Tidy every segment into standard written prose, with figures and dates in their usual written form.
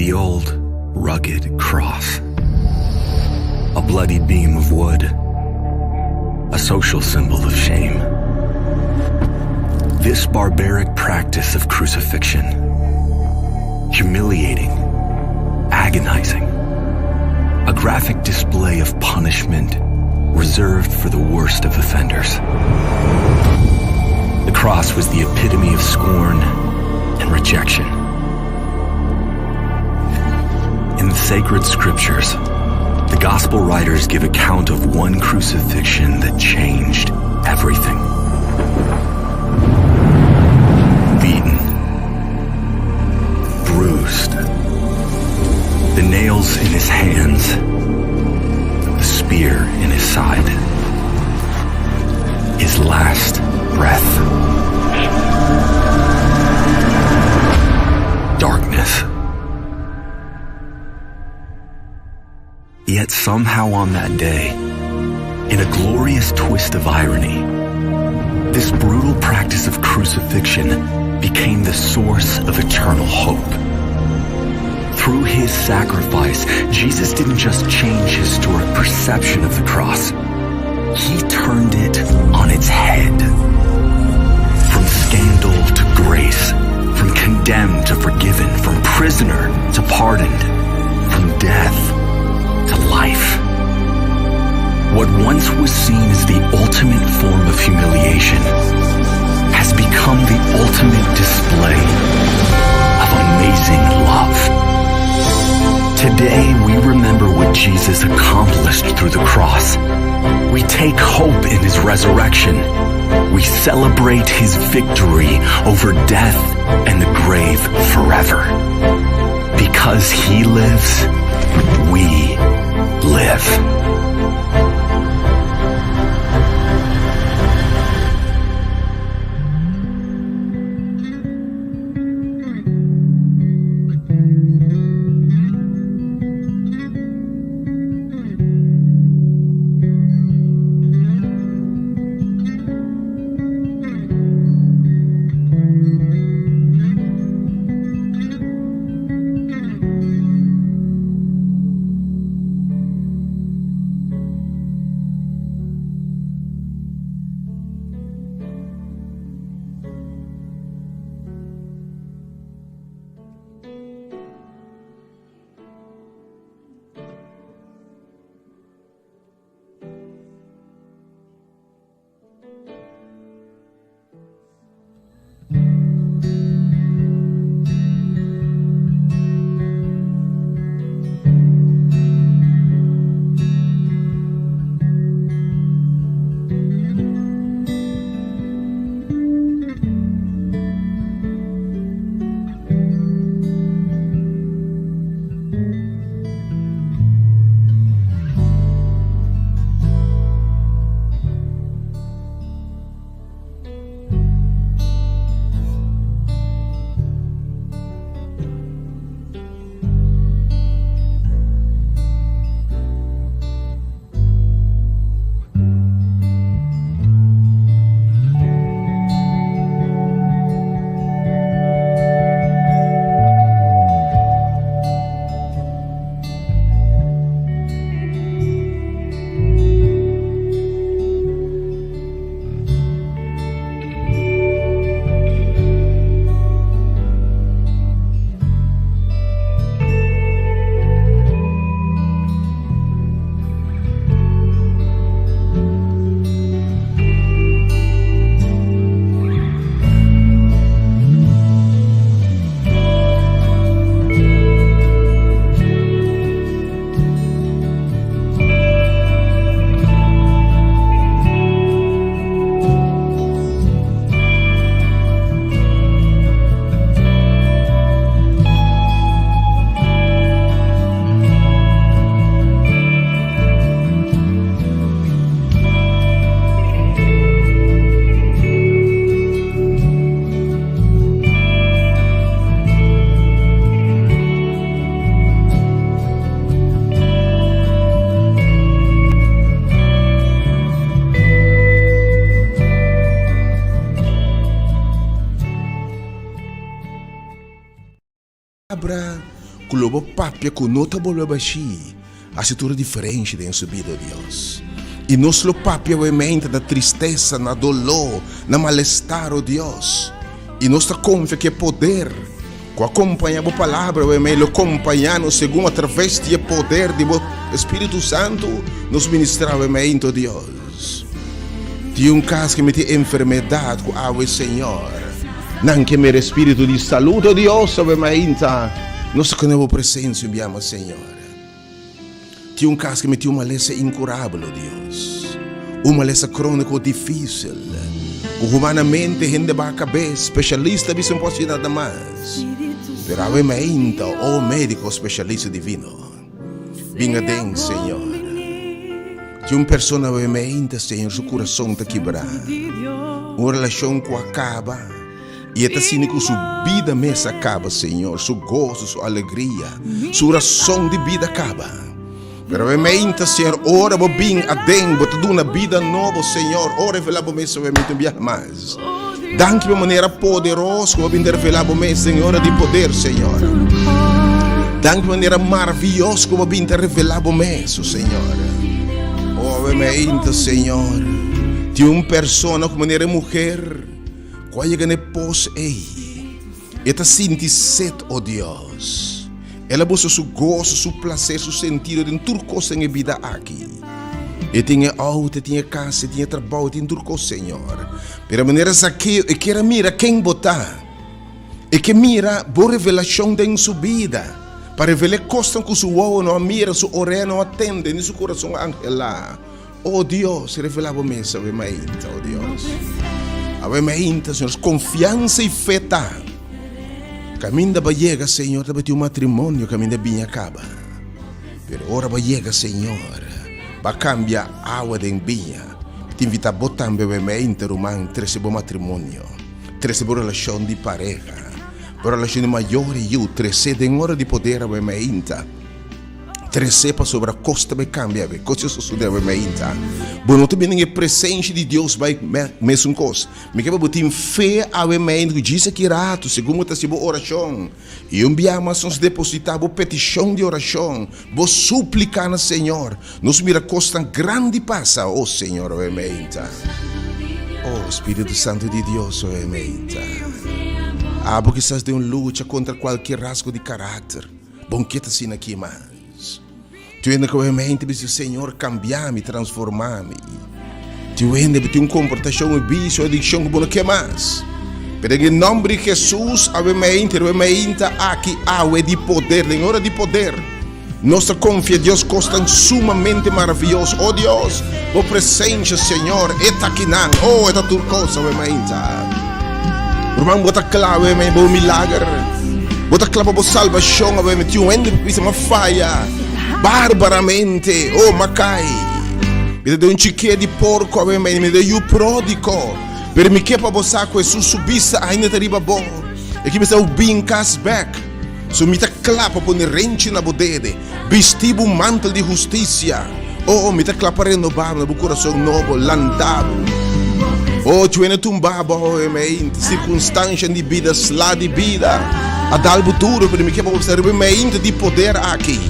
The old, rugged cross. A bloody beam of wood. A social symbol of shame. This barbaric practice of crucifixion, humiliating, agonizing, a graphic display of punishment reserved for the worst of offenders. The cross was the epitome of scorn and rejection. In the sacred scriptures, the gospel writers give account of one crucifixion that changed everything. Beaten, bruised, the nails in his hands, the spear in his side, his last breath. Darkness. Yet somehow on that day, in a glorious twist of irony, this brutal practice of crucifixion became the source of eternal hope. Through his sacrifice, Jesus didn't just change historic perception of the cross. He turned it on its head. From scandal to grace, from condemned to forgiven, from prisoner to pardoned, from death to life. What once was seen as the ultimate form of humiliation has become the ultimate display of amazing love. Today, we remember what Jesus accomplished through the cross. We take hope in his resurrection. We celebrate his victory over death and the grave forever. Because he lives, we live. Palabra. Ku lo bo papia ku no ta bolbe bashí, hasi tur e diferensha den su bida, Dios. I nos lo papia awemente na tristesa, na doló, na malestar, o Dios. I nos ta konfia ku e poder ku a kompañá bo palabra awemente lo kompañá nos segun atraves di e poder di bo Spiritu Santu nos ministrá awemente, o Dios. Tin un kas ku miti enfermedat ku awe, Señor. Nan ke mira e spiritu di salud, o Dios, awe mainta. Nos ta kende bo presensia un biaha mas, Señor. Tin un kas ke miti un malesa inkurabel, o Dios. Un malesa króniko difísil, ku humanamente hende baha kabes, spesialista bisa no por hasi nada mas. Pero awe mainta, o médiko spesialista divino, bin aden, Señor. Tin un persona awe mainta, Señor, su kurason ta kibrá. Un relashon ku a kaba. I e ta sinti ku su bida mes a kaba, Señor, su goso, su alegria, su rason di bida a kaba. Pero awe-meinta, Señor, ora Bo bin aden, Bo ta duna bida nobo, Señor. O revelá Bo mes awe-meinta un biaha mas. Danki pa manera poderoso ku Bo bin ta revelá Bo mes den e ora di poder, Señor. Danki pa manera maravioso ku Bo bin ta revelá Bo mes, o Señor. O awe-meinta, Señor, tin un persona ku manera e muher. Ku a yega na e pos ei, e ta sinti set, o Dios. El a buska su goso, su plaser, su sentido den tur kos den e bida aki. E tin e outo, e tin e kas, e tin e trabou, e tin tur kos, Señor. Pero manera Zakeo, e kier a mira ken Bo ta. E ke mira Bo revelashon den su bida, pa revel'é kosnan ku su wowo no a mira, su orea no a tende, ni su kurason a anhelá. O Dios, revela bo mes awe mainta, o Dios. Awe mainta, Señor, confianza y fe ta. Caminda ba yega, Señor, tabatin un matrimonio caminda biña caba. Pero ora ba yega, Señor, ba cambia awa den biña. Mi ta invita bo tambe awe mainta, ruman, trece bo matrimonio, trece bo relacion di pareha, bo relacion di mayor y yu, trece den ora di poder awe mainta. Trese pasobra kos ta bai kambia awe, kos ta sosode awe mainta. Bo no ta bini den e presensia di Dios bai mesun kos. Mi ke pa bo tin fe awe mainta ku djis aki ratu, segun bo ta hasi bo orashon, i un bia mas nos depositá bo petishon di orashon, bo suplika na Señor. Nos mira kosnan grandi pasa, o Señor, awe mainta. O Spiritu Santu di Dios, awe mainta. Abo kisas den un lucha kontra kualke rasgo di karakter. Bon ke ta asina aki mas. Tin hende ku mente bisa, Señor, kambia mi, transforma mi. Tin hende tin un komportashon, un bisio, adikshon ku bo no ke mas. Pero den e nòmber di Hesus, awe mente, awe mente aki, awe di poder, den ora di poder, nos ta konfia Dios kosnan sumamente maravioso. O Dios, bo presensia, Señor, e ta akinan. O, e ta tur kos awe mente. Ruman, bo ta kla awe mente, bo milager. Bo ta kla pa bo salbashon awe mente. Tin un hende ku bisa, M'a faya barbaramente. O, m'a kai. Mi ta den un chike di porko awe mente. Mi ta yu pródigo. Pero mi ke pa bo sa ku Hesus su bista ainda ta riba bo. E ke bisa bo bin kas bèk. So mi ta kla pa pone renchi na bo dede, bisti bo mantel di hustisia. O, mi ta kla pa renobá bo na bo kurason nobo, lantá bo. O, chuene tumbá bo awe meinta, sirkunstanshan di bida, sla di bida a dal bo duru, pero mi ke pa bo sa riba e meinta di poder aki,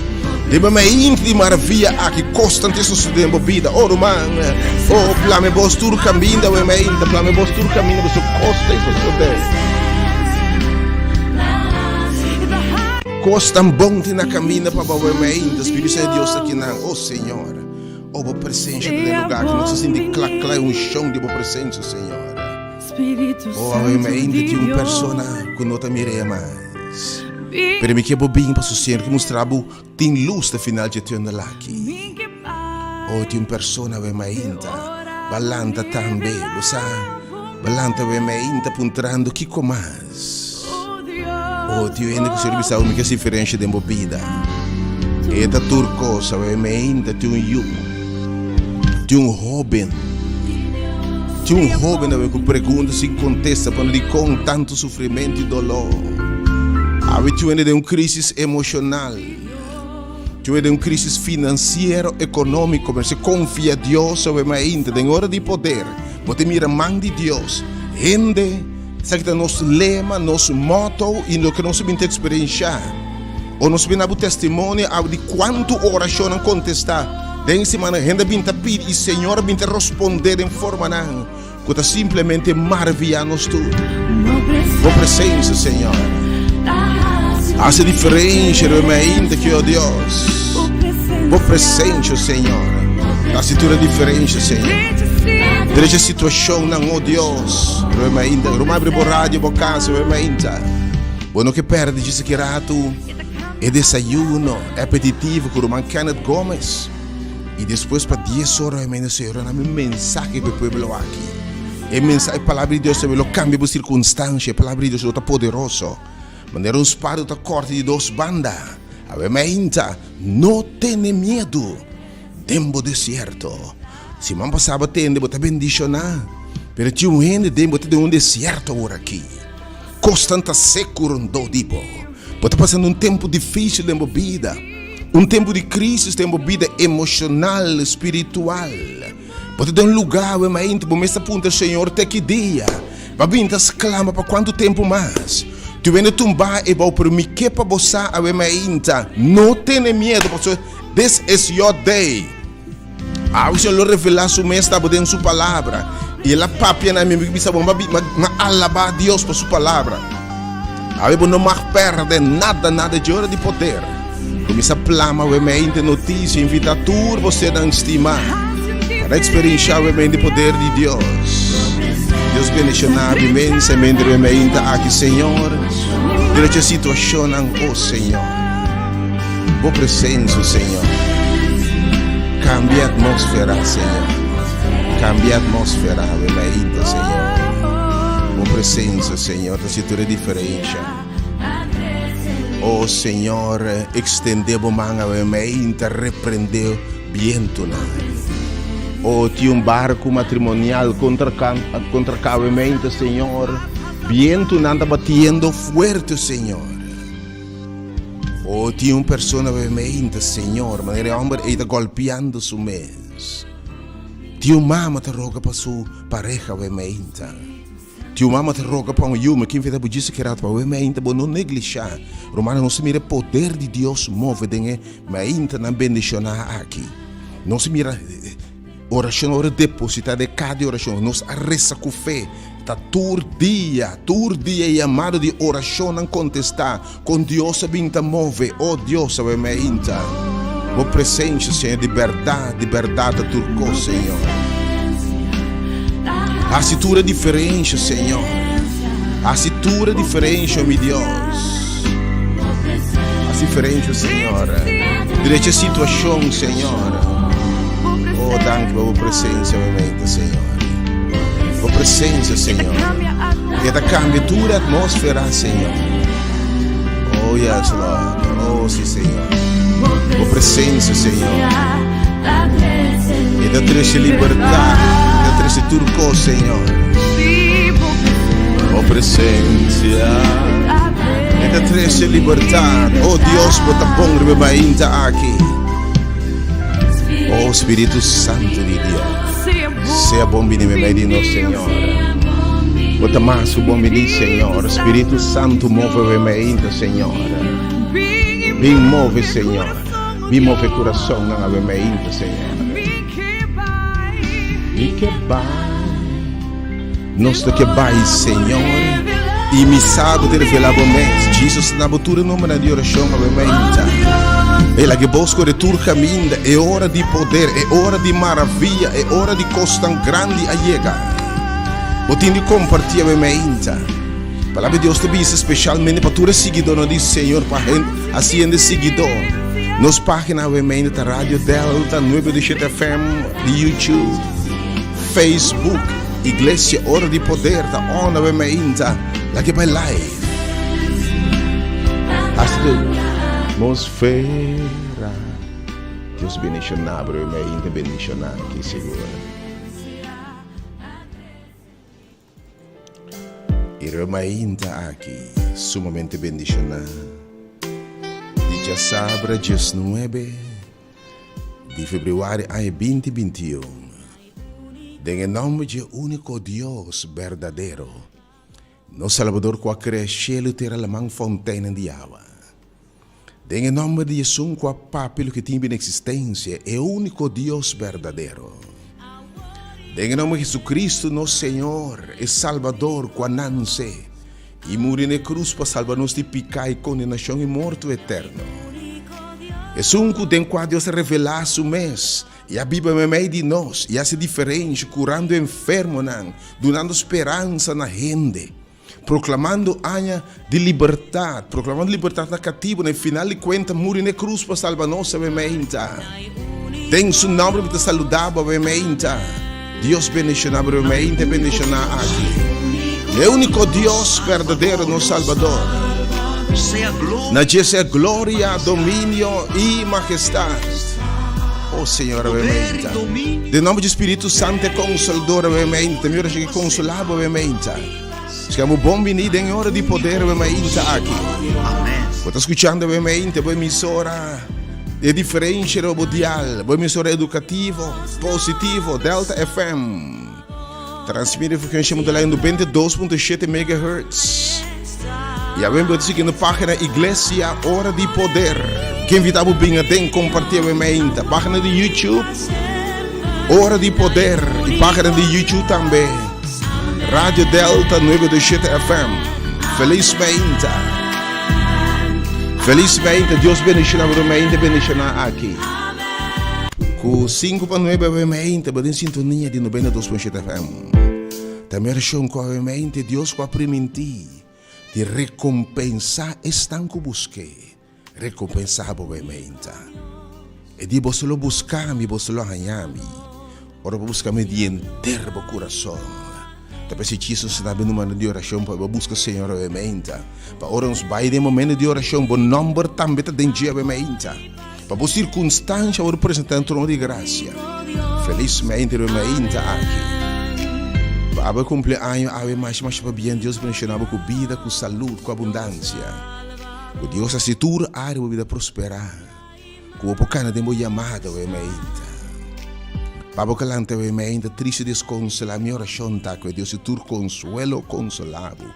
riba e meinta di maravia aki, kosnan ta sosodé den bo bida. O, ruman, o, plame bos tur kaminda awe meinta, plame bos tur kaminda, pasobra kos ta sosodé. Kos tan bon tin na kaminda pa bo ainda. Spiritu Santu di Dios ta kinan. O Señor, o bo presensia ta den lugar aki. Nos ta sinti kla kla e unshon di bo presensia, Señor. O awe ainda tin un persona ku no ta mir'é mas. Pero mi ke bo bin pasobra Señor ke mustra bo tin lus na final dje tùnel aki. O tin un persona awe ainda ba lanta tambe. Bo sa, ba lanta awe ainda puntrando kiko mas. Oh, tio hende ku ser bisa mi ke diferensha den bo bida. E ta tur kos, awe meinta tin un yu. Tin un hoben. Tin un hoben awe ku pregunta sin kontesta pa dikon tantu sufrimentu i doló. Awe tin hende den un krisis emoshonal. Tin hende den un krisis finansiero, ekonómiko, pero si konfia Dios awe meinta den ora di poder, bo ta mira man di Dios. Hende. Esaki ta nos lema, nos motto y loke nos a bin ta experiencia. O nos bina bo testimonio awe di kuantu orashonnan kontestá den siman. Hende bin ta pidi i Señor a bin ta respondé den formanan ku ta simplemente maraviyá nos tur. Bo presensia, Señor, hasi diferensha riba mi ainda ki, o Dios. Bo presensia, Señor, ta hasi tur e diferensha, Señor. Drecha situashonnan, o Dios, riba mi ainda. Ruman, abri bo radio, bo kas, riba mi ainda. Bo no ke perde djis aki ratu e desayuno apetitivo ku ruman Kenneth Gomez. I despues pa dies ora mi mende Señor a dami un mensahe pa e pueblo aki. E mensahe, e palabra di Dios tambe lo kambia bo sirkunstansia. E palabra di Dios lo ta poderoso. Manera un spada ta kòrta di dos banda. Awe mainta, no tene miedu den bo desierto. Siman pasá bo tende bo ta bendishoná, pero tin un hende den bo ta den un desierto awor aki. Kosnan ta seku rondó di bo. Bo ta pasando un tempu difísil den bo bida, un tempu di krísis den bo bida emoshonal, spiritual. Bo ta den un lugá awe mainta bo mes ta puntra, Señor, te ki dia? Bo a bin ta sklama pa kuantu tempu mas? Tur hende tumbá e bou, pero mi ke pa bo sa awe mainta, no tene miedu, pasobra this is your day. Awe Señor lo revelá su mes ta bo den su palabra. I el a papia na mi, mi bisa bo, ma alabá Dios pa su palabra. Awe bo no mag pèrdè nada, nada dje ora di poder. Kuminsá plama awe meinte notisia, invitá tur bo sernan stimá pa eksperenshá awe meinte poder di Dios. Dios bendishoná bo inmensamente awe meinte aki, Señor. Drecha situashonnan, o Señor. Bo presensia, Señor. Cambia atmósfera, Señor. Cambia atmósfera, awe mainta, Señor. Bo presensia, Señor, ta haci tur e diferencia. Oh, Señor, extende bo man awe mainta, reprende bientonan. Oh, tin un barco matrimonial contra, contra awe mainta, Señor. Bientonan ta batiendo fuerte, Señor. Oh, tin un persona bebe meinta, Señor, manera e homber ei ta golpeando su mes. Tin un mama ta roga pa su pareha bebe meinta. Tin un mama ta roga pa un yu, mi kin feta bo djis ki rato pa bebe meinta, bo no neglisha. Rumannan, nos ta mira e poder di Dios move den e meintanan bendiciona aki. Nos ta mira Orashon ora depositá den kada orashon. Nos a resa ku fe. Ta tur dia, tur dia e yamado di orashonnan kontestá. Kon Dios a bin ta move. O Dios, awe meinta. Bo presensia, Señor, di bèrdat, di bèrdat ta tur kos, Señor. Hasi tur e diferensha, Señor. Hasi tur e diferensha, mi Dios. Hasi diferensha, Señor. Drecha situashon, Señor. Oh, danki pa bo presencia, mi mente, Señor. Bo presencia, Señor. E ta cambia tur atmósfera, Señor. Oh, yes, Lord. Oh, sí, Señor. Bo presencia, Señor. E ta trece libertad. E ta trece tur cos, Señor. Bo presencia. E ta trece libertad. Oh, Dios, bo ta bon riba mainta aki. Oh Spiritu Santo di Dios, sea bon bini meimei di nos, Señor. Bo ta mas ku bon bini, Señor. Spiritu Santo move meimei inta, Señor. Bin move, Señor. Bin move kurasonnan awe mei inta, Señor. Mi ke bai. Nos ta ke bai, Señor. I mi sa bo ta revelá bo mes. Jesus na bo tur e nombernan di orashon awe mainta. E laga e bos kore tur kaminda. E ora di poder, e ora di maravia, e ora di kosnan grandi a yega. Bo tin di kompartí awe mainta. Palabra di Dios ta bisa speshalmente pa tur e siguidónan di Señor, pa hasi hende siguidó. Nos página awe mainta ta Radio Delta 9.7 FM di YouTube. Facebook, Iglesia Ora di Poder ta on awe mainta. Laga bai live. Hasta atmosfera. Dios bendiciona bro mainta bendiciona ki sigur. I mainta aki sumamente bendiciona. Di djasabra 19 di februari aña 2021. Den e nòmber dje úniko Dios berdadero, nos Salbador ku a krea shelu, tera, laman, fonteinnan di awa. Den e nòmber di esun ku a papia loke tin bini eksistensia, e úniko Dios berdadero. Den e nòmber di Hesukristu, nos Señor, e Salbador ku a nanse i muri na e krus pa salba nos di piká i kondenashon i morto eterno. Esun ku den kua Dios a revelá su mes i a biba meimei di nos i hasi diferensha, kurando enfermonan, dunando speransa na hende. Proclamando aña di libertad, proclamando libertad na catibo, na e final di cuenta muri na e cruz pa salba nos awe meinta. Den su nomber mi ta saluda bo awe meinta. Dios bendiciona bo awe meinta y bendiciona aki. E unico Dios berdadero nos Salvador. Na dje sea gloria, dominio y majestad. Oh Señor awe meinta. Den nomber di Spiritu Santo e Consolador awe meinta, mi oracion ke consola bo awe meinta. Sea bo bon bini den e ora di poder we mainta aki. Bo ta skuchando we mainta bo emisora e diferensha riba bo dial, bo emisora edukativo, positivo, Delta FM. Transmite frekuensia modulá en 92.7 megahertz. I awe bo ta sigui na página Iglesia Ora di Poder. Ke invita bo bin aden kompartí we mainta. Página di YouTube Ora di Poder i página di YouTube tambe. Radio Delta 927 FM. Feliz meinta. Feliz meinta. Dios bendiciona bo meinta bendiciona aki. Ku 5 pa 9 we meinta bo den sintonia di 92.7 FM. Tambe oracion ku awe meinta Dios ku a priminti di recompensa esnan ku buske. Rekompensá bo e meinta. E di, Boso lo buska mi, boso lo haña mi, ora bo buska mi di henter bo kurason. Ta p'esei Jesus ta bini manda di orashon pa bo buska Señor awe meinta. Pa ora nos bai den momento di orashon, bo nòmber tambe ta den dje awe meinta. Pa bo sirkunstansha wòrdu presentá den trono di grasia. Felis meinta riba e meinta aki. Pa abo e kumpleaño awe masha masha pabien Dios bendishoná bo ku bida, ku salud, ku abundansia. Ku Dios hasi tur área bo bida prosperá. Ku bo por kana den bo yamada awe meinta. Pa bo kalanta awe meinta triste deskonsolá mi orashon ta ku e Dios di tur konsuelo konsolá bo.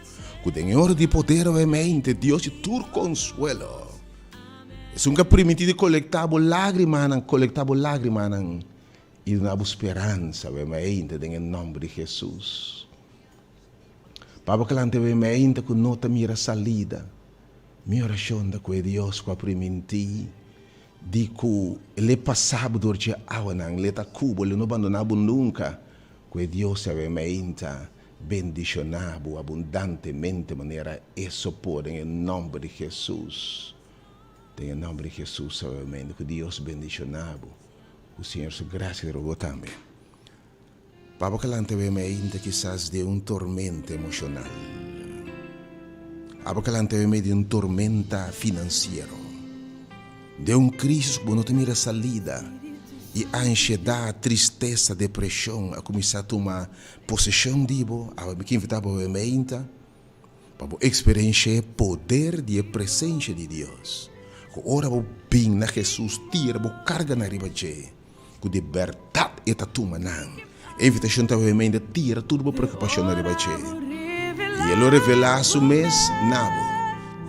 Ku den e ora di poder awe meinta e Dios di tur konsuelo. Esun ku a primintí di kolektá bo lágrimanan kolektá bo lágrimanan i duna bo speransa awe meinta den e nòmber di Hesus. Pablo kalanta e mainta ku no ta mira salida. Mi orashon ta ku e Dios ku a primintí di ku l'e pasa bo dor dje awanan, l'e ta ku bo, l'e no bandoná bo nunka, ku e Dios awe mainta bendishoná bo abundantemente manera e so por den e nòmber di Hesus. Den e nòmber di Hesus awe mainta ku Dios bendishoná bo, ku Señor su grasia riba bo tambe. Pa bo kalanta wei mei ta kisas den un tormenta emoshonal. Abo kalanta wei mei den un tormenta finansiero. Den un krisis ku bo no ta mira salida i anshedat, tristesa, depreshon a kuminsá tuma poseshon di bo. Abo mi ke invitá bo wei mei ta pa bo eksperenshá e poder di e presensha di Dios. Ku ora bo bin na Hesus tira bo karganan riba dje. Ku di bèrdat e ta tuma nan. E invitashon ta obviamente tira tur bo preokupashonnan riba dje, i e lo revelá su mes na bo.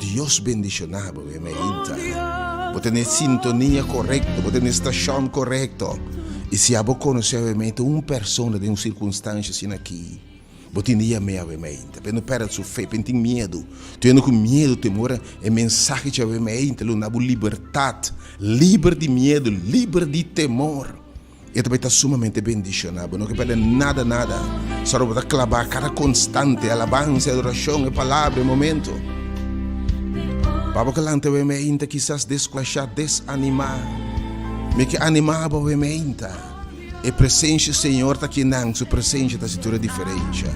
Dios bendishoná bo, mi amiguita. Bo ta na e sintonia korekto, bo ta na e stashon korekto. I si abo konosé obviamente un persona den un sirkunstansha asina aki, Bo tin di yam'é awe meinta, p'e no pèrdè su fe, p'e no tin miedu. Tur hende ku miedu, temor, e mensahe dje awe meinta lo na bo libertat, liber di miedu, liber di temor. E ta bai ta sumamente bendishoná. Bo no ke pèrdè nada, nada. Sòru bo ta klabá kada konstante, alabansa, adorashon, e palabra, e momento. Pa bo ke lanta awe meinta kisas deskurashá, desanimá. Mi ke animá bo awe meinta. E presencia Señor ta kinan, su presencia ta haci tur e diferencia.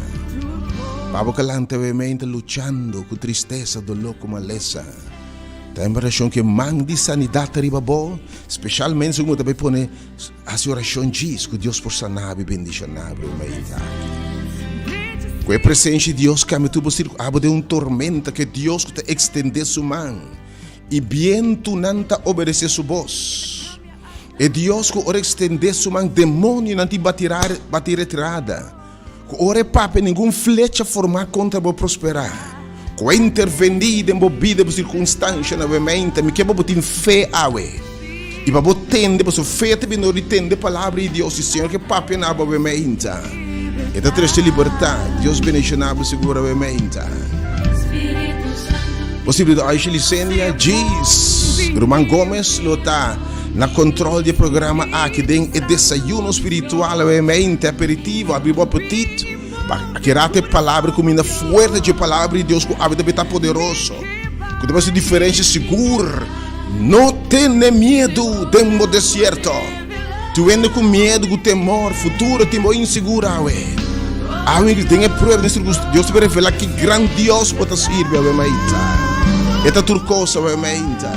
Pa bo ke lanta e mente luchando cu tristesa, dolor cu malesa, ta en oracion cu e man di sanidad ta riba bo, specialmente segun bo ta bay pone haci oracion djis cu Dios por sana bo y bendiciona bo e mente aki. Cu e presencia di Dios cambia tur bo circu, abo den un tormenta cu e Dios cu ta extende su man y bientunan ta obedece su bos. E Dios ku ora ekstendé su man, demonionan tin bati retirada. Ku ora e papia, ningun flecha formá kontra bo prosperá. Ku a intervení den bo bida i bo sirkunstanshanan awe mainta. Mi ke pa bo tin fe awe i pa bo tende, pasobra fe ta bini dor di tende palabra di Dios i Señor ke papia na bo awe mainta. E ta trese libertat. Dios bendishoná bo sigur awe mainta. Bo sirbidor Aisha Licenia Djis. Ruman Gomez lo ta na control di e programa aki den e desayuno spiritual awe mainta, aperitivo, abri bo apetit pa akirate e palabra, cuminda fuerte dje palabra di Dios cu awe ta beta poderoso, cu ta haci diferencia sigur. No tene miedu den bo desierto. Tu hende ku miedu, ku temor, futuro tin bo insigur awe. Awe den e prueba, den sirkunstansia, Dios ta por revelá ki gran Dios bo ta sirbi awe mainta. E ta tur kos awe mainta.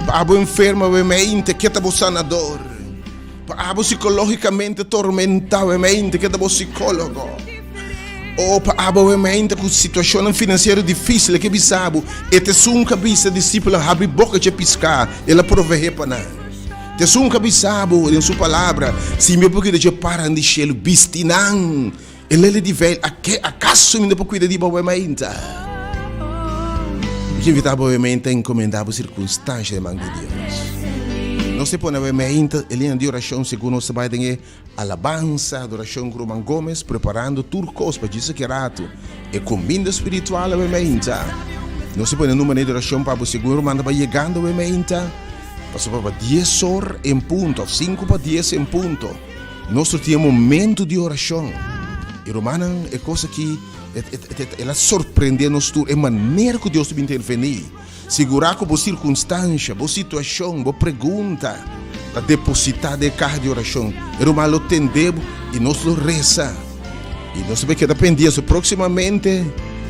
Pa abo enfermo awe mainta, ke ta bo sanador? Pa abo sikológikamente tormentá awe mainta, ke ta bo sikólogo? O pa abo awe mainta ku situashonnan finansiero difísil, ke bisa bo, e ta esun ku a bisa disipelnan habri boka dje piská, el a proveé pa nan. T'esun ka bisa bo den su palabra, Si mi por kuida dje paran di shelu, bisti nan e lele di veil, ake akaso mi no por kuida di bo awe mainta? Mi ke invita bo awe mainta enkomenda bo sirkunstansha den man di Dios. Nos te pone awe mainta e liña di orashon segun nos ta bai den e Alabansa, adorashon ku Ruman Gomez preparando tur kos pa djis aki ratu e kuminda spiritual awe meinta. Nos ta pone number di orashon pa bo segun ruman ta bai yegando awe meinta, pasobra pa dies or en punto of sinku pa dies en punto nos lo tin e momento di orashon. I rumannan e kos aki el a sorprende nos tur e manera ku Dios ta bin interveni. Sigurá ku bo sirkunstansha, bo situashon, bo pregunta ta depositá den e kaha di orashon. E ruman lo tende bo i nos lo resa. I nos ta bai keda pendiente. So próksimamente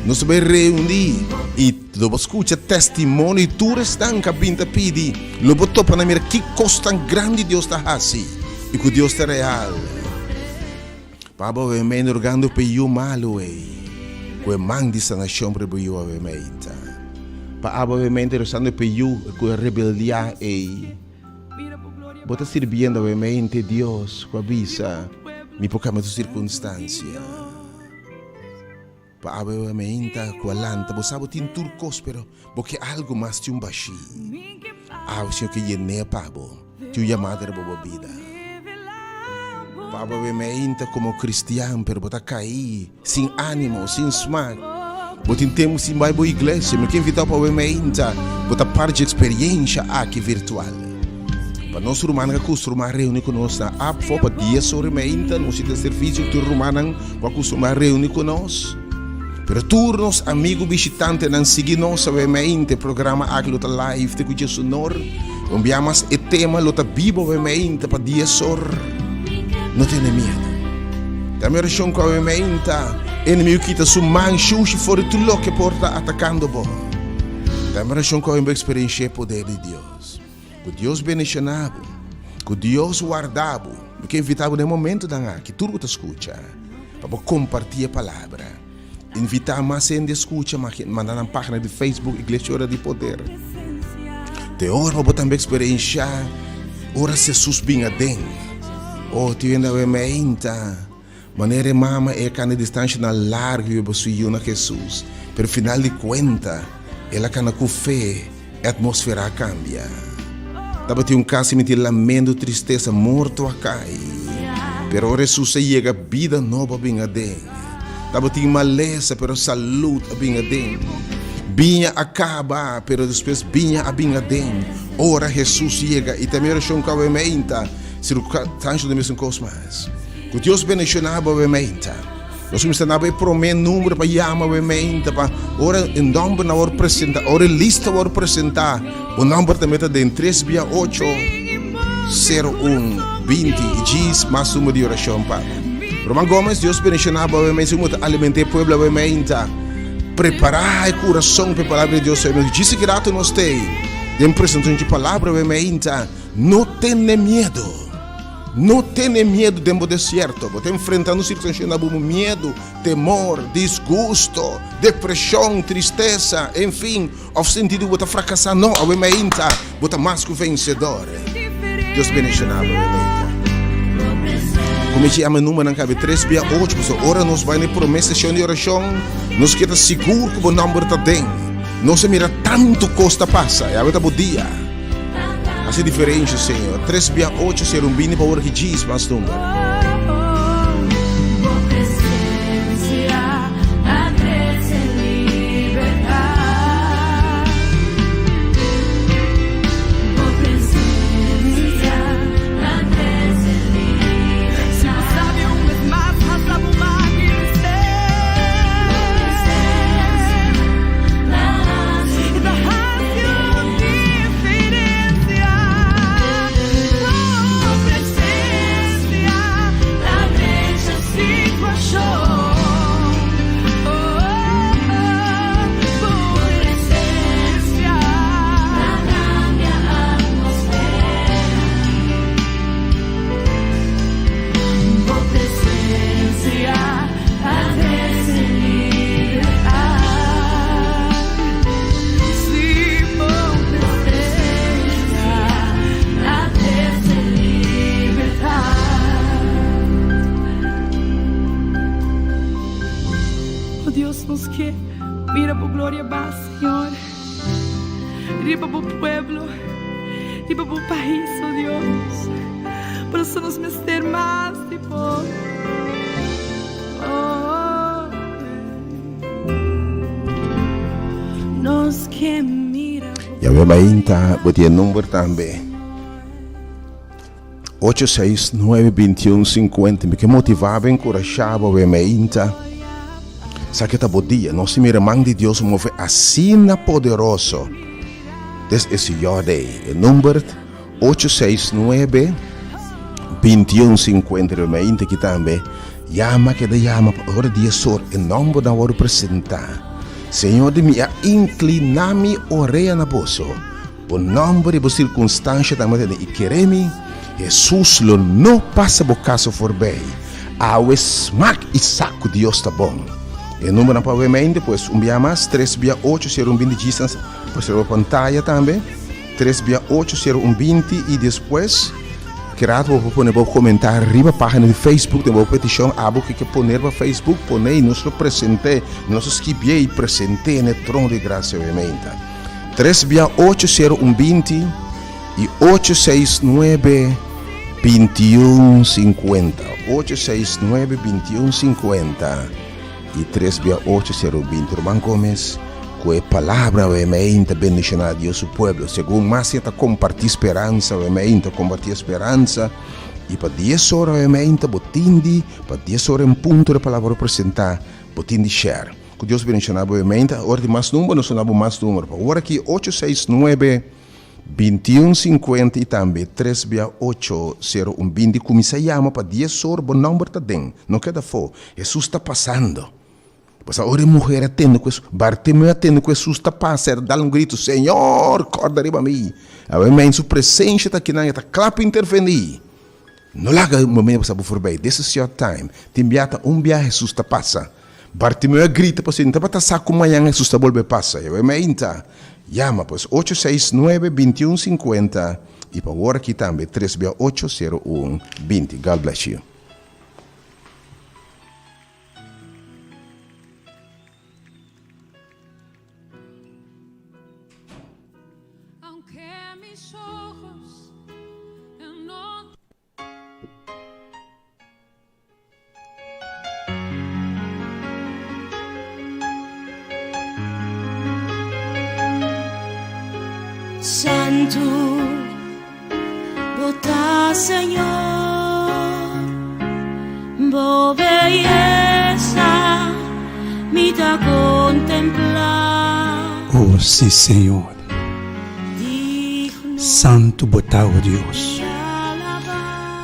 nos ta bai reuní i lo bo skucha testimonio di tur esnan ku a bin ta pidi. Lo bo topa nan mira ki kos tan grandi Dios ta hasi i ku Dios ta real. Paba awe mei rogando p'e yu malu ei, ku e man di sanashon por bo yu awe mei ta. Pa abo awe mei ta rosando p'e yu ku a rebeldiá ei. Bo ta sirbiendo awe mei te Dios ku a bisa, Mi por kambia tu sirkunstansia. Pa awe awe mei ta ku a lanta, bo sa bo tin tur kos pero bo ke algu mas tin un bashí. Awe Señor ke yen'é pa bo. Tin un yamada riba bo bida. Pa bo be meinta komo kristian pero bo ta kai sin animo, sin smak. Bo tin tempu sin bai bo iglesia. Mi ke invitao pa bo be meinta bo ta parti dje eksperiensha aki virtual. Pa nos rumannan ku kustumá reuni ku nos na APFO pa dies ora di meinta nos tin servisio ku tur rumannan ku a kustumá reuni ku nos. Pero tur nos amigu bishitantenan sigui nos awe meinta e programa aki lo ta live te ku djesunor. Un bia mas e tema lo ta bibo awe meinta pa dies or. No tene miedu. Ta mi orashon ku awe meinta enemigu kita su man shushi for di tur loke por ta atakando bo. Ta mi orashon ku awe bo eksperenshia e poder di Dios. Ku Dios bendishona bo. Ku Dios warda bo. Mi ke invita bo den e momentonan aki, tur ku ta skucha, pa bo komparti e palabra. Invita mas hende skucha, manda nan pagina di Facebook Iglesia Ora di Poder. Te ora pa bo tambe eksperenshá ora Jesus bin aden. Oh, tin hende awe meinta. Manera e mama e kana distanshanan largu yuba su yu na Hesus, pero final di kuenta el a kana ku fe, e atmosfera a kambia. Tabatin un kas miti lamento, tristesa, morto a kai. Pero ora Hesus a yega bida nobo a bin aden. Tabatin malesa pero salud a bin aden. Biña a kaba pero despues biña a bin aden. Ora Hesus yega i ta mi orashon ku awe meinta, sirkunstansha no mesun kos mas. Ku Dios bendiciona bo awe meinta. Nos cuminsa na bo e prome numero pa yama awe meinta pa ora e nomber na wor presenta, ora e lista wor presenta, bo nomber tambe ta den tres bia ocho, sero un, binti i djis mas numero di oracion pa bo. Ruman Gomez, Dios bendiciona bo awe meinta. Segun bo ta alimenta e pueblo awe meinta, prepara e curason pa e palabra di Dios awe meinta. Djis aki rato nos tey den presentacion dje palabra awe meinta. No tene miedo. No tene miedu den bo desierto. Bo ta enfrentando sirkunstansia na bo miedu, temor, disgusto, depreshon, tristesa, enfin, òf sinti di bo ta frakasá. No, awe mainta bo ta mas ku vensedor. Dios bendishoná bo awe mainta. Kuminsá yama e numbernan kabe tres bia ocho, pasobra ora nos bai na e promé seshon di orashon, nos ke ta sigur ku bo nòmber ta den. Nos a mira tantu kos ta pasa, i awe ta bo dia. Hasi diferensha, Señor. Tres bia ocho ser un bini pa ora ki djis mas number. Riba bo pueblo, riba bo pais, oh Dios. Por eso nos mester mas di bo. Oh, Nos ke mira bo. Yahweh mainta bo tin e number tambe. 8 6 9 21 50 Mi ke motivá bo, enkurashá bo awe mainta. Sa ke ta bo dia. Nos tin mira man di Dios move asina poderoso. This is your day. E number 8 6 9 21 50 Awe mainta aki tambe. Yama keda yama pa ora di e sor e nombernan wòrdu presentá. Señor di mi a inkliná mi orea na boso. Bo nòmber i bo sirkunstansha ta mete den i kere mi, Hesus lo no pasa bo kaso forbei. Awe smak i sa ku Dios ta bon. E numbernan pa awe mente, pues un bia mas, tres bia ocho sero un binti djis por ser bo pantaya tambe, tres bia ocho sero un binti i despues ki rato bo por pone bo komentario riba pagina di Facebook den bo petishon abo ke ke pone riba Facebook pone i nos lo present'é, nos lo skibié i present'é na e trono di grasia awe mente. Tres bia ocho sero un 20 i ocho seis nuebe 21 50. Ocho seis nuebe 21 50 i tres bia ocho sero un 20. Ruman Gomez, ku e palabra awe mei ta bendishoná Dios su pueblo. Segun mas e ta kompartí speransa awe mei ta kompartí e speransa. I pa dies ora awe mei ta bo tin di, pa dies ora en punto e palabra lo presentá, bo tin di share. Ku Dios bendiciona bo mente. Ora tin mas number nos ta duna bo mas number. Pa ora aki ocho seis nuebe bintiun sinkuenta i tambe tres bia ocho sero un binti kuminsá yama pa dies or bo number ta den. No keda afó. Hesus ta pasando. Pasobra ora e muher a tende ku Bartimeo a tende ku Hesus ta pasa el a dal un gritu, Señor, kòrda riba mi. Awe men su presensia ta akinan e ta kla pa intervení. No laga e momento pasa bo forbei. This is your time. Tin bia ta un bia Hesus ta pasa. Bartimeo a grita pasobra e no tabata sa ku mañan Hesus ta bolbe pasa. E mainta yama pues ocho seis nuebe 21 50 i pa wor aki tambe tres bia ocho sero un 20. God bless you. Santu bo ta Señor, bo beyesa mi ta contempla. Oh sí Señor, Santu bo ta o Dios.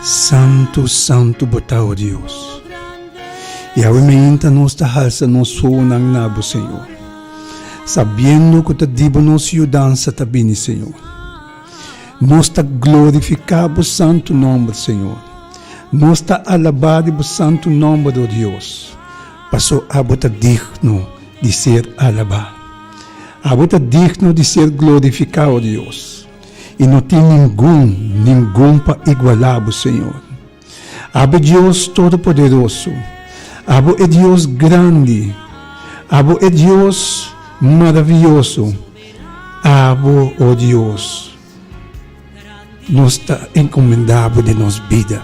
Santu, santu bo ta o Dios. I awe meinta nos ta halsa nos wowonan na bo Señor, sabiendo ku ta di bo nos yudansa ta bini Señor. Nos ta glorifiká bo santu nòmber Señor. Nos ta alabá di bo santu nòmber o Dios, paso abo ta digno di ser alabá. Abo ta digno di ser glorifiká o Dios. I no tin ningun, ningun pa igualá bo, Señor. Abo e Dios Todopoderoso, abo e Dios grandi, abo e Dios maravioso, abo, o Dios, nos ta encomendá bo den nos bida.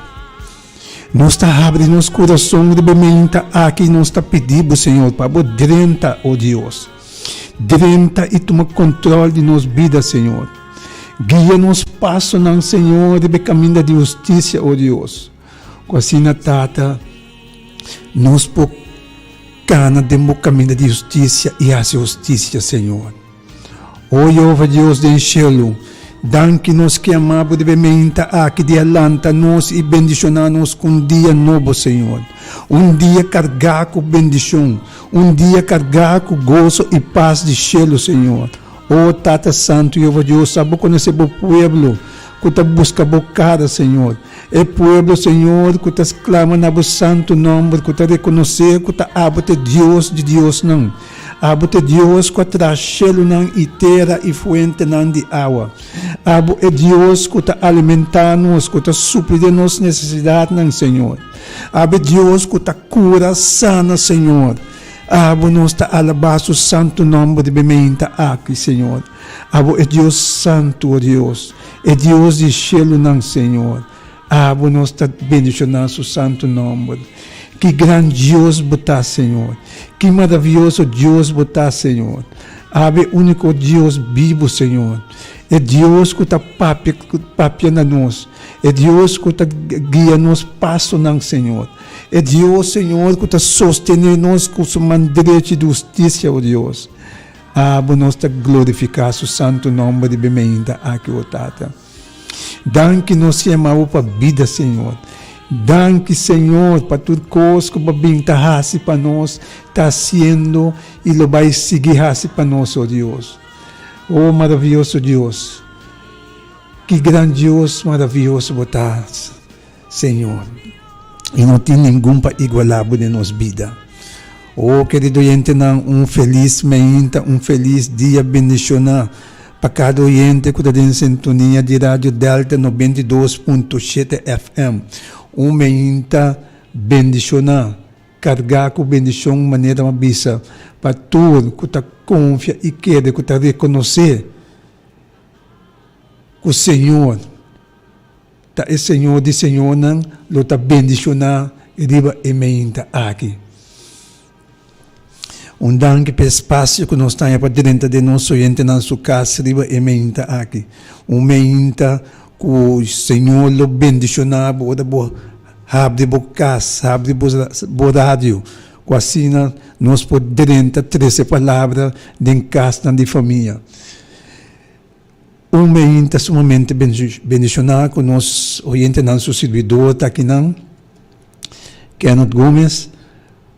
Nos ta habri nos kurason riba e meinta aki i nos ta pidi bo, Señor, pa bo drenta, o Dios. Drenta i tuma kontrol di nos bida, Señor. Guia nos pasonan, Señor, riba e kaminda di hustisia, o Dios. Ku asina, Tata, nos por kana den bo kaminda di hustisia i hasi hustisia, Señor. O Jehova Dios den shelu, danki nos ke ama bo debe meinta aki di a lanta nos i bendishoná nos ku un dia nobo, Señor. Un dia kargá ku bendishon, un dia kargá ku goso i pas di shelu, Señor. O Tata Santu Jehova Dios, abo konosé bo pueblo ku ta buska bo kara, Señor. E pueblo, Señor, ku ta sklama na bo santu nòmber, ku ta rekonosé ku ta abo ta e Dios di diosnan. Abo ta e Dios ku a traha shelunan i tera i fuentenan di awa. Abo e Dios ku ta alimentá nos, ku ta supli den nos nesesidatnan, Señor. Abo e Dios ku ta kura, sana, Señor. Abo nos ta alabá su santu nòmber di bemeinta aki, Señor. Abo e Dios santu, o Dios, e Dios di shelunan, Señor. Abo nos ta bendishoná su santu nòmber. Ki gran Dios bo ta, Señor! Ki maravioso Dios bo ta, Señor! Abo e úniko Dios bibu, Señor, e Dios ku ta papia papia na nos, e Dios ku ta guia nos pasonan, Señor, e Dios, Señor, ku ta sostené nos ku su man drechi di hustisia, o Dios. Abo nos ta glorifiká su santu nòmber riba e meinta aki, o Tata. Danki nos yama bo pa bida Señor. Danki Señor pa tur kos ku bo bin ta hasi pa nos, ta hasiendo i lo bai sigui hasi pa nos, o Dios. O maravioso Dios, ki gran Dios maravioso bo ta. Señor, i no tin ningun pa igualá bo den nos bida. O, kerido oyentenan, un felis meinta, un felis dia bendishoná pa kada oyente ku ta den sintonia di Radio Delta 92.7 FM. Un meinta bendishoná, kargá ku bendishon manera mi a bisa, pa tur ku ta konfia i kere, ku ta rekonosé ku Señor Ta e Señor di señornan lo ta bendishoná riba e meinta aki. Un danki pa e spasio ku nos taña pa drenta den nos oyentenan su kas riba e meinta aki. Un meinta ku Señor lo bendishoná bo ora bo habri bo kas, habri bo radio, ku asina nos por drenta trese palabra den kasnan di famia. Un meinta sumamente bendishoná ku nos oyentenan su sirbidor ta akinan, Kenneth Gomez,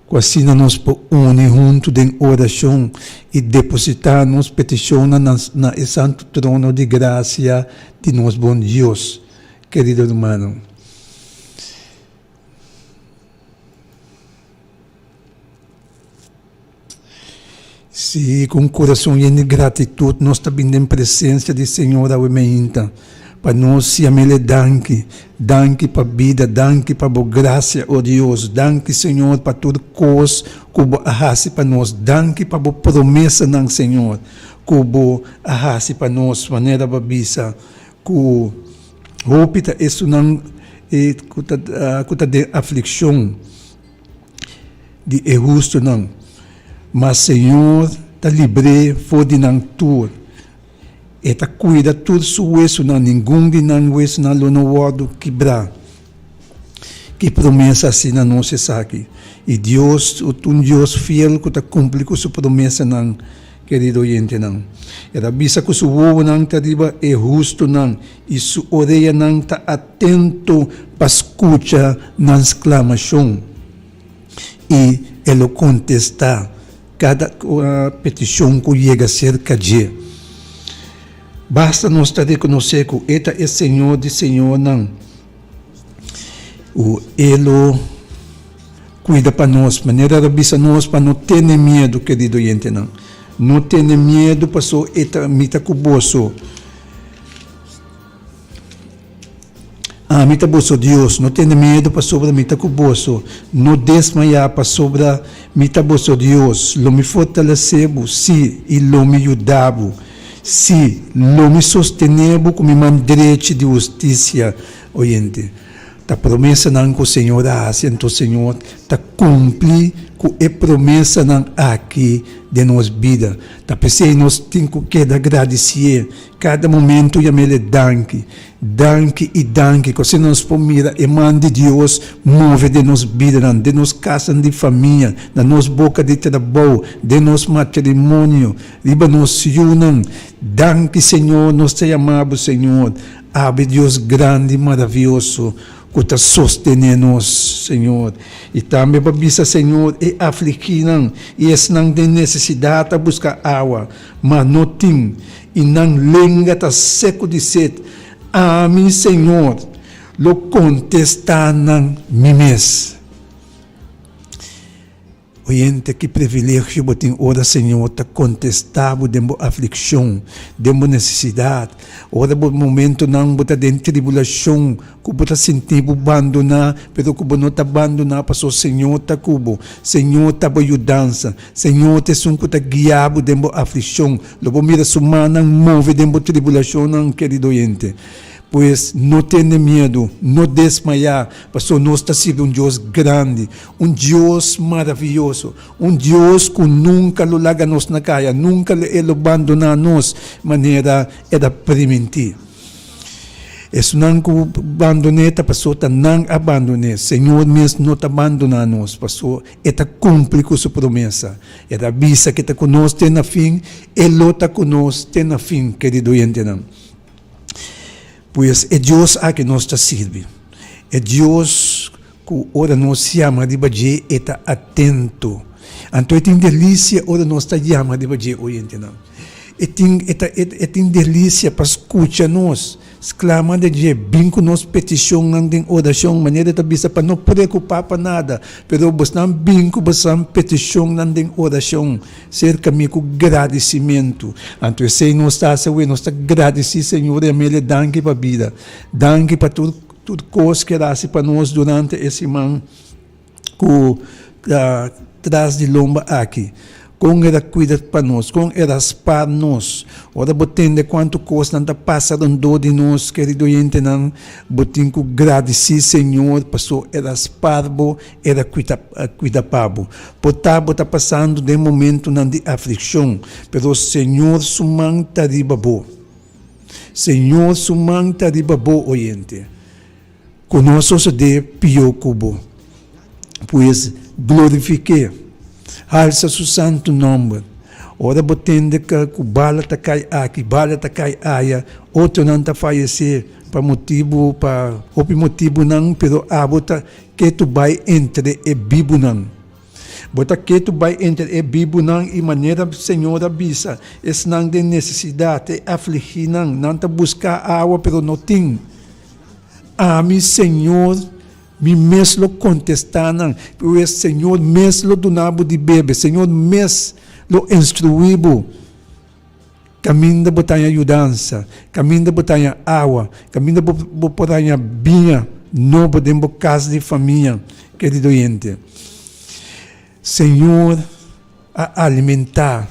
ku asina nos por uni huntu den orashon i depositá nos petishonnan na e santu trono di grasia di nos bon Dios. Kerido rumannan. Sí, ku un kurason yen di gratitut nos ta bin den presensia di Señor awe meinta pa nos yam'El e danki. Danki pa bida, danki pa bo grasia, o Dios. Danki, Señor, pa tur kos ku bo a hasi pa nos. Danki pa bo promesanan, Señor, ku bo a hasi pa nos, manera bo a bisa ku hopi ta esunnan ku ta den aflikshon. Di e hustunan, ma Señor ta libr'é for di nan tur. E ta kuida tur su wesunan, ningun di nan wesunan lo no wòrdu kibrá. Ki promesa asina nos esaki! I Dios ta un Dios fiel ku ta kumpli ku su promesanan, kerido oyentenan. E ta bisa ku su wowonan ta riba e hustunan i su oreanan ta atento pa skucha nan sklamashon, i e lo kontestá kada petishon ku yega serka dje. Basta nos ta rekonosé ku e ta e Señor di señornan, ku e lo kuida pa nos, manera el a bisa nos pa no tene miedu, kerido oyentenan, no tene miedu paso e ta mi ta ku boso. Ami ta boso Dios, no tene miedu pasobra mi ta ku boso, no desmayá pasobra mi ta boso Dios. Lo mi fortalesé bo, sí, i lo mi yuda bo, sí, lo mi sostené bo ku mi man drechi di hustisia. Oyente, ta promesanan ku Señor a hasi, anto Señor ta kumpli ku e promesanan aki den nos bida. Ta p'esei nos tin ku keda gradisié kada momento yam'El danki. Danki i danki ku asina nos por mira e man di Dios move den nos bidanan, den nos kasnan di famia, na nos boka di trabou, den nos matrimonio, riba nos yunan. Danki Señor, nos ta yama bo Señor, abo e Dios grandi i maravioso ku ta sostené nos, Señor. I tambe pa bisa Señor, e afligínan i esnan den nesesidat ta buska awa, ma no tin, i nan lenga ta seku di set, ami, Señor, lo kontestá nan mi mes. Oyente, ki privilegio bo tin ora Señor ta kontestá bo den bo aflikshon, den bo nesesidat, ora bo momentonan bo ta den tribulashon, ku bo ta sinti bo bandoná, pero ku bo no ta bandoná pasobra Señor ta ku bo, Señor ta bo yudansa. Señor ta esun ku ta guia bo den bo aflikshon. Lo bo mira su mannan move den bo tribulashonnan, kerido oyente. Pues, no tene miedu, no desmayá, pasobra nos ta sirbi un Dios grandi, un Dios maravioso, un Dios ku nunka lo laga nos na kaya, nunka E lo bandoná nos manera E ta primintí. Esunnan ku bandon'é ta pasobra ta nan a bandon'é. Señor mes no ta bandoná nos, pasobra E ta kumpli ku su promesa. E ta bisa ku e ta ku nos te na fin, e lo ta ku nos te na fin, kerido oyentenan. Pues e Dios aki nos ta sirbi, e Dios ku ora nos yama riba dje e ta atento. Anto e tin delisia ora nos ta yama riba dje, oyentenan. E tin e ta e tin delisia pa skucha nos. Sklama den dje, bin ku nos petishonnan den orashon, manera e ta bisa pa no preokupá pa nada, pero bosnan bin ku bosan petishonnan den orashon serka mi ku gradisimentu. Anto esei nos ta hasi awe, nos ta gradisí Señor i Amelia danki pa bida, danki pa tur tur kos ku el a hasi pa nos durante e siman. Ku ta tras di lomba aki. Kon el a kuida pa nos, kon el a spar nos. Ora bo tende kuantu kosnan ta pasa rondó di nos, kerido oyentenan, bo tin ku gradisí Señor paso el a spar bo, el a kuida pa bo. Por ta bo ta pasando den momentunan di aflikshon, pero Señor su man ta riba bo. Señor su man ta riba bo, oyente. Ku no a sosodé pió ku bo. Pues, glorifik'é, halsa su santu nòmber. Ora bo tende ku bala ta kai aki, bala ta kai aya, otronan ta fayesé pa motibu, pa hopi motibunan, pero abo ta ketu bai entre e bibunan. Bo ta ketu bai entre e bibunan i manera Señor a bisa, esnan den nesesidat, e afligínan, nan ta buska awa pero no tin. Ami, Señor, mi mes lo kontestá nan. Pues Señor mes lo duna bo di bebe, Señor mes lo instruí bo kaminda bo ta haña yudansa, kaminda bo ta haña awa, kaminda bo bo por haña biña nobo den bo kas di famia, kerido oyente. Señor a alimentá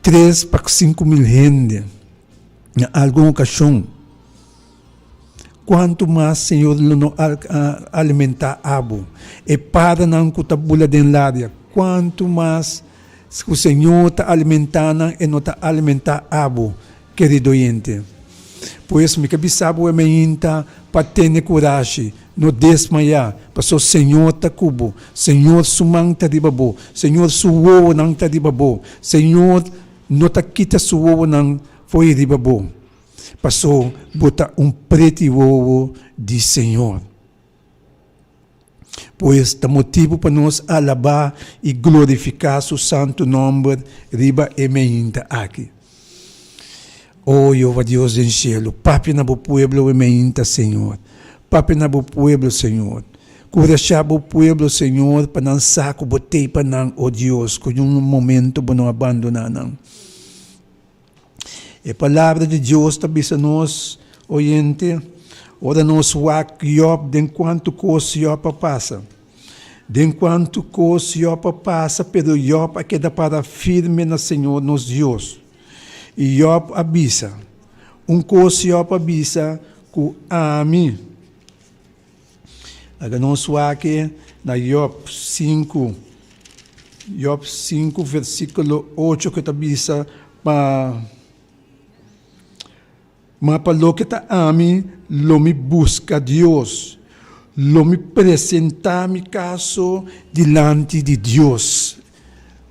tres pa 5000 hende. Na algun okashon, kuantu mas Señor lo no alimentá abo, e paranan ku ta bula den laria, kuantu mas ku Señor ta alimentá nan, e no ta alimentá abo, kerido oyente. Pues mi ke bisa bo e mainta pa tene kurashi, no desmayá, pasobra Señor ta ku bo, Señor su man ta riba bo, Señor su wowonan ta riba bo, Señor No ta kita su wowonan fo'i riba bo, paso bo ta un preti wowo di Señor. Pues ta motibu pa nos alabá i glorifiká su santu nòmber riba e meinta aki. O Jehová Dios den shelu, papia na bo pueblo e meinta, Señor. Papia na bo pueblo, Señor. Kurashá bo pueblo, Señor, pa nan sa ku bo t'ei pa nan, o Dios, ku niun momento bo no a bandoná nan. E Palabra di Dios ta bisa nos, Oyente, ora nos wak Job den kuantu kos Job a pasa. Den kuantu kos Job a pasa, pero Job a keda para firme na Señor nos Dios. I Job a bisa, un kos Job a bisa ku ami. Laga nos wak na Job sinku, Job sinku versíkulo ocho ku ta bisa pa. Ma pa loke ta ami, lo mi buska Dios, lo mi presentá mi kaso dilanti di Dios.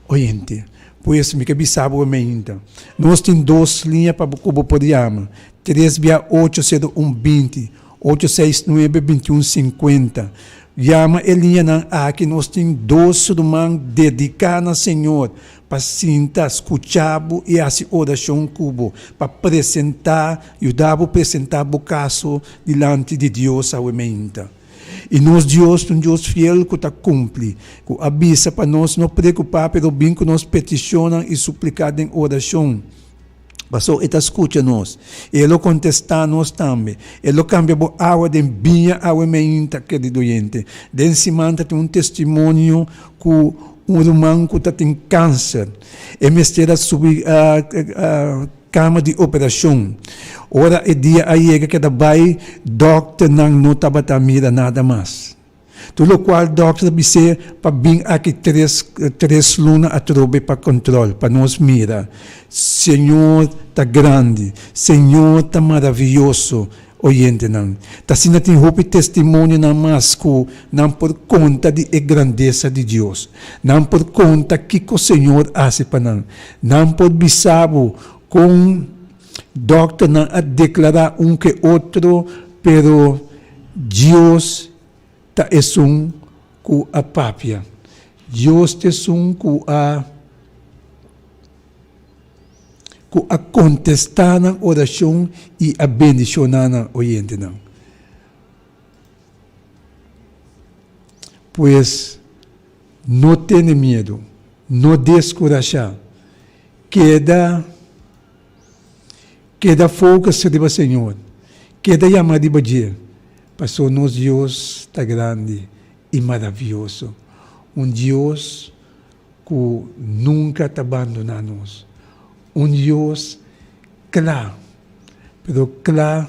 Oyente, pues mi ke bisa bo mainta, nos tin dos liña pa ku bo por yama, tres bia ocho sero un binti, ocho seis nuebe bintiun sinkuenta. Yama e liñanan aki, nos tin dos ruman dediká na Señor pa sinta, skucha bo i hasi orashon ku bo, pa presentá, yuda bo presentá bo kaso dilanti di Dios awe meinta. I nos Dios ta un Dios fiel ku ta kumpli, ku a bisa pa nos no preokupá pero bin ku nos petishonnan i supliká den orashon. Pasobra e ta skucha nos, i e lo kontestá nos tambe. E lo kambia bo awa den biña awe meinta, kerido oyente. Den siman ta tin un testimonio ku un ruman ku ta tin kanser. E mester a subi kama di operashon. Ora e dia a yega keda bai, dòkternan no tabata mira nada mas. Tur lokual dòkter a bis'é pa bin aki tres tres luna atrobe pa kòntròl, pa nos mira. Señor ta grandi, Señor ta maravioso, oyentenan. Ta asina tin hopi testimonionan mas ku nan por konta di e grandesa di Dios. Nan por konta kiko Señor hasi pa nan. Nan por bisa bo kon dòkternan a deklará un ke otro, pero Dios ta esun ku a papia. Dios ta esun ku a ku a kontestá nan orashon i a bendishoná nan oyentenan. Pues, no tene miedu, no deskurashá, keda. Keda focus riba Señor, keda yama riba dje, paso nos Dios ta grandi i maravioso, un Dios cu nunca ta bandona nos, un Dios cla, pero cla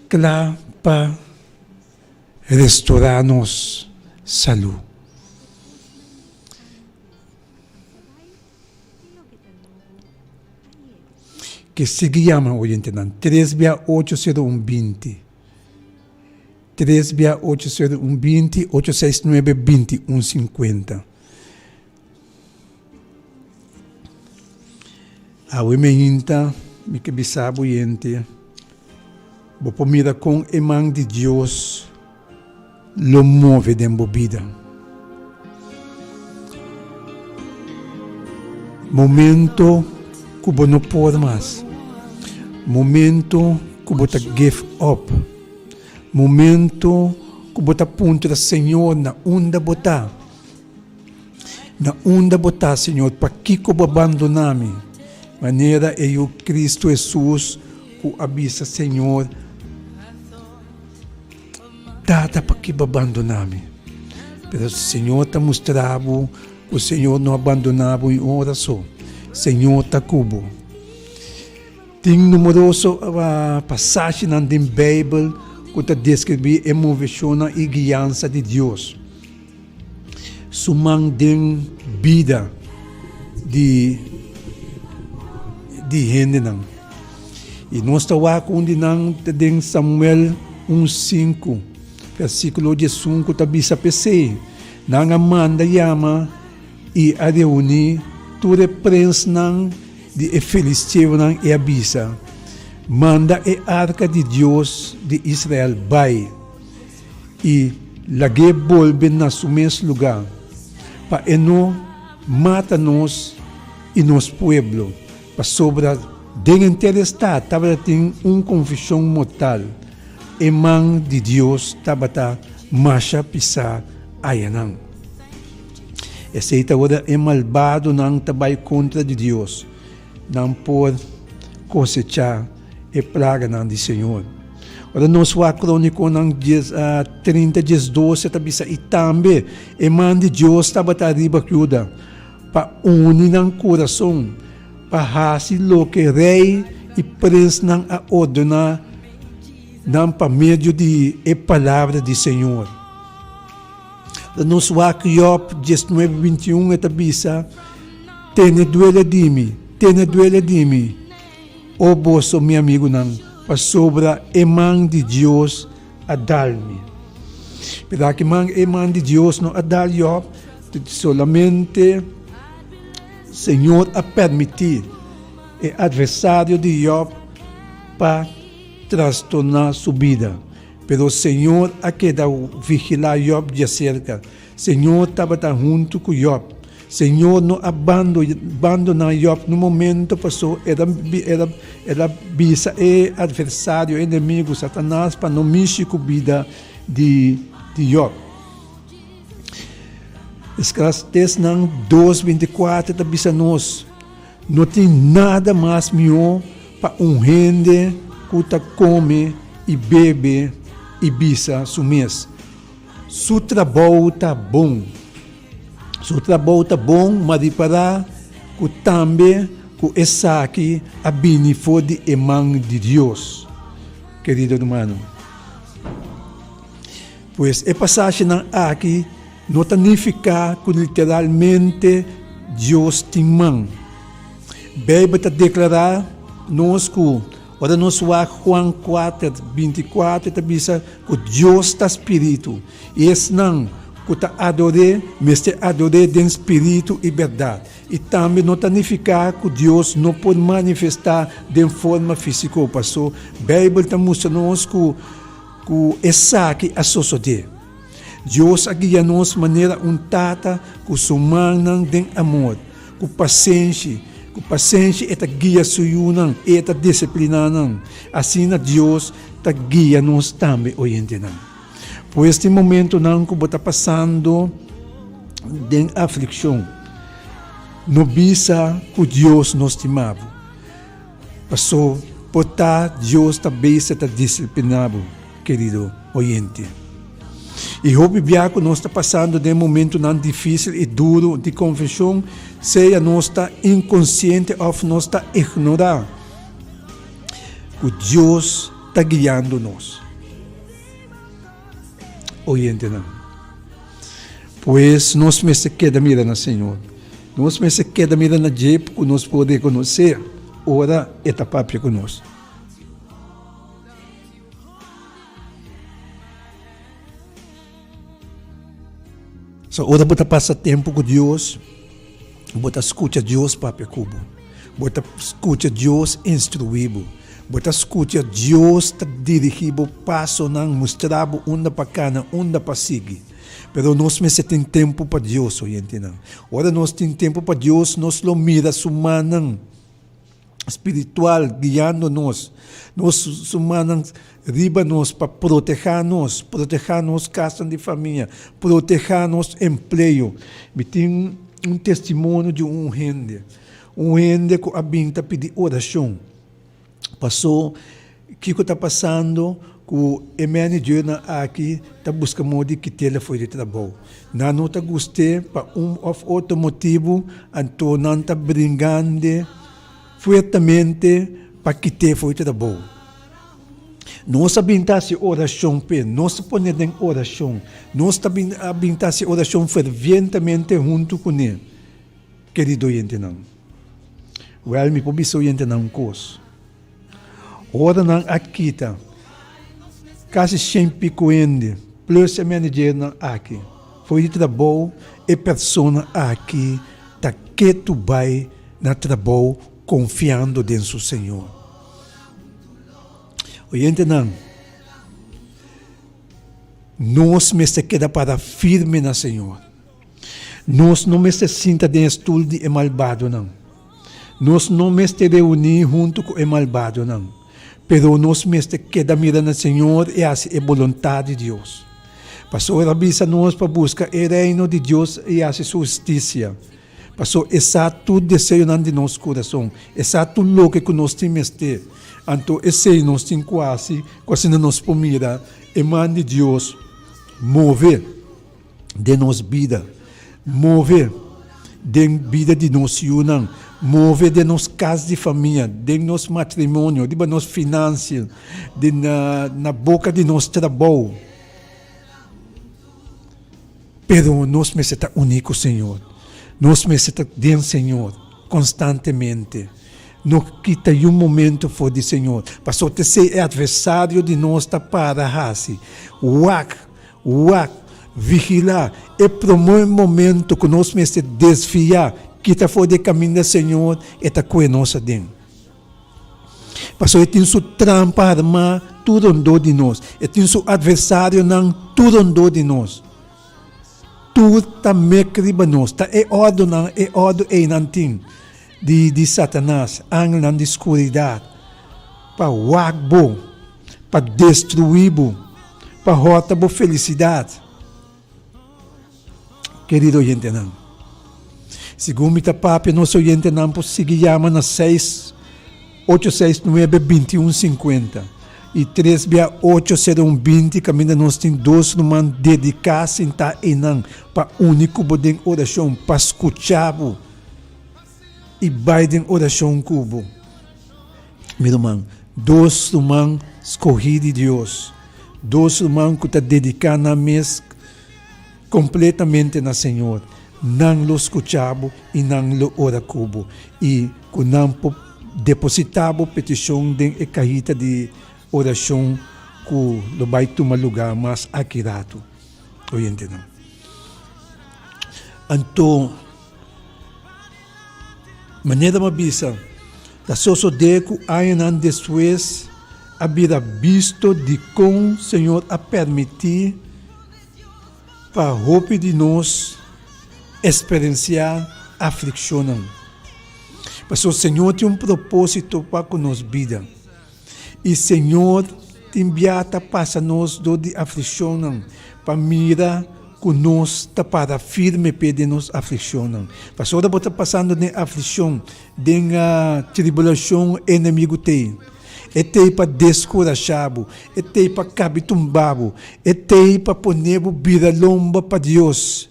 Kla pa restorá nos salú. Ke sigui yama oyentenan tres bia ocho sero un binti, tres bia ocho sero un binti, ocho seis nuebe binti un sinkuenta. Awe meinta mi ke bisa bo yente, bo por mira kon e man di Dios lo move den bo bida. Momento ku bo no por mas, momento ku bo ta give up, momento ku bo ta puntra Señor na unda bo ta. Na unda bo ta, Señor? Pakiko bo a bandoná mi? Manera e yu Cristo Hesus ku a bisa Señor, Tata, paki bo a bandoná mi? Pero Señor ta mustra bo ku Señor no a bandoná bo un ora so. Señor ta ku bo. Tin numeroso pasashinan den Beibel ku ta deskribí e moveshonnan i guiansa di Dios. Su man den bida di di hendenan. I nos ta wak un di nan ta den Samuel un sinku, versíkulo diesun ku ta bisa p'esei, Nan a manda yama i a reuní tur e prensnan di e filisteonan i a bisa, Manda e arka di Dios di Israel bai. I lag'é bolbe na su mes lugá, pa e no mata nos i nos pueblo, pasobra den henter e stat tabatin un konfushon mortal, e man di Dios tabata masha pisá ayanan. Esei ta ora e malbadonan ta bai kontra di Dios, nan por kosechá e plaganan di Señor. Ora nos wak Krónikonan 30, 12 e ta bisa, I tambe e man di Dios tabata riba Juda, pa uni nan kurason, pa hasi loke rei i prensnan a ordená nan pa medio di e palabra di Señor. Ora nos wak Job 19, 21 e ta bisa, Tene duele di mi, tene duele di mi, O boso, mi amigunan, pasobra e man di Dios a dal mi. Pero aki man e man di Dios no a dal Job, solamente Señor a permití e adversario di Job pa trastorná su bida. Pero Señor a keda vigilá Job djaserka. Señor tabata huntu ku Job. Señor no a bandoná Job niun momento, pasobra el a bisa e adversario, e enemigu, Satanas, pa no mishi ku bida di Job. Eclesiastesnan dos 24 ta bisa nos, No tin nada mas mihó pa un hende ku ta kome i bebe i bisa su mes, Su trabou ta bon. Su trabou ta bon, ma ripará ku tambe ku esaki a bini for di e man di Dios. Kerido rumannan, pues e pasashinan aki no ta nifiká ku literalmente Dios tin man. Beibel ta deklará nos ku ora nos wak Juan kuater, 24 ta bisa ku Dios ta spiritu i esnan ku ta ador'é mester ador'é den spiritu i bèrdat. I tambe no ta nifiká ku Dios no por manifestá den forma físiko, pasó Beibel ta mustra nos ku ku esaki a sosodé. Dios a guia nos manera un tata ku su mannan den amor, ku pasenshi. Ku pasenshi e ta guia su yunan i e ta disipliná nan. Asina Dios ta guia nos tambe, oyentenan. Pues tin momentonan ku bo ta pasando den aflikshon, no bisa ku Dios no stima bo. Paso por ta Dios ta bisa ta disipliná bo, kerido oyente. I hopi bia ku nos ta pasando den momentonan difísil i duru di konfeshon, sea nos ta inkonsiente òf nos ta ignorá ku Dios ta guiando nos. Oyentenan, pues nos mester keda mira na Señor. Nos mester keda mira na dje ku nos por rekonosé ora e ta papia ku nos. So ora bo ta pasa tempu ku Dios, bo ta skucha Dios papia ku bo. Bo ta skucha Dios instruí bo. Bo ta skucha Dios ta dirigí bo pasonan, mustra bo unda pa kana, unda pa sigui. Pero nos mester tin tempu pa Dios, oyentenan. Ora nos tin tempu pa Dios, nos lo mira su mannan. spiritual guiando nos, nos su mannan riba nos pa protehá nos, protehá nos kasnan di famia, protehá nos empleo. Mi tin un testimonio di un hende, un hende ku a bin ta pidi orashon, pasó kiko ta pasando ku e managernan aki ta buska modo di kit'el afo'i di trabou. Nan no ta gust'é pa un òf otro motibu, anto nan ta bringand'e fuertemente pa kit'é fo'i trabou. Nos a bin ta hasi orashon p'e, nos ta pon'é den orashon, nos ta bin a bin ta hasi orashon fervientemente huntu kuné, kerido oyentenan. Wèl, mi por bisa oyentenan un kos. Ora nan a kita kasi shen pico hende plus e managernan aki for di trabou, e persona aki ta ketu bai na trabou confiando den su Señor. Oyentenan, nos mester keda para firme na Señor. Nos no mester sinta den e stul di e malbadonan. Nos no mester reuní huntu ku e malbadonan, pero nos mester keda mira na Señor i hasi e boluntat di Dios. Pasobra el a bisa nos pa buska e Reino di Dios i hasi su hustisia. Pasobra e sa tur deseonan di nos kurason. E sa tur loke ku nos tin mester. Anto esei nos tin ku hasi ku asina nos por mira e man di Dios move den nos bida, move den bida di nos yunan, move den nos kas di famia, den nos matrimonio, riba nos finansia, den na boka di nos trabou. Pero nos mester ta uní ku Señor. Nos mester ta den Señor konstantemente. No kita yun momento for di Señor. Pasobra t'esei e atversario di nos ta para hasi. Wak, wak, vigilá. E promé momento ku nos mester desviá, kita for di e kaminda Señor, e ta kue nos aden. Pasobra e tin su trampa armá tur rondó di nos. E tin su atversarionan tur rondó di nos. Tur ta mek riba nos. Ta e òrdunan, e òrdu einan tin di di Satanas, angelnan di skuridat, pa wak bo, pa destruí bo, pa hòrta bo felisidat. Kerido oyentenan, segun mi ta papia nos oyentenan por sigui yama na seis ocho seis nuebe binti un sinkuenta i tres bia ocho sero un binti kaminda nos tin dos ruman dediká sintá einan pa uni ku bo den orashon pa skucha bo i bai den orashon ku bo. Mi ruman, dos ruman skohí di Dios, dos ruman ku ta dediká nan mes kompletamente na Señor, nan lo skucha bo i nan lo ora ku bo, i ku nan por depositá bo petishon den e kahita di orashon ku lo bai tuma lugá mas aki ratu. Oyentenan. Anto. Manera mi a bisa, ta sosodé ku añanan despues a bira bisto dikon Señor a permití pa hopi di nos eksperensiá aflikshonnan. Pasobra Señor tin un propósito pa ku nos bida. I Señor tin bia ta pasa nos dor di aflikshonnan pa mira ku nos ta para firme p'e den nos aflikshonnan. Pasobra bo ta pasando den aflikshon, den tribulashon, e enemigu t'ei. E t'ei pa deskurashá bo, e t'ei pa kabi tumba bo, e t'ei pa pone bo bira lomba pa Dios.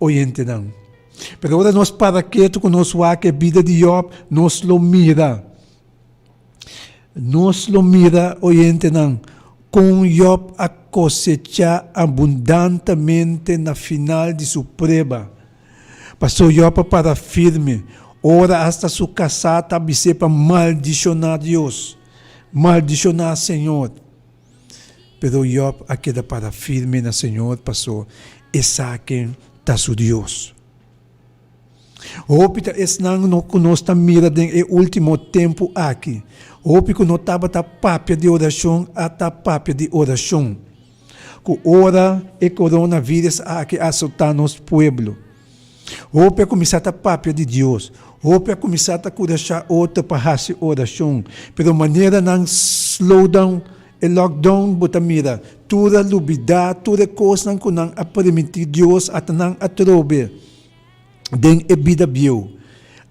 Oyentenan. Pero ora nos para ketu ku nos wak e bida di Yòb, nos lo mira. Nos lo mira, oyentenan, kon Yòb a kosechá abundantemente na final di su prueba. Pasó Yòb a para firme ora asta su kasá ta bis'é pa maldishoná Dios, maldishoná Señor. Pero Yòb a keda para firme na Señor pasó e sa ken ta su Dios. Hopi ta esnan no ku nos ta mira den e último tempu aki. Hopi ku no tabata papia di orashon a ta papia di orashon. Ku ora e coronavirus aki a asotá nos pueblo. Hopi a kuminsá ta papia di Dios. Hopi a kuminsá ta kurashá otro pa hasi orashon. Pero manera nan slow down e lockdown bo ta mira tur a lubidá tur e kosnan ku nan a permití Dios ata nan atrobe. den e bida bieu.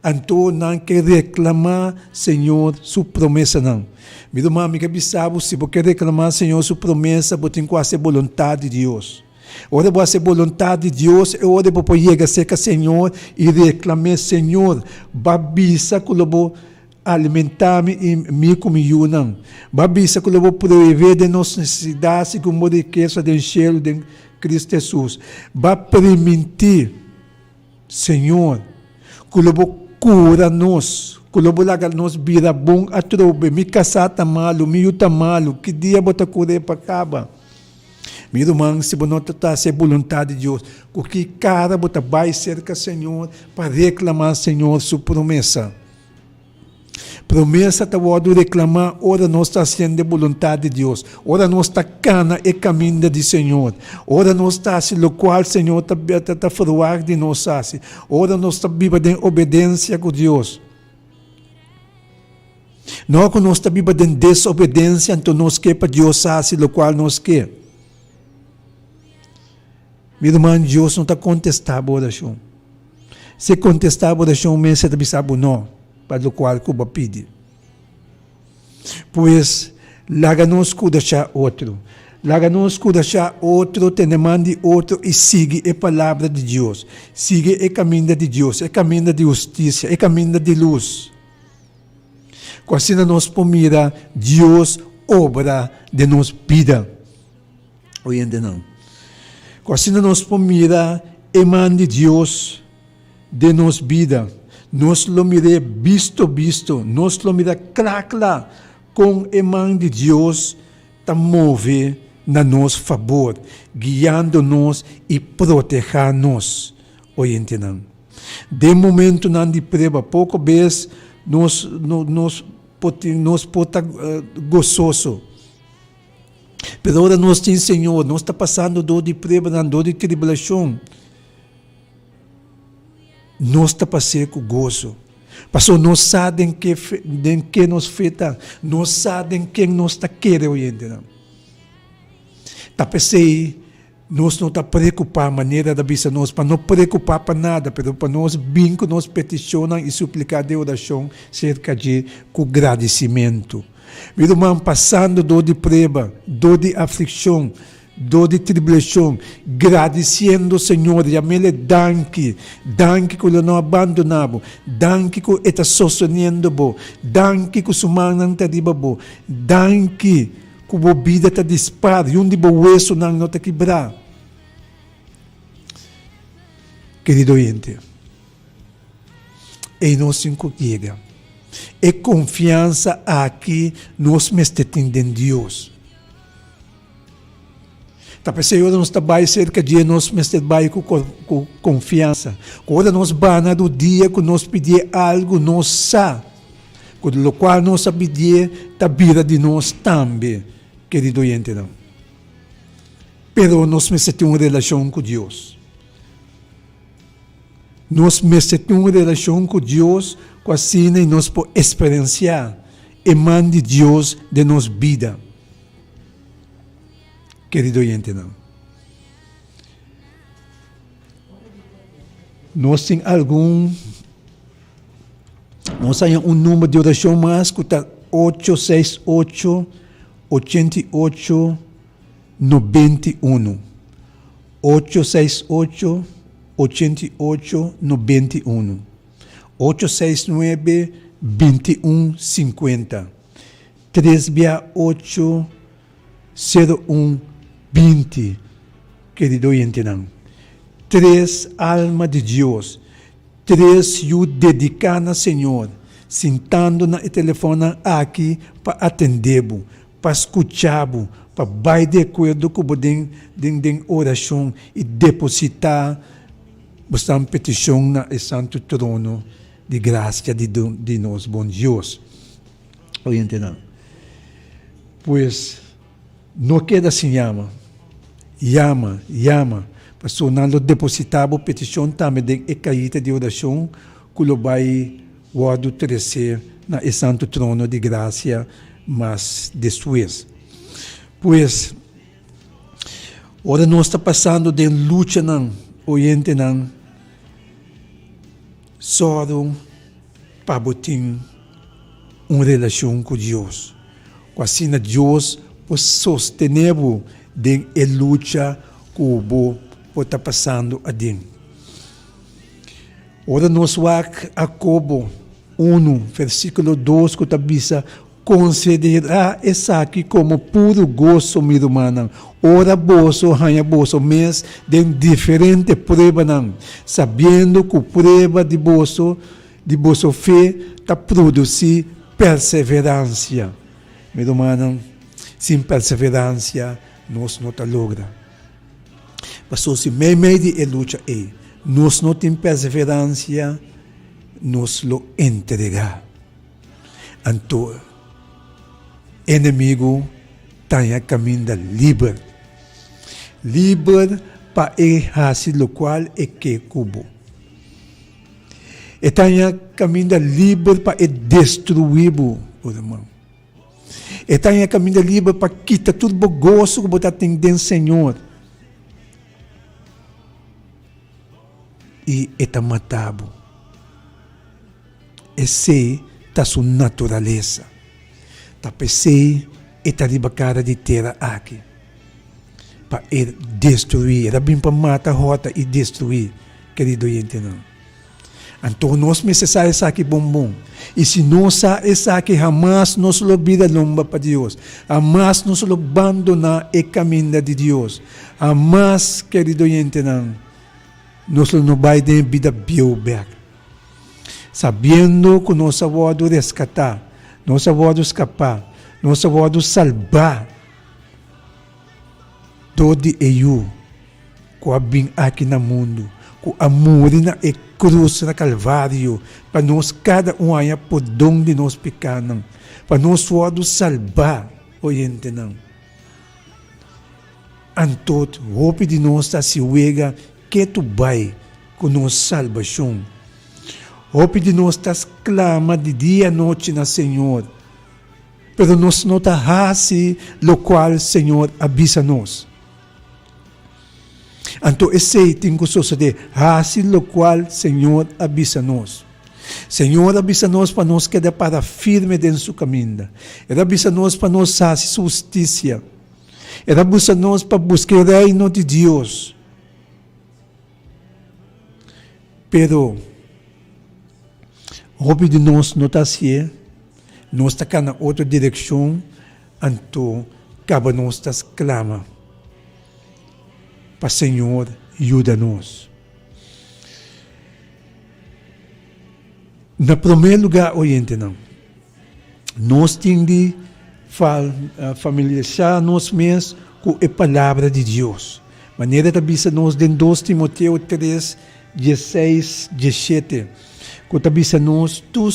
Anto nan ke reklamá Señor su promesanan. Mi ruman, mi ke bisa bo, si bo ke reklamá Señor su promesa, bo tin ku hasi e boluntat di Dios. Ora bo hasi e boluntat di Dios, e ora bo por yega serka Señor i reklam'é, Señor, bo a bisa ku lo bo alimentá mi i mi ku mi yunan. Bo a bisa ku lo bo proveé den nos nesesidat segun bo rikesa den shelu den Cristo Hesus. Bo a primintí, Señor, ku lo bo kura nos, ku lo bo laga nos bira bon atrobe. Mi kasá ta malu, mi yu ta malu, ki dia bo ta kur'é pa kaba? Mi ruman, si bo no ta ta hasi e boluntat di Dios, ku ki kara bo ta bai serka Señor pa reklamá Señor su promesa? Promesa ta wòrdu reklamá ora nos ta hasiendo e boluntat di Dios, ora nos ta kana e kaminda di Señor, ora nos ta hasi lokual Señor ta ta ferwagt di nos hasi, ora nos ta biba den obedensia ku Dios. No ku nos ta biba den desobedensia anto nos ke pa Dios hasi lokual nos ke. Mi ruman, Dios no ta kontestá bo orashon. Si e kontestá bo orashon mes, e ta bisa bo no pa lokual ku bo a pidi. Pues, laga nos kurashá otro. Laga nos kurashá otro, tene man di otro i sigui e Palabra di Dios. Sigui e kaminda di Dios, e kaminda di hustisia, e kaminda di lus. Ku asina nos por mira Dios obra den nos bida. Oyentenan, ku asina nos por mira e man di Dios den nos bida. Nos lo mir'é bisto bisto, nos lo mira kla kla kon e man di Dios ta move na nos fabor, guiando nos i protehá nos. Oyentenan, den momentunan di prueba poko bes nos nos por tin nos por ta gososo. Pero ora nos tin Señor, nos ta pasando dor di pruebanan, dor di tribulashon. Nos ta pas'é ku goso. Pasobra nos sa den ke den ke nos fe ta. Nos sa den ken nos ta kere, oyentenan. Ta p'esei nos no ta preokupá, manera ta bisa nos pa no preokupá pa nada, pero pa nos bin ku nos petishonnan i supliká den orashon serka dje ku gradisimentu. Mi ruman, pasando dor di prueba, dor di aflikshon, Dor di tribulashon, gradisiendo Señor, yam'El danki, danki ku lo no a bandoná bo, danki ku E ta sosteniendo bo, danki ku Su mannan ta riba bo, danki ku bo bida ta di spar i un di bo wesonan no ta kibrá. Kerido oyente, ei nos tin ku yega. E konfiansa aki nos mester tin den Dios. Ta p'esei ora nos ta bai serka dje nos mester bai ku ku konfiansa. Ku ora nos bana rudia ku nos pidié algu nos sa ku lokual nos a pidié ta bira di nos tambe, kerido oyentenan. Pero nos mester tin un relashon ku Dios. Nos mester tin un relashon ku Dios ku asina i nos por eksperensiá e man di Dios den nos bida. Kerido oyentenan, nos tin algun, nos haña un number di orashon mas ku ta ocho seis ocho, 88, 91. Ocho seis ocho, 88, 91. Ocho seis nuebe, 21, 50. Tres bia ocho, sero un, 20. Kerido oyentenan, tres alma di Dios, tres yu dediká na Señor, sintando na e telefònnan aki pa atendé bo, pa skucha bo, pa bai di akuerdo ku bo den den den orashon i depositá bosnan petishon na e santu trono di grasia di di nos bon Dios. Oyentenan, pues no keda sin yama, yama, yama, pasobra nan lo depositá bo petishon tambe den e kayita di orashon ku lo bai wòrdu tresé na e santu trono di grasia mas despues. Pues, ora nos ta pasando den luchanan, oyentenan, sòru pa bo tin un relashon ku Dios, ku asina Dios por sostené bo den e lucha ku bo por ta pasando aden. Ora nos wak Hakobo unu, versíkulo dos ku ta bisa, Konsiderá esaki komo puru goso, mi rumannan, ora boso haña boso mes den diferente pruebanan, sabiendo ku prueba di boso di boso fe ta produsí perseveransia. Mi rumannan, sin perseveransia nos no ta logra. Pasobra si meimei di e lucha ei nos no tin perseveransia, nos lo entregá. Anto enemigu taña kaminda liber, liber pa e hasi lokual e ke ku bo. E taña kaminda liber pa e destruí bo, bo ruman. E taña kaminda liber pa kita tur bo goso ku bo ta tin den Señor. i e ta mata bo. Esei ta su naturalesa. Ta p'esei e ta riba kara di tera aki, pa e destruí. El a bin pa mata, hòrta i destruí, kerido oyentenan. Anto nos mester sa esaki bon bon. I si nos sa esaki, hamas nos lo bira lomba pa Dios. Hamas nos lo bandoná e kaminda di Dios. Hamas, kerido oyentenan, nos lo no bai den e bida bieu bèk. Sabiendo ku nos a wòrdu reskatá, nos a wòrdu skapá, nos a wòrdu salbá dor di e Yu ku a bin aki na mundu, ku a muri na e krus na Kalvario pa nos kada un haña pordon di nos pikánan, pa nos wòrdu salbá, oyentenan. Anto hopi di nos ta hasi wega ketu bai ku nos salbashon. Hopi di nos ta sklama di dia anochi na Señor, pero nos no ta hasi lokual Señor a bisa nos. Anto esei tin ku sosodé, hasi lokual Señor a bisa nos. Señor a bisa nos pa nos keda para firme den Su kaminda. El a bisa nos pa nos hasi Su hustisia. El a busa nos pa buska e Reino di Dios. Pero, hopi di nos no ta hasié, nos ta kana otro direkshon, anto kaba nos ta sklama pa Señor yuda nos. Na promé lugá, oyentenan, Nos tin di familiarisá nos mes ku e Palabra di Dios. Manera ta bisa nos den dos Timoteo tres, dieseis, diesshete, ku ta bisa nos, Tur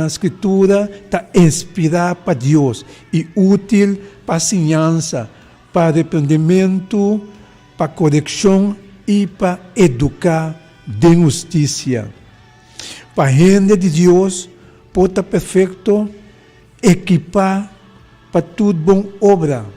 Skritura ta inspirá pa Dios i útil pa siñansa, pa reprendementu, pa korekshon i pa eduká den hustisia. Pa hende di Dios por ta perfecto, ekipá pa tur bon obra.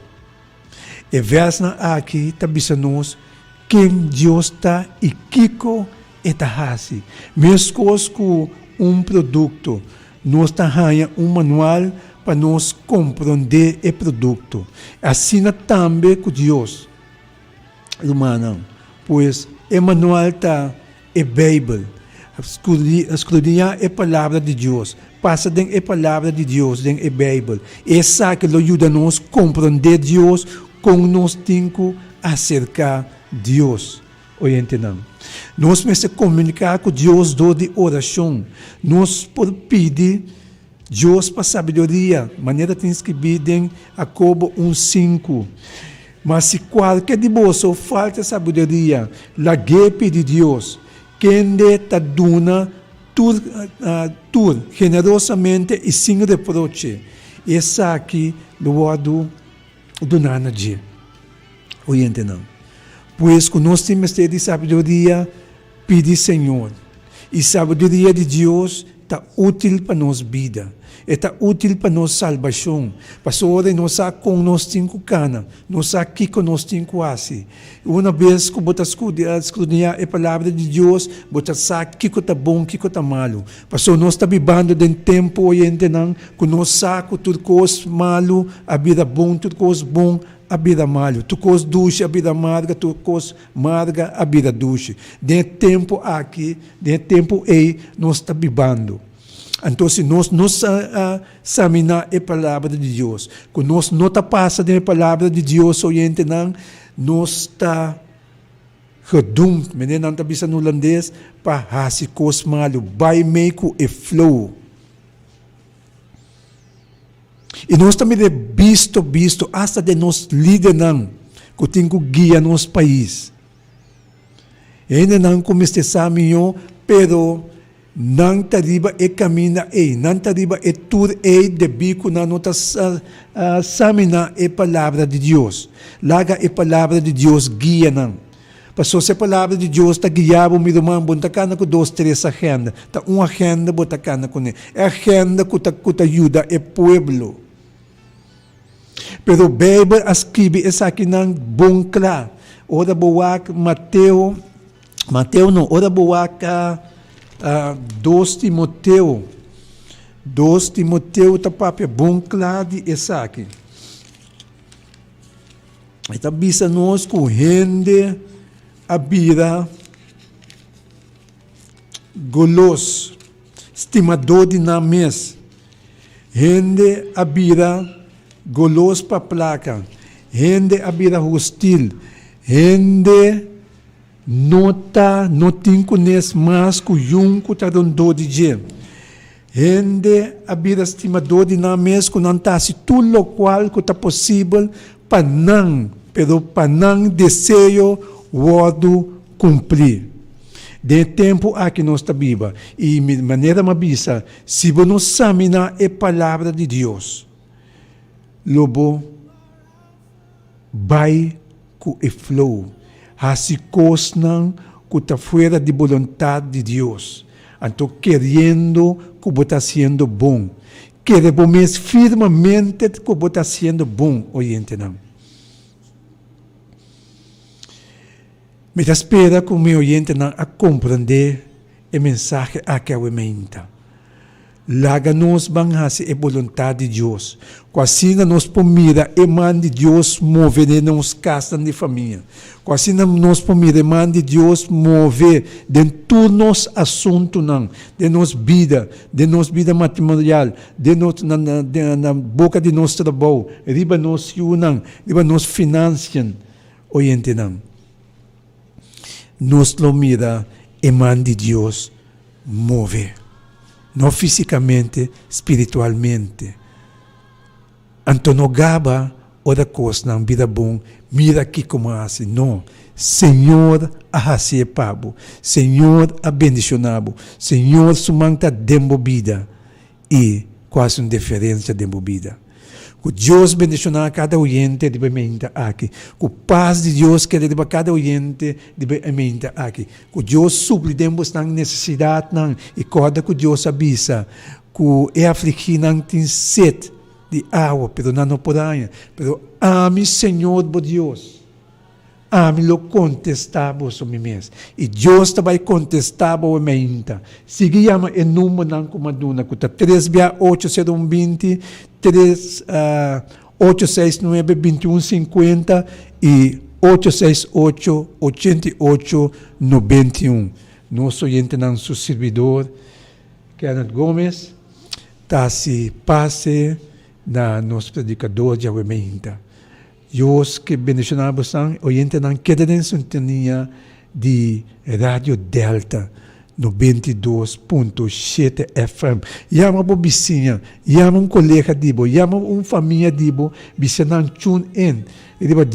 E vèrsnan aki ta bisa nos ken Dios ta i kiko e ta hasi. Meskos ku un produkto, nos ta haña un manual pa nos komprondé e produkto. Asina tambe ku Dios. Rumannan, pues e manual ta e Beibel. Skrudiñá e Palabra di Dios. Pasa den e Palabra di Dios, den e Beibel. Esaki lo yuda nos komprondé Dios, kon nos tin ku aserká Dios. Oyentenan, nos mester komuniká ku Dios dor di orashon. Nos por pidi Dios pa sabiduria, manera tin skibí den Hakobo un sinku. Ma si kualke di boso falta sabiduria, lag'é pidi Dios, kende ta duna tur tur generosamente i sin reproche, i esaki lo wòrdu duná na dje. Oyentenan, pues ku nos tin mester di sabiduria, Pidi Señor. I sabiduria di Dios ta útil pa nos bida. E ta útil pa nos salbashon. Pasobra nos sa kon nos tin ku kana, nos sa kiko nos tin ku hasi. Una bes ku bo ta skrudiñá e Palabra di Dios, bo ta sa kiko ta bon, kiko ta malu. Pasobra nos ta bibando den tempu, oyentenan, ku nos sa ku tur kos malu a bira bon, tur kos bon a bira malu, tur kos dushi a bira marga, tur kos Marga a bira dushi. Den e tempu aki, den e tempu ei, nos ta bibando. Anto si nos no sa saminá e Palabra di Dios, ku nos no ta pasa den e Palabra di Dios, oyentenan, nos ta gedoemd, mene nan ta bisa na hulandes, pa hasi kos malu, bai mei ku e flow. I nos ta mira bisto bisto asta den nos lidernan ku tin ku guia nos pais. Hendenan ku mester sa mihó, pero nan ta riba e kaminda ei, nan ta riba e tur ei debí ku nan no ta saminá e Palabra di Dios. Laga e Palabra di Dios guia nan. Pasobra si e Palabra di Dios ta guia bo, mi ruman, bo no ta kana ku dos, tres agenda. Ta un agenda bo ta kana kuné. E agenda ku ta ku ta yuda e pueblo. Pero Beibel a skibi esakinan bon kla. Ora bo wak Mateo. Mateo no, ora bo wak dos Timoteo, dos Timoteo ta papia bon kla di esaki. E ta bisa nos ku hende a bira golos, stimadó di nan mes. Hende a bira golos pa plaka, hende a bira hostil, hende no ta no tin kunes mas ku yun ku ta rondó di dje. Hende a bira stimadó di nan mes ku nan ta hasi tur lokual ku ta posibel pa nan, pero pa nan deseo wòrdu kumplí. Den e tempu aki nos ta biba, i manera mi a bisa, si bo no saminá e Palabra di Dios, lo bo bai ku e flow, hasi kosnan ku ta fuera di boluntat di Dios, anto keriendo ku bo ta hasiendo bon. Kere bo mes firmemente ku bo ta hasiendo bon, oyentenan. Mi ta spera ku mi oyentenan a komprendé e mensahe aki awe meinta. Laga nos ban hasi e boluntat di Dios, ku asina nos por mira e man di Dios move den nos kasnan di famia, ku asina nos por mira e man di Dios move den tur nos asuntunan, den nos bida, den nos bida matrimonial, den nos na boka di nos trabou, riba nos yunan, riba nos finansian. Oyentenan, nos lo mira e man di Dios move, no físikamente, spiritualmente. Anto no gaba ora kosnan bira bon, mira kiko mi a hasi. No, Señor a hasié pa bo, Señor a bendishoná bo, Señor su man ta den bo bida. I ku hasi un diferensia den bo bida. Ku Dios bendishoná kada oyente riba e meinta aki. Ku pas di Dios keda riba kada oyente riba e meinta aki. Ku Dios supli den bosnan nesesidatnan i kòrda ku Dios a bisa ku e afligínan tin set di awa pero nan no por haña. Pero ami, Señor bo Dios. Ami lo kontestá boso mi mes. I Dios ta bai kontestá bo meinta. Sigui yama e numbernan ku mi a duna, ku ta tres bia ocho sero un 20, tres ocho seis nuebe 21 50 i ocho seis ocho 88 91. Nos oyentenan su sirbidor Kenneth Gomez ta hasi pase na nos predikador djawe meinta. Dios ke bendiciona bosan oyentenan keda den sintonia di Radio Delta 92.7 FM. Yama bo bisiña, yama un colega di bo, yama un famia di bo, bisa nan tune in riba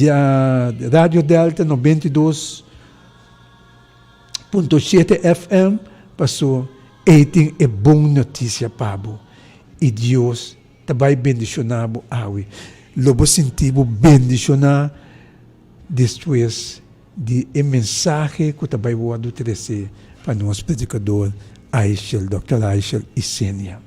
Radio Delta 92.7 FM paso ey tin e bon noticia pa bo y Dios Ta bai bendishoná bo awe. Lo bo sinti bo bendishoná despues di e mensahe ku ta bai wòrdu tresé pa nos predikador Aishel, Dòkter Aishel Isenia.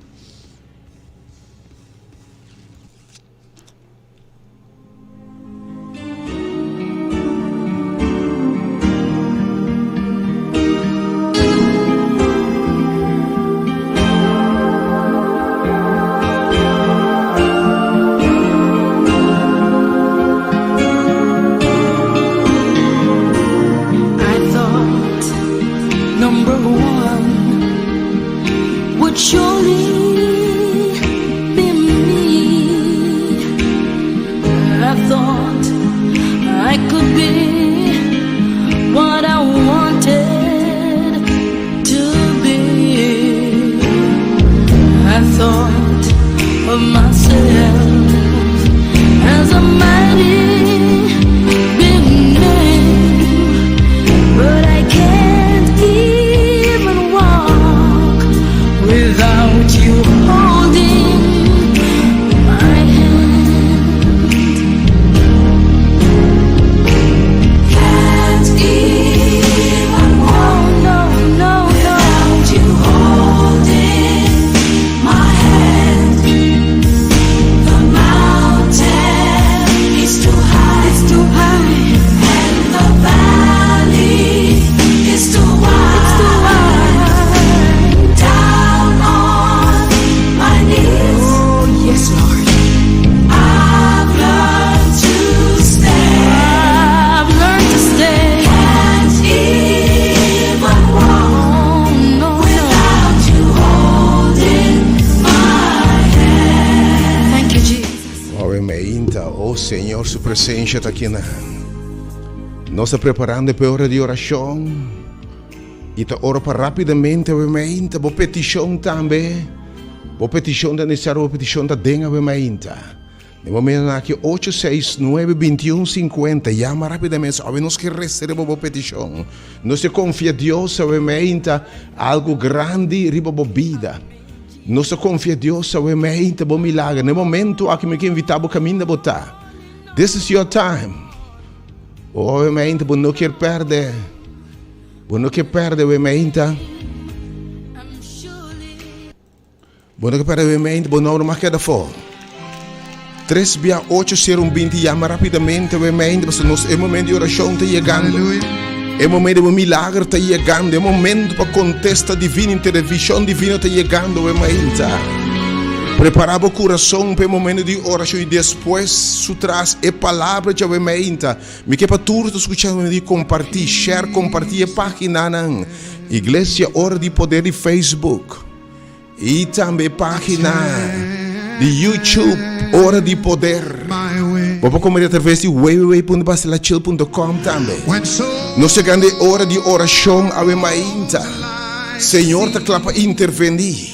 mainta, oh Señor, su presencia ta aki nan. Nos ta preparando pa e ora di oracion y ta ora pa rapidamente awe mainta bo peticion tambe. Bo peticion ta necesario, bo peticion ta den awe mainta. Den momentonan aki ocho seis nuebe bintiun sinkuenta yama rapidamente awe nos ke resa riba bo petishon. Nos ta konfia Dios awe meinta algu grandi riba bo bida. Nos ta konfia Dios awe meinta bo milager. Den momento aki mi ke invita bo kaminda bo ta. This is your time. Awe meinta bo no kier perde. Bo no kier perde awe meinta. Bo no ke perde bo mente, bo nomber mas keda afó. Tres bia ocho sero un binti yama rapidamente bo mente pasobra nos e momento di orashon ta yegando. E momento di bo milager ta yegando. E momento pa kontesta divino, intervishon divino ta yegando bo mente. Prepara bo kurason pa e momento di orashon i despues su tras e palabra dja bo mente. Mi ke pa tur ta skuchando di kompartí, share, kompartí e paginanan Iglesia Ora di Poder di Facebook. I tambe página di YouTube Ora di Poder. Bo por kompartí atraves di www.basilachil.com tambe. Nos yegando e ora di orashon awe mainta. Señor ta kla pa intervení.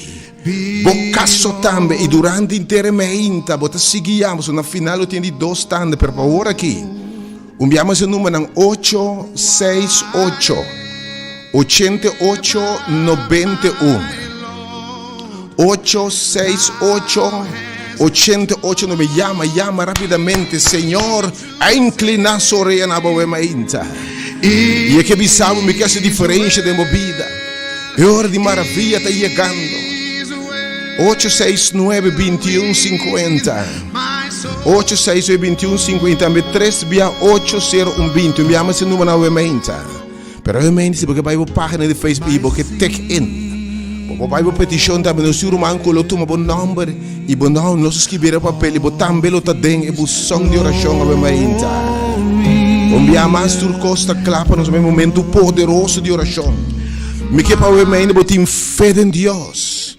Bo kaso tambe i durante henter e mainta bo ta sigui yama. So na final lo tin di dos tanda, pero pa ora aki. Un bia mas e numbernan ocho seis ocho, ochenta i ocho, 91. 868, 88, 9. Yama, yama rapidamente. Señor a inclina su orea na bo mainta. I e ke bisa bo mi ke hasi diferencia den bo bida. E ora di maravilla ta yegando. 869 21 50. 8 6 9 21 5 i tambe 3 bia 8 0 1 20. Un bia mas e number na awe mainta. Pero awe mainta si bo ke bai bo pagina di Facebook i bo ke tik in. Bo por bai bo petishon tambe nos tin ruman ku lo tuma bo nomber i bo nom nos skibi riba papel i bo tambe lo ta den e buson di orashon awe mainta. Un bia mas tur kos ta kla pa nos e momento poderoso di orashon. Mi ke pa awe mainta bo tin fe den Dios.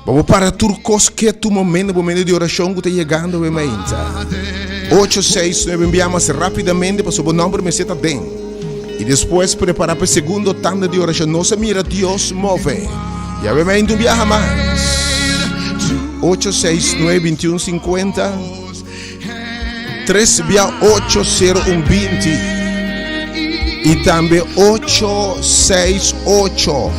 Bo por para tur kos ketu momento bo medio di orashon ku ta yegando awe mainta. Ocho, seis, nuebe bia mas rapidamente pasobra bo nomber mester ta den. I despues prepara pa e segundo tanda di orashon. Nos a mira Dios move. I awe mainta un biaha mas. Ocho, seis, nuebe, 21, 50. Tres bia ocho, sero, un, 20. I tambe ocho, seis, ocho.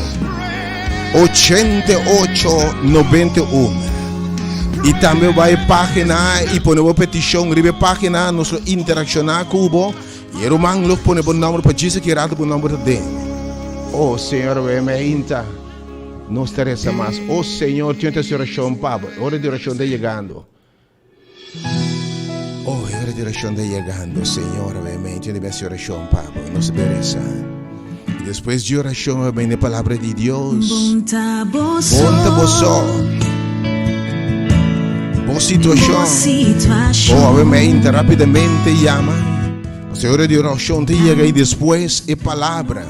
88 91. I tambe bai página i pone bo petishon riba e página, nos lo interakshoná ku bo i e ruman lo pone bo nòmber pa djis aki rato bo nòmber ta den. Oh Señor, awe meinta nos ta resa mas. Oh Señor, tin ta hasi orashon pa bo. E ora di orashon ta yegando. Oh, e ora di orashon ta yegando, Señor, awe meinta tin hasi orashon pa bo. Nos ta resa. I despues di orashon a bini e palabra di Dios. Bon ta boso. Bon ta boso. Bo situashon. Bo situashon. Oh, awe meinta rapidamente yama. Pasobra e ora di orashon ta yega i despues e palabra.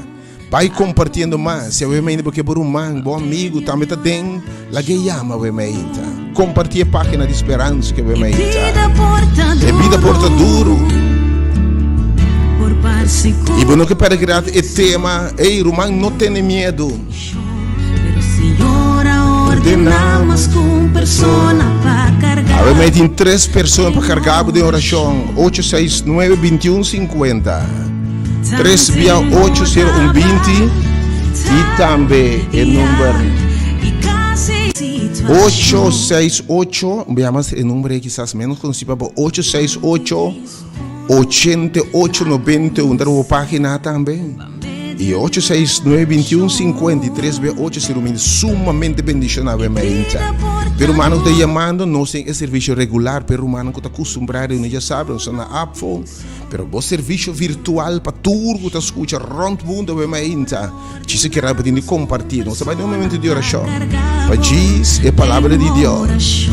Bai kompartiendo mas. Si awe meinta bo ke bo ruman, bo amigu tambe ta den, lag'é yama awe meinta. Kompartí e página di Speransa ku awe E meinta. bida por ta E bida por ta duru. duru. Por parse ku I bo no ke pèrdè grati e tema, Ey, ruman, no tene miedu. Pero Señor a ordená mas ku un persona pa kargá. Awe mei tin tres persona pa kargá bo den orashon, ocho seis nuebe 21 50. Tres bia ocho sero un 20 i tambe e number ocho seis ocho, bia mas e number ei kisas menos konosí pa bo, ocho seis ocho 88 91 ta bo página tambe. I ocho seis nuebe 21 53 bia ocho sero un 20 sumamente bendishoná bo mainta. Pero rumannan ku ta yamando nos tin e servisio regular, pero rumannan ku ta kustumbrá reuní ya sabe nos ta na Apfo. Pero bo servisio virtual pa tur ku ta skucha rònt mundu awe mainta. Djis a kere bo tin di kompartí. Nos ta bai den un momento di orashon pa djis e Palabra di Dios.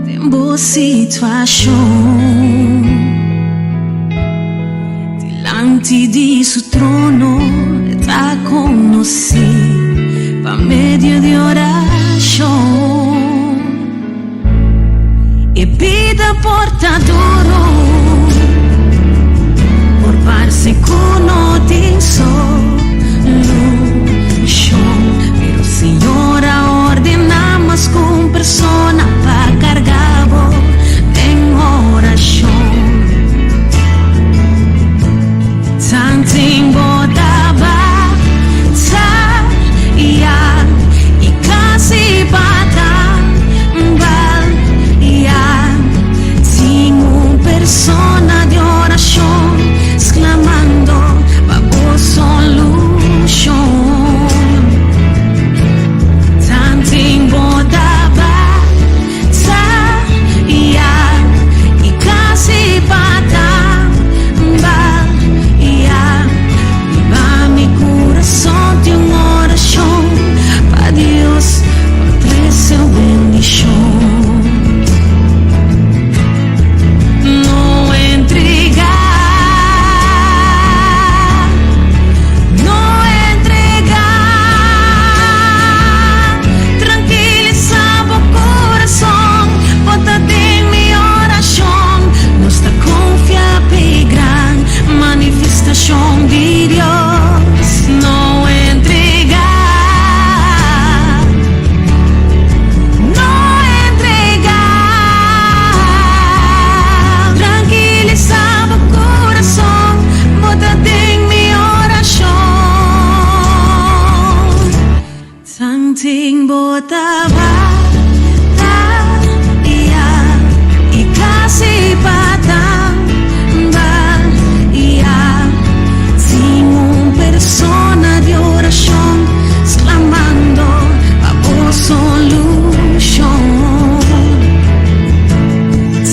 Den bo situashon. Dilanti di su trono e ta konosí pa medio di orashon. E bida por ta duru, por parse ku no tin solushon, pero Señor a ordená mas ku un persona pa karga bo den orashon. Tanten bo ta bataya i kasi pa tambaleá, tin un persona di orashon sklamando pa bo solushon. Tanten bo ta bataya i kasi pa tambaleá, riba mi kurason tin un orashon pa Dios por trese un bendishon. No entregá, no entregá. Trankilisá bo kurason, bo ta den mi orashon. Nos ta konfia p'e gran manifestashon di Dios. No entregá, no entregá. Trankilisá bo kurason, bo ta den mi orashon. Tanten bo ta bataya i kasi pa tambaleá, tin un persona di orashon sklamando pa bo solushon.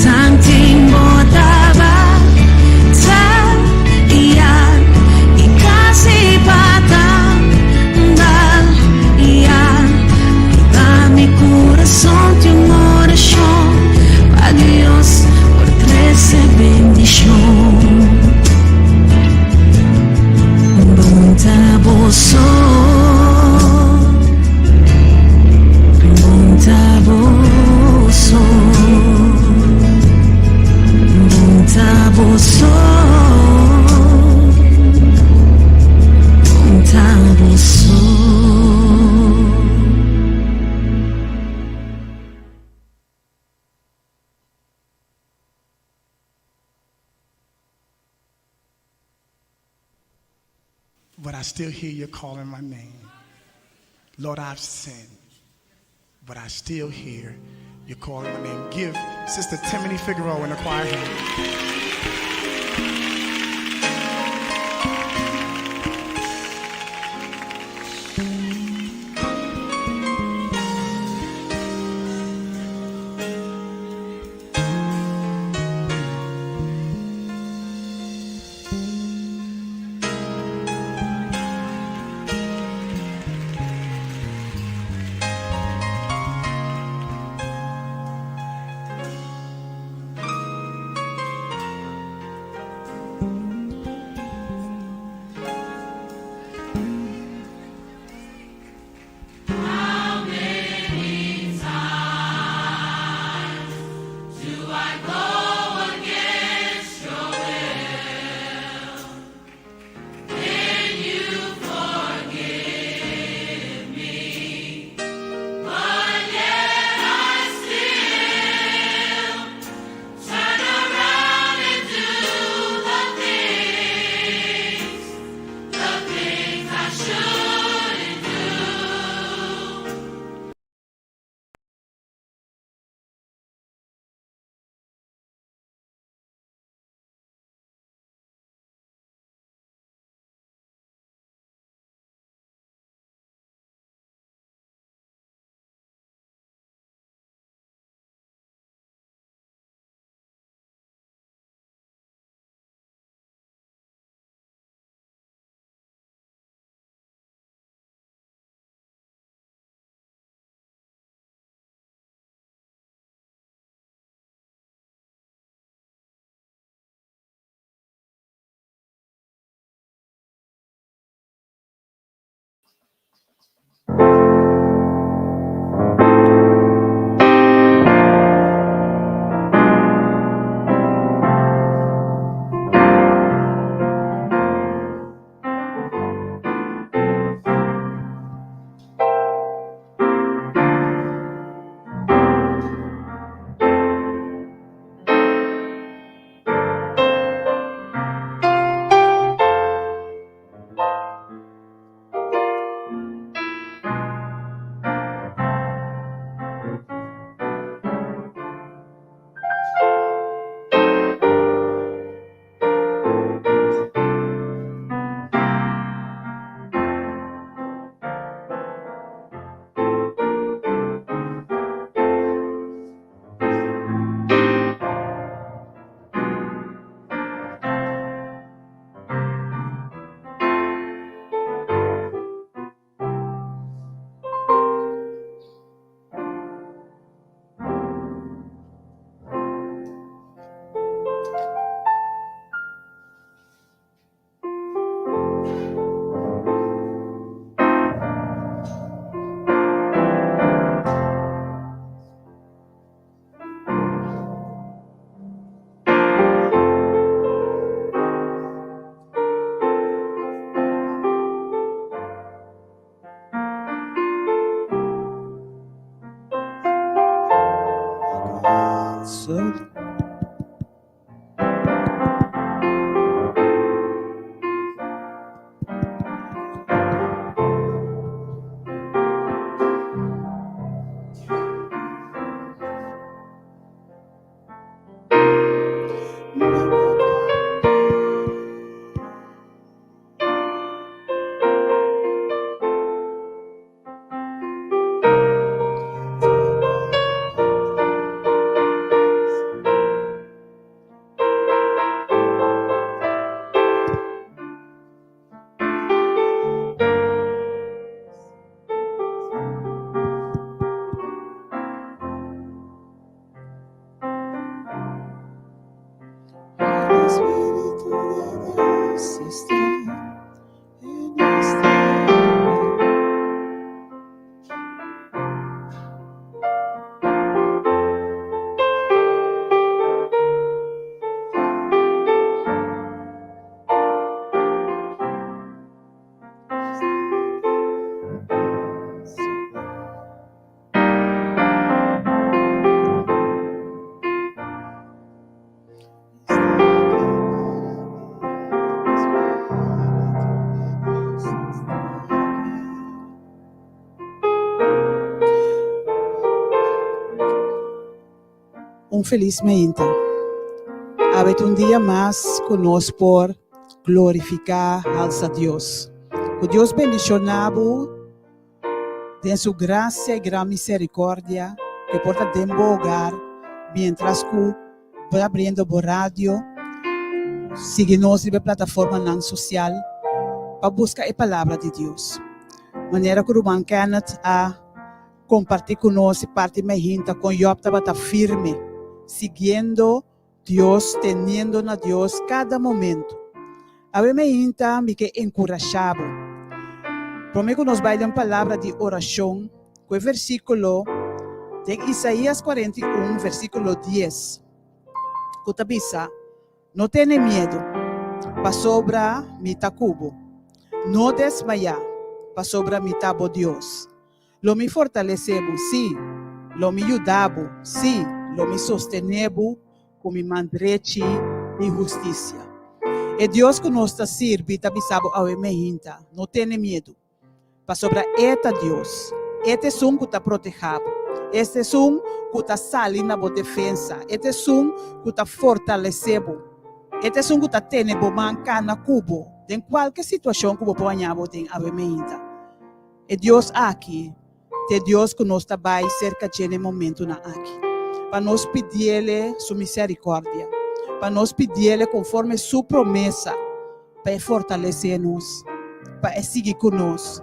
Tanten bo ta bataya i kasi pa tambaleá, riba mi kurason tin un orashon pa Dios por trese bendishon. Bon ta bo so, bon ta bo so, bon ta bo so, bon ta bo so. But I still hear you calling my name. Lord, I've sinned, but I still hear you calling my name. Give Sister Timony Figueroa and the choir hand. Un felis meinta. Awe ta un dia mas ku nos por glorifiká halsa Dios. Ku Dios bendishoná bo den su grasia i gran misericordia ku e por ta den bo hogar mientras ku bo ta abriendo bo radio, sigui nos riba e plataformanan sosial pa buska e palabra di Dios. Manera ku ruman Kenneth a kompartí ku nos e parti mehinta kon Job tabata firme siguiendo Dios, teniendo na Dios kada momento. Awe meinta mi ke enkurashá bo. Promé ku nos bai den palabra di orashon ku e versíkulo den Isaías 41 versíkulo 10 ku ta bisa, No tene miedu, pasobra mi ta ku bo. No desmayá, pasobra mi ta bo Dios. Lo mi fortalesé bo, sí, lo mi yuda bo, sí, lo mi sostené bo ku mi man drechi di hustisia. E Dios ku nos ta sirbi ta bisa bo awe mehinta, No tene miedu, pasobra E ta Dios. E ta esun ku ta protehá bo. E ta esun ku ta sali na bo defensa. E ta esun ku ta fortalesé bo. E ta esun ku ta tene bo man kana ku bo den kualke situashon ku bo por haña bo den awe mehinta. E Dios aki ta e Dios ku nos ta bai serka dje na e momentunan aki, pa nos pidiele su misericordia, pa nos pidiele konforme su promesa, pa e fortalesé nos, pa e sigui ku nos,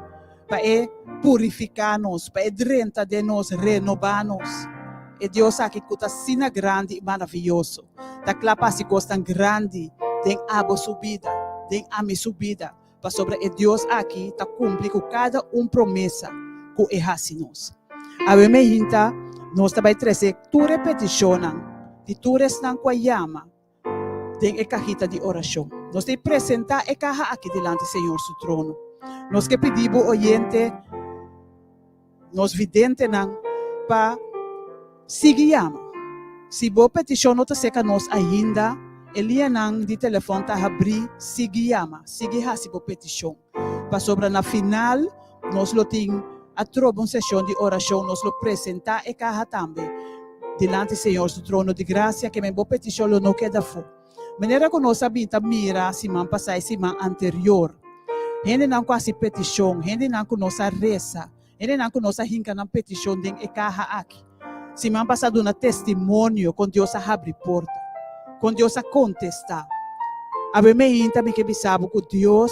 pa e purifiká nos, pa e drenta den nos, renobá nos. E Dios aki ku ta asina grandi i maravioso, ta kla pa hasi kosnan grandi den abo su bida, den ami su bida. Pasobra e Dios aki ta kumpli ku kada un promesa ku e hasi nos. Awe meinta nos ta bai trese tur e petishonnan di tur esnan ku a yama den e kahita di orashon. Nos ta presentá e kaha aki dilanti Señor su trono. Nos ke pidi bo oyente. Nos videntenan pa sigui yama. Si bo petishon no ta seka nos ainda, e lianan di telefòn ta habrí, sigui yama, sigui hasi bo petishon. Pasobra na final nos lo tin atrobe un seshon di orashon, nos lo presentá e kaha tambe dilanti Señor su trono di grasia, ke men bo petishon lo no keda afó. Manera ku nos a bin ta mira siman pasá i siman anterior, hendenan ku a hasi petishon, hendenan ku nos a resa, hendenan ku nos a hinka nan petishon den e kaha aki. Siman pasá duna testimonio kon Dios a habri porta, kon Dios a kontestá. Awe meinta mi ke bisa bo ku Dios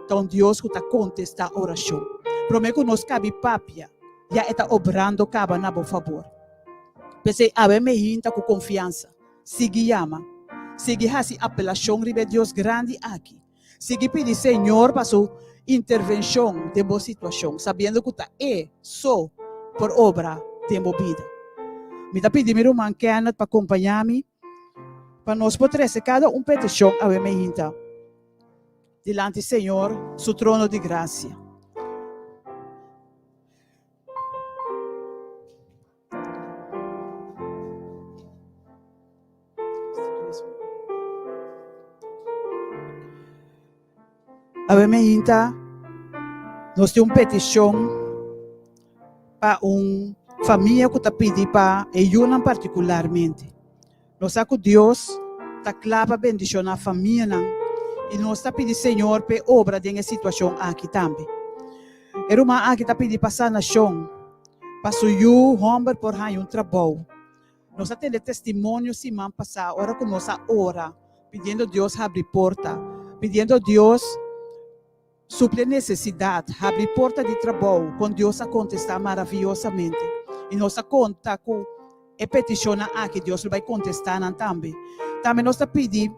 ta un Dios ku ta kontestá orashon. Promé ku nos kabi papia, ya e ta obrando kaba na bo fabor. P'esei awe meinta ku konfiansa. Sigui yama. Sigui hasi apelashon riba e Dios grandi aki. Sigui pidi Señor pa su intervenshon den bo situashon, sabiendo ku ta E so por obra den bo bida. Mi ta pidi mi ruman Kenneth pa kompañá mi pa nos por trese kada un petishon awe meinta dilanti Señor su trono di grasia. Awe meinta nos tin un petishon pa un famia ku ta pidi pa e yunan partikularmente. Nos sa ku Dios ta kla pa bendishoná famianan i nos ta pidi Señor p'e obra den e situashon aki tambe. E ruman aki ta pidi pa sanashon pa su yu hòmber por haña un trabou. Nos a tende testimonio siman pasá ora ku nos a ora pidiendo Dios habri porta, pidiendo Dios supli e nesesidat, habri porta di trabou, kon Dios a kontestá maraviyosamente. I nos ta konta ku e petishonnan aki Dios lo bai kontestá nan tambe. Tambe nos ta pidi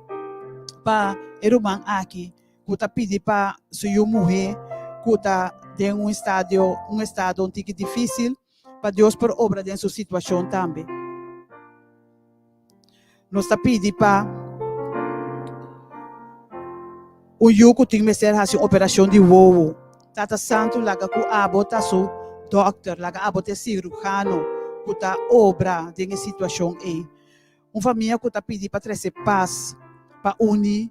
pa e ruman aki ku ta pidi pa su yu muhé ku ta den un estadio un estado un tiki difísil, pa Dios por obra den su situacion tambe. Nos ta pidi pa un yu cu tin mester haci un operacion di wowo. Tata Santu laga cu abo ta su dokter, laga abo ta e cirujano cu ta obra den e situacion ey. Un famia cu ta pidi pa trece paz, pa uni,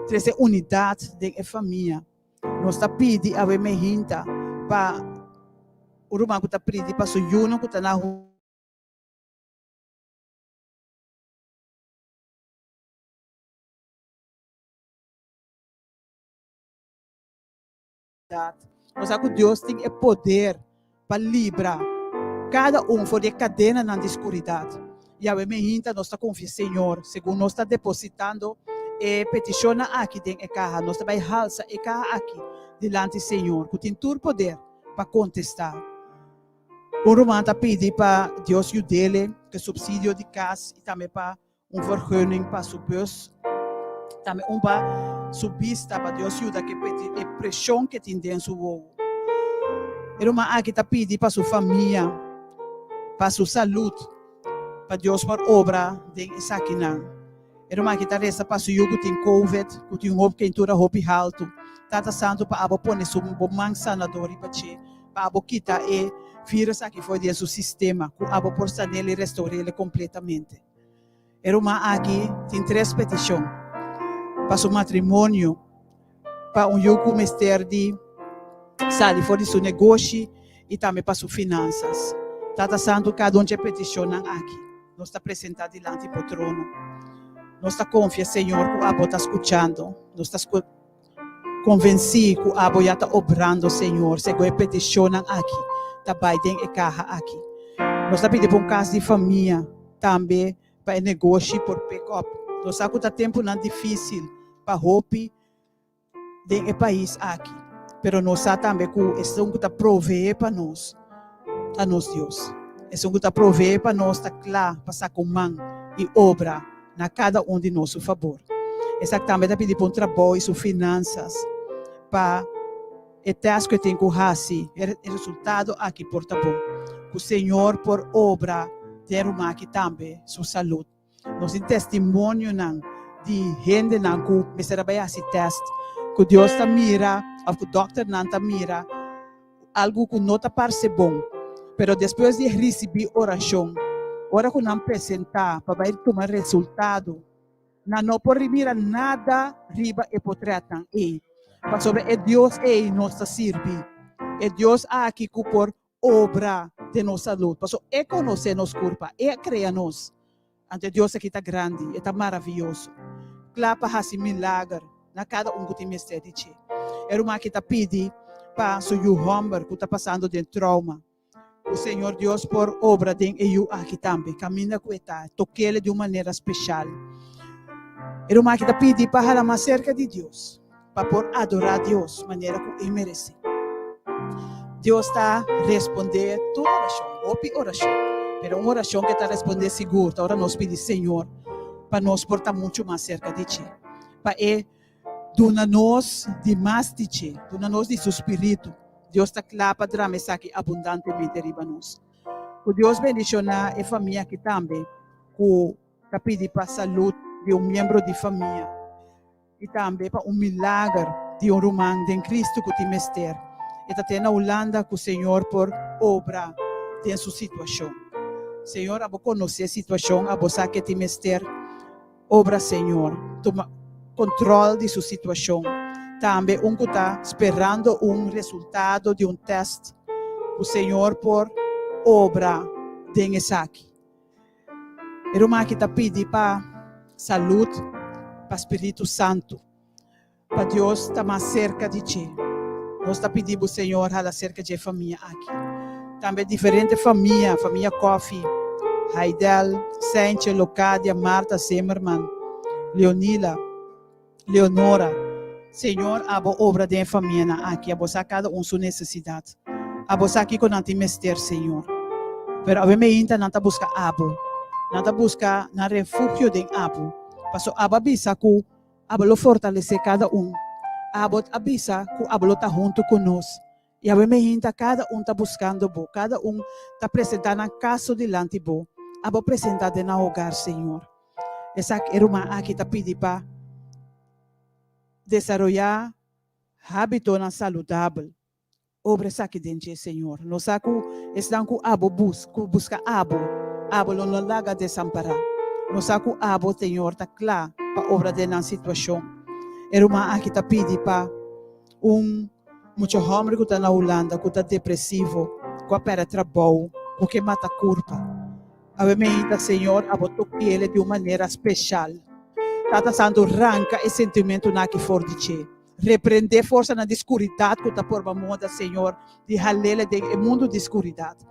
trece unidad den e famia. Nos ta pidi awe mehinta pa un ruman ku ta pridi pa su yunan ku ta na Nos sa ku Dios tin e poder pa libra kada un for di e kadenanan di skuridat. Yahweh mehinta nos ta konfia Señor, segun nos ta depositando e petishonnan aki den e kaha, nos ta bai halsa e kaha aki dilanti Señor, ku tin tur poder pa kontestá. Un ruman ta pidi pa Dios yud'ele ku e supsidio di kas i tambe pa Un vergunning pa su bus, tambe un pa su bista pa Dios yuda ke e preshon ke tin den su wowo. E ruman aki ta pidi pa su famia, pa su salud, pa Dios por obra den esakinan. E ruman aki ta resa pa su yu ku tin covid, ku tin hopi keintura hopi haltu. Tata Santu pa abo pone su bo man sanador riba dje, pa abo kita e virus aki for di den su sistema, ku abo por san'el i restaur'el kompletamente. E ruman aki tin tres petishon, pa su matrimonio, pa un yu ku mester di sali for di su negoshi i tambe pa su finansas. Tata Santu, kada un dje petishonnan aki nos ta presentá dilanti bo trono. Nos ta konfia, Señor, ku abo ta skuchando. Nos ta Konvensí ku abo ya ta obrando, Señor, segun e petishonnan aki ta bai den e kaha aki. Nos ta pidi pa un kas di famia, tambe pa e negoshi por pick up. Nos sa ku ta tempunan difísil pa hopi den e pais aki, pero nos sa tambe ku esun ku ta proveé pa nos ta nos Dios. Esun ku ta proveé pa nos ta kla pa saka un man i obra na kada un di nos su fabor. Esaki tambe ta pidi pa un trabou i su finansas pa e tèst ku e tin ku hasi, e resultado aki por ta bon. Ku Señor por obra den ruman aki tambe su salud. Nos tin testimonionan di hendenan ku mester a bai hasi tèst, ku Dios ta mira òf ku dòkternan ta mira Algu ku no ta parse bon, pero despues di risibí orashon, ora ku nan presentá pa bai tuma resultado, nan no por mira nada riba e potrètnan ei, pasobra e Dios ei nos ta sirbi, e Dios aki ku por obra den nos salud, pasobra e konosé nos kurpa, e a krea nos. Anto e Dios aki ta grandi, e ta maraviyoso, kla pa hasi milager na kada un ku tin mester di dje. E ruman aki ta pidi pa su yu hòmber ku ta pasando den trauma, ku Señor Dios por obra den e yu aki tambe, kaminda ku e ta, tok'el di un manera speshal. E ruman aki ta pidi pa hala mas serka di Dios. pa por adorá Dios manera ku e meresé. Dios ta respondé tur orashon, hopi orashon, pero un orashon ku e ta respondé sigur ta ora nos pidi Señor pa nos por ta muchu mas serka di dje, pa e duna nos di mas di dje, duna nos di su spiritu. Dios ta kla pa drama esaki abundantemente riba nos. Ku Dios bendishoná e famia aki tambe ku ta pidi pa salud di un miembro di famia. I tambe pa un milager di un ruman den Cristo cu tin mester. E ta te na Hulanda cu Señor por obra den su situacion. Señor abo conoce situacion, abo sa ke tin mester. Obra Señor, tuma control di su situacion. Tambe un ku ta sperando un resultado di un tèst ku Señor por obra den esaki. E ruman aki ta pidi pa salud, pa Spiritu Santu, pa Dios ta mas serka di dje. Nos ta pidi bo Señor hala serka dje famia aki. Tambe diferente famia, famia Coffie, Haidel, Sentje, Locadia, Martha Zimmerman, Leonila, Leonora, Señor abo obra den e famianan aki, abo sa kada un su nesesidat. Abo sa kiko nan tin mester, Señor. Pero awe meinta nan ta buska abo. Nan ta buska nan refugio den abo. Paso abo a bisa ku abo lo fortalesé kada un. Abo a bisa ku abo lo ta huntu ku nos. I awe meinta kada un ta buskando bo, kada un ta presentá nan kaso dilanti bo. Abo presentá den nan hogar, Señor. Esaki e ruman aki ta pidi pa desaroyá hábitonan saludabel. Obra esaki den dje, Señor. Nos sa ku esnan ku abo bus, ku buska abo, abo lo no laga desampará. Nos sa ku abo, Señor, ta kla pa obra den nan situashon. E ruman aki ta pidi pa un mucha hòmber ku ta na Hulanda ku ta depresivo, ku a pèrdè trabou, ku ke mata kurpa. Awe meinta, Señor, abo tokiele di un manera speshal. Tata Santu, ranka e sentimentunan aki for di dje. Reprendé forsanan di skuridat ku ta porba moda, Señor, di halele den e mundu di skuridat.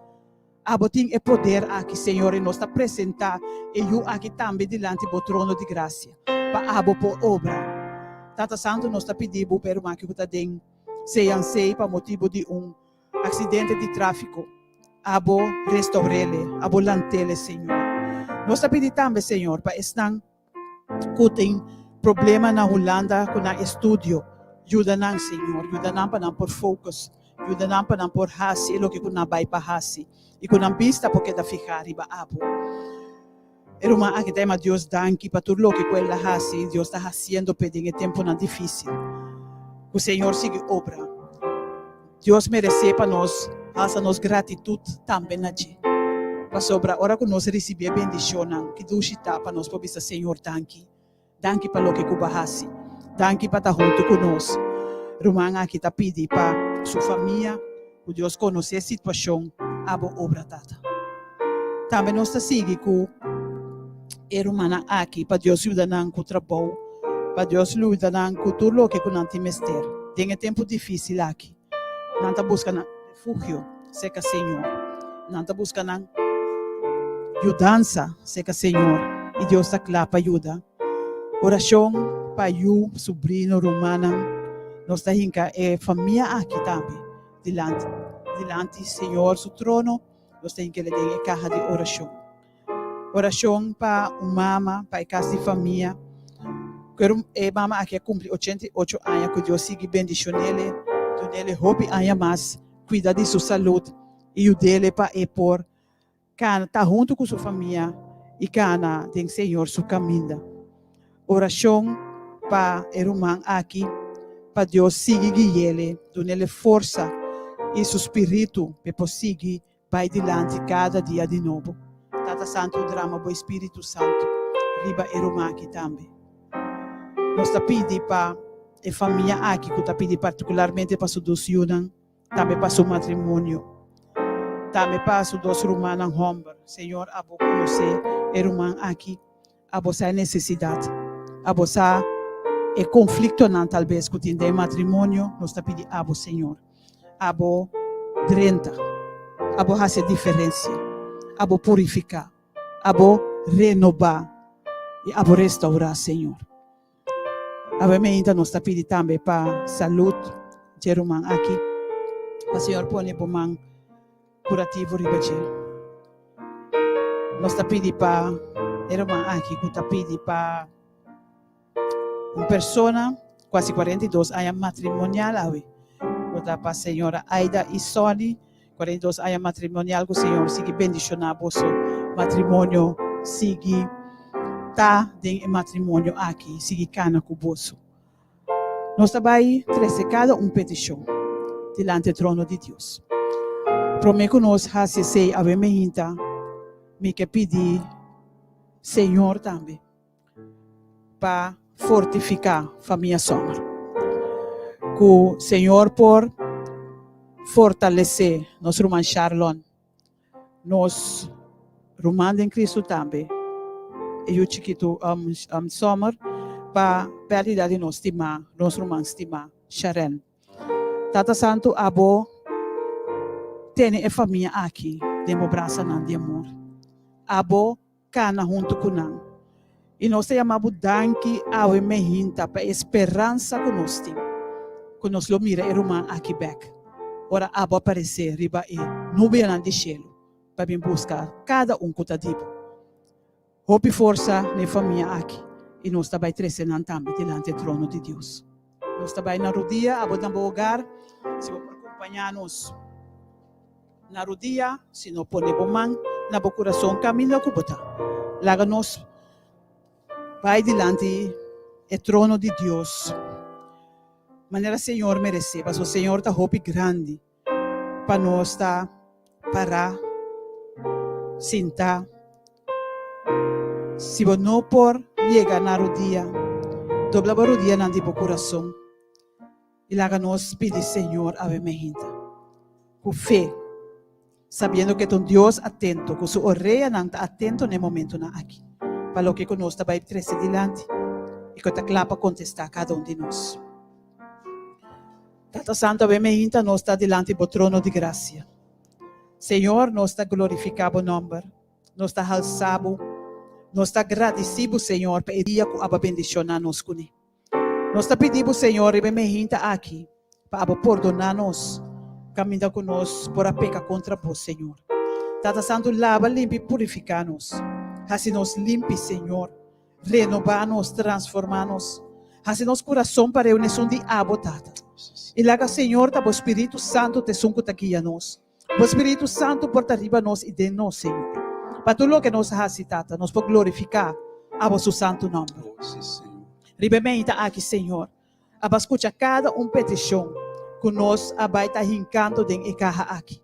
Abo tin e poder aki, Señor, i nos ta presentá e yu aki tambe dilanti bo trono di grasia, pa abo por obra. Tata Santu, nos ta pidi bo pa e ruman aki ku ta den CNC pa motibu di un Aksidente di tráfiko, abo restaur'ele, abo lant'ele, Señor. Nos ta pidi tambe, Señor, pa esnan ku tin problema na Hulanda ku nan estudio, yuda nan, Señor, yuda nan pa nan por focus, yuda nan pa nan por hasi e loke ku nan bai pa hasi i ku nan bista por keda fihá riba abo. E ruman aki ta yama Dios danki pa tur loke ku el a hasi i Dios ta hasiendo p'e den e tempunan difísil. Ku Señor sigui obra. Dios meresé pa nos alsa nos gratitut tambe na dje. Pasobra ora ku nos risibí e bendishonnan, ki dushi ta pa nos por bisa Señor danki. Danki pa loke ku bo a hasi. Danki pa ta huntu ku nos. Ruman aki ta pidi pa su famia ku Dios konosé situashon abo obra Tata. Tambe nos ta sigui ku e rumannan aki pa Dios yuda nan ku trabou, pa Dios yuda nan ku tur loke ku nan tin mester den e tempu difisil aki. Nan ta buska nan refugio serka Señor. Nan ta buska nan yudansa serka Señor i Dios ta kla pa yuda. Orashon pa yu, subrino, rumannan. Nos ta hinka e famia aki tambe dilanti dilanti Señor su trono. Nos ta hink'e den e kaha di orashon. Orashon pa un mama, pa e kas di famia. Ku e mama aki a kumpli 88 aña, ku Dios sigui bendishon'ele, dun'ele hopi aña mas, kuida di su salud i yud'ele pa e por kana, ta huntu ku su famia i kana den Señor su kaminda. Orashon pa e ruman aki, pa Dios sigui gui'ele, dun'ele forsa i su spiritu pa e por sigui Bai dilanti kada dia di nobo. Tata Santu drama bo Espiritu Santu riba e ruman aki tambe. Nos ta pidi pa e famia aki ku ta pidi partikularmente pa su dos yunan, tambe pa su matrimonio, tambe pa su dos rumannan hòmber. Señor abo konosé e ruman aki, abo sa e nesesidat, abo sa e konfliktonan talbes ku tin den e matrimonio. Nos ta pidi abo Señor. Abo drenta, abo hasi e diferensia, abo purifiká, abo renobá i abo restaurá, Señor. Awe meinta nos ta pidi tambe pa salud dje ruman aki, pa Señor pone bo man kurativo riba dje. Nos ta pidi pa e ruman aki ku ta pidi pa. Un persona cu haci 42 aña matrimonial awe, cu ta pa señora Aida y Sonny, 42 aña matrimonial, cu Señor sigui bendiciona boso matrimonio, sigui ta den e matrimonio aki, sigui cana cu boso. Nos ta bay trece cada un peticion dilanti e trono di Dios. Prome cu nos haci esey awe mehinta, mi ke pidi Señor tambe. pa fortifiká famia Sommer. Ku Señor por fortalesé nos ruman Sharlon, nos ruman den Cristo tambe, e yu chikitu Summer, pa pèrdida di nos stimá, nos ruman stimá, Sharen. Tata Santu, abo tene e famia aki den bo brasanan di amor. Abo kana huntu ku nan. I nos ta yama bo danki awe mehinta pa e speransa ku nos tin, ku nos lo mira e ruman aki bèk ora abo aparesé riba e nubianan di shelu pa bin buska kada un ku ta di bo. Hopi forsa na e famia aki i nos ta bai trese nan tambe dilanti e trono di Dios. Nos ta bai na rudia, abo na bo hogar, si bo por kompañá nos. Na rudia, si no pone bo man na bo kurason kaminda ku bo ta. Laga nos bai dilanti e trono di Dios manera Señor meresé, pasobra Señor ta hopi grandi pa nos ta pará, sintá. Si bo no por yega na rudia, dobla bo rudianan di bo kurason. I laga nos pidi Señor awe mehinta, ku fe, sabiendo ku e ta un Dios atento, ku su oreanan ta atento na e momentunan aki, pa loke ku nos ta bai trese dilanti i ku e ta kla pa kontestá kada un di nos. Tata Santu, awe mehinta nos ta dilanti bo trono di grasia. Señor, nos ta glorifiká bo nòmber, nos ta halsá bo, nos ta gradisí bo, Señor, pa e dia ku abo a bendishoná nos kuné. Nos ta pidi bo, Señor, riba e mehinta aki, pa abo pordoná nos kaminda ku nos por a peka kontra bo, Señor. Tata Santu, laba, limpi i purifiká nos. Hasi nos limpi, Señor. Renobá nos, transformá nos. Hasi nos kurason pareu na esun di abo, Tata. I laga, Señor, ta bo Spiritu Santu ta esun ku ta guia nos. Bo Spiritu Santu por ta riba nos i den nos, Señor. Pa tur loke nos hasi, Tata, nos por glorifiká Abo su santu nòmber. Riba e meinta aki, Señor, aba skucha kada un petishon ku nos a bai ta hinkando den e kaha aki.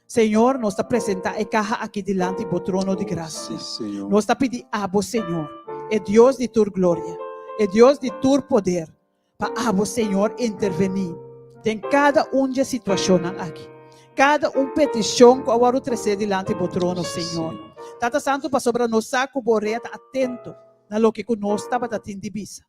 Señor, nos ta presentá e kaha aki dilanti Bo trono di grasia. Nos ta pidi Abo, Señor, e Dios di tur gloria, e Dios di tur poder, Pa abo, Señor, intervení den kada un dje situashonnan aki, kada un petishon ku a wòrdu tresé dilanti bo trono, Señor. Tata Santu, pasobra nos sa ku bo orea ta atento na loke ku nos tabata tin di bisa.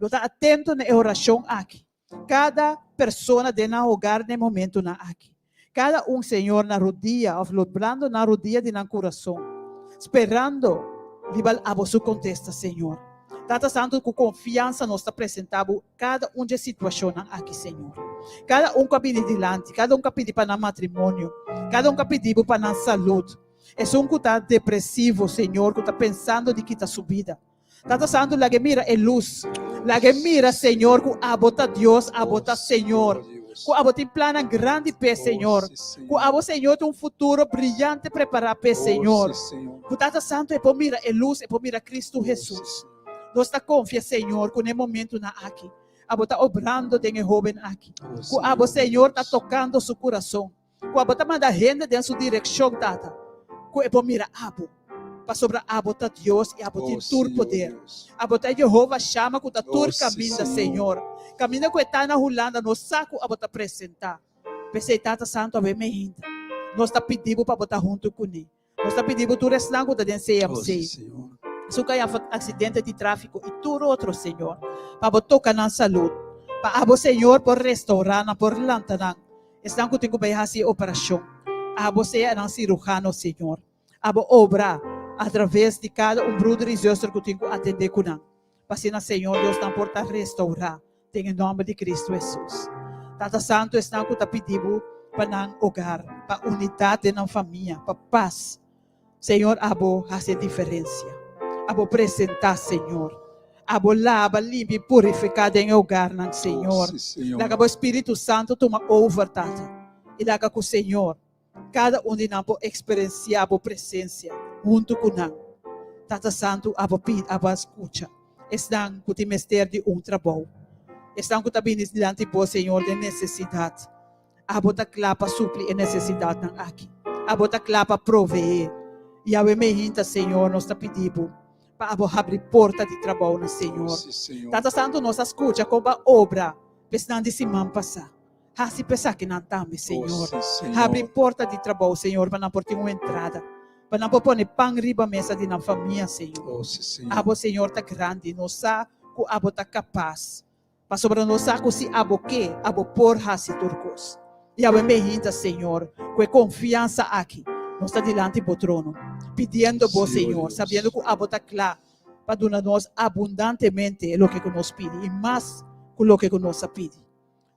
Lo ta atento na e orashon aki, kada persona den nan hogar na e momentunan aki. Kada un, Señor, na rudia òf lobrando nan rudia di nan kurason, sperando riba Abo su kontesta, Señor. Tata Santu, ku konfiansa nos ta presentá Bo kada un dje situashonnan aki, Señor. Kada un ku a bini dilanti, kada un ku a pidi pa nan matrimonio, kada un ku a pidi Bo pa nan salud, esun ku ta depresivo, Señor, ku ta pensando di kita su bida. Tata Santu, lag'e mira e lus. Lag'e mira, Señor, ku Abo ta Dios, Abo ta Señor. Ku Abo tin plannan grandi p'e, Señor. Ku Abo, Señor, tin un futuro briyante prepará p'e, Señor. Ku Tata Santu e por mira e lus, e por mira Cristo Hesus. Nos ta konfia, Señor, ku n'e momentunan aki, Abo ta obrando den e hóben aki. Ku Abo, Señor, ta tokando su kurason. Ku abo ta manda hende den su direkshon, Tata, ku e por mira abo, pasobra abo ta Dios i abo tin tur poder. Abo ta Jehova Shama ku ta tur kaminda, Señor. Kaminda ku e ta na Hulanda, nos sa ku abo ta presentá. P'esei, Tata Santu, awe meinta, nos ta pidi bo pa bo ta huntu kuné. Nos ta pidi bo tur esnan ku ta den CMC, esun ku a haña aksidente di tráfiko i tur otro, Señor, pa bo toka nan salud, pa abo, Señor, por restourá nan, por lanta nan. Esnan ku tin ku bai hasi e operashon, abo sea nan sirujano, Señor. Abo obra atraves di kada un bruder i zuster ku tin ku atendé ku nan, pa asina, Señor Dios, nan por ta restourá. Den e nòmber di Kristu Hesus. Tata Santu, esnan ku ta pidi Bo pa nan ogar, pa unidat den nan famia, pa pas, Señor, abo hasi e diferensia. Abo presentá, Señor. Abo laba, limpia i purifiká den e ogarnan, Señor. Laga Bo Spiritu Santu tuma over, Tata, i laga ku Señor. Kada un di nan por eksperensiá bo presensia huntu ku nan. Tata Santu, abo pidi, abo a skucha esnan ku tin mester di un trabou, esnan ku ta bini dilanti bo, Señor, den nesesidat. Abo ta kla pa supli e nesesidatnan aki. Abo ta kla pa proveé. Yahweh mehinta, Señor, nos ta pidi bo pa abo habri porta di trabou na Señor. Tata Santu, nos a skucha kon bo a obra. Pa esnan di siman pasá. Hasi pa esakinan tambe, Señor. Habri porta di trabou, Señor, pa nan por tin un entrada, pa nan por pone pan riba mesa di nan famia, Señor. Abo, Señor, ta grandi. Nos sa ku abo ta kapas, pasobra nos sa ku si abo ke, abo por hasi tur kos. I awe mehinta, Señor, ku e konfiansa aki, nos ta dilanti bo trono, pidiendo bo, Señor, sabiendo ku abo ta kla pa duna nos abundantemente loke ku nos pidi i mas ku loke ku nos a pidi.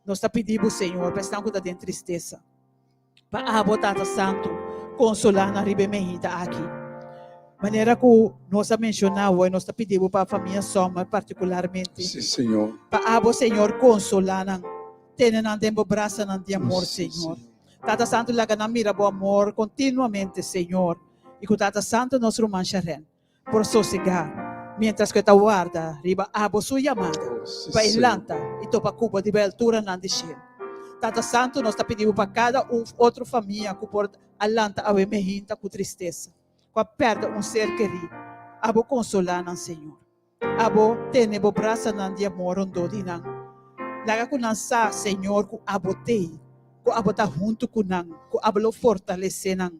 Nos ta pidi bo, Señor, pa esnan ku ta den tristesa, pa abo, Tata Santu, konsolá nan riba e mehita aki. Manera ku nos a menshoná awor, nos ta pidi bo pa famia Sommer partikularmente. Sí, Señor. Pa abo, Señor, konsolá nan, tene nan den bo brasanan di amor, Señor. Tata Santu, laga nan mira bo amor kontinuamente, Señor, i ku Tata Santu nos ruman Sharen por sosegá miéntras ku e ta warda riba abo su yamada pa e lanta i topa ku bo riba e alturanan di shelu. Tata Santu, nos ta pidi bo pa kada un otro famia ku por a lanta awe mehinta ku tristesa, ku a pèrdè un ser kerí, abo konsolá nan, Señor. Abo tene bo brasanan di amor rondó di nan. Laga ku nan sa, Señor, ku abo t'ei, ku abo ta huntu ku nan, ku abo lo fortalesé nan.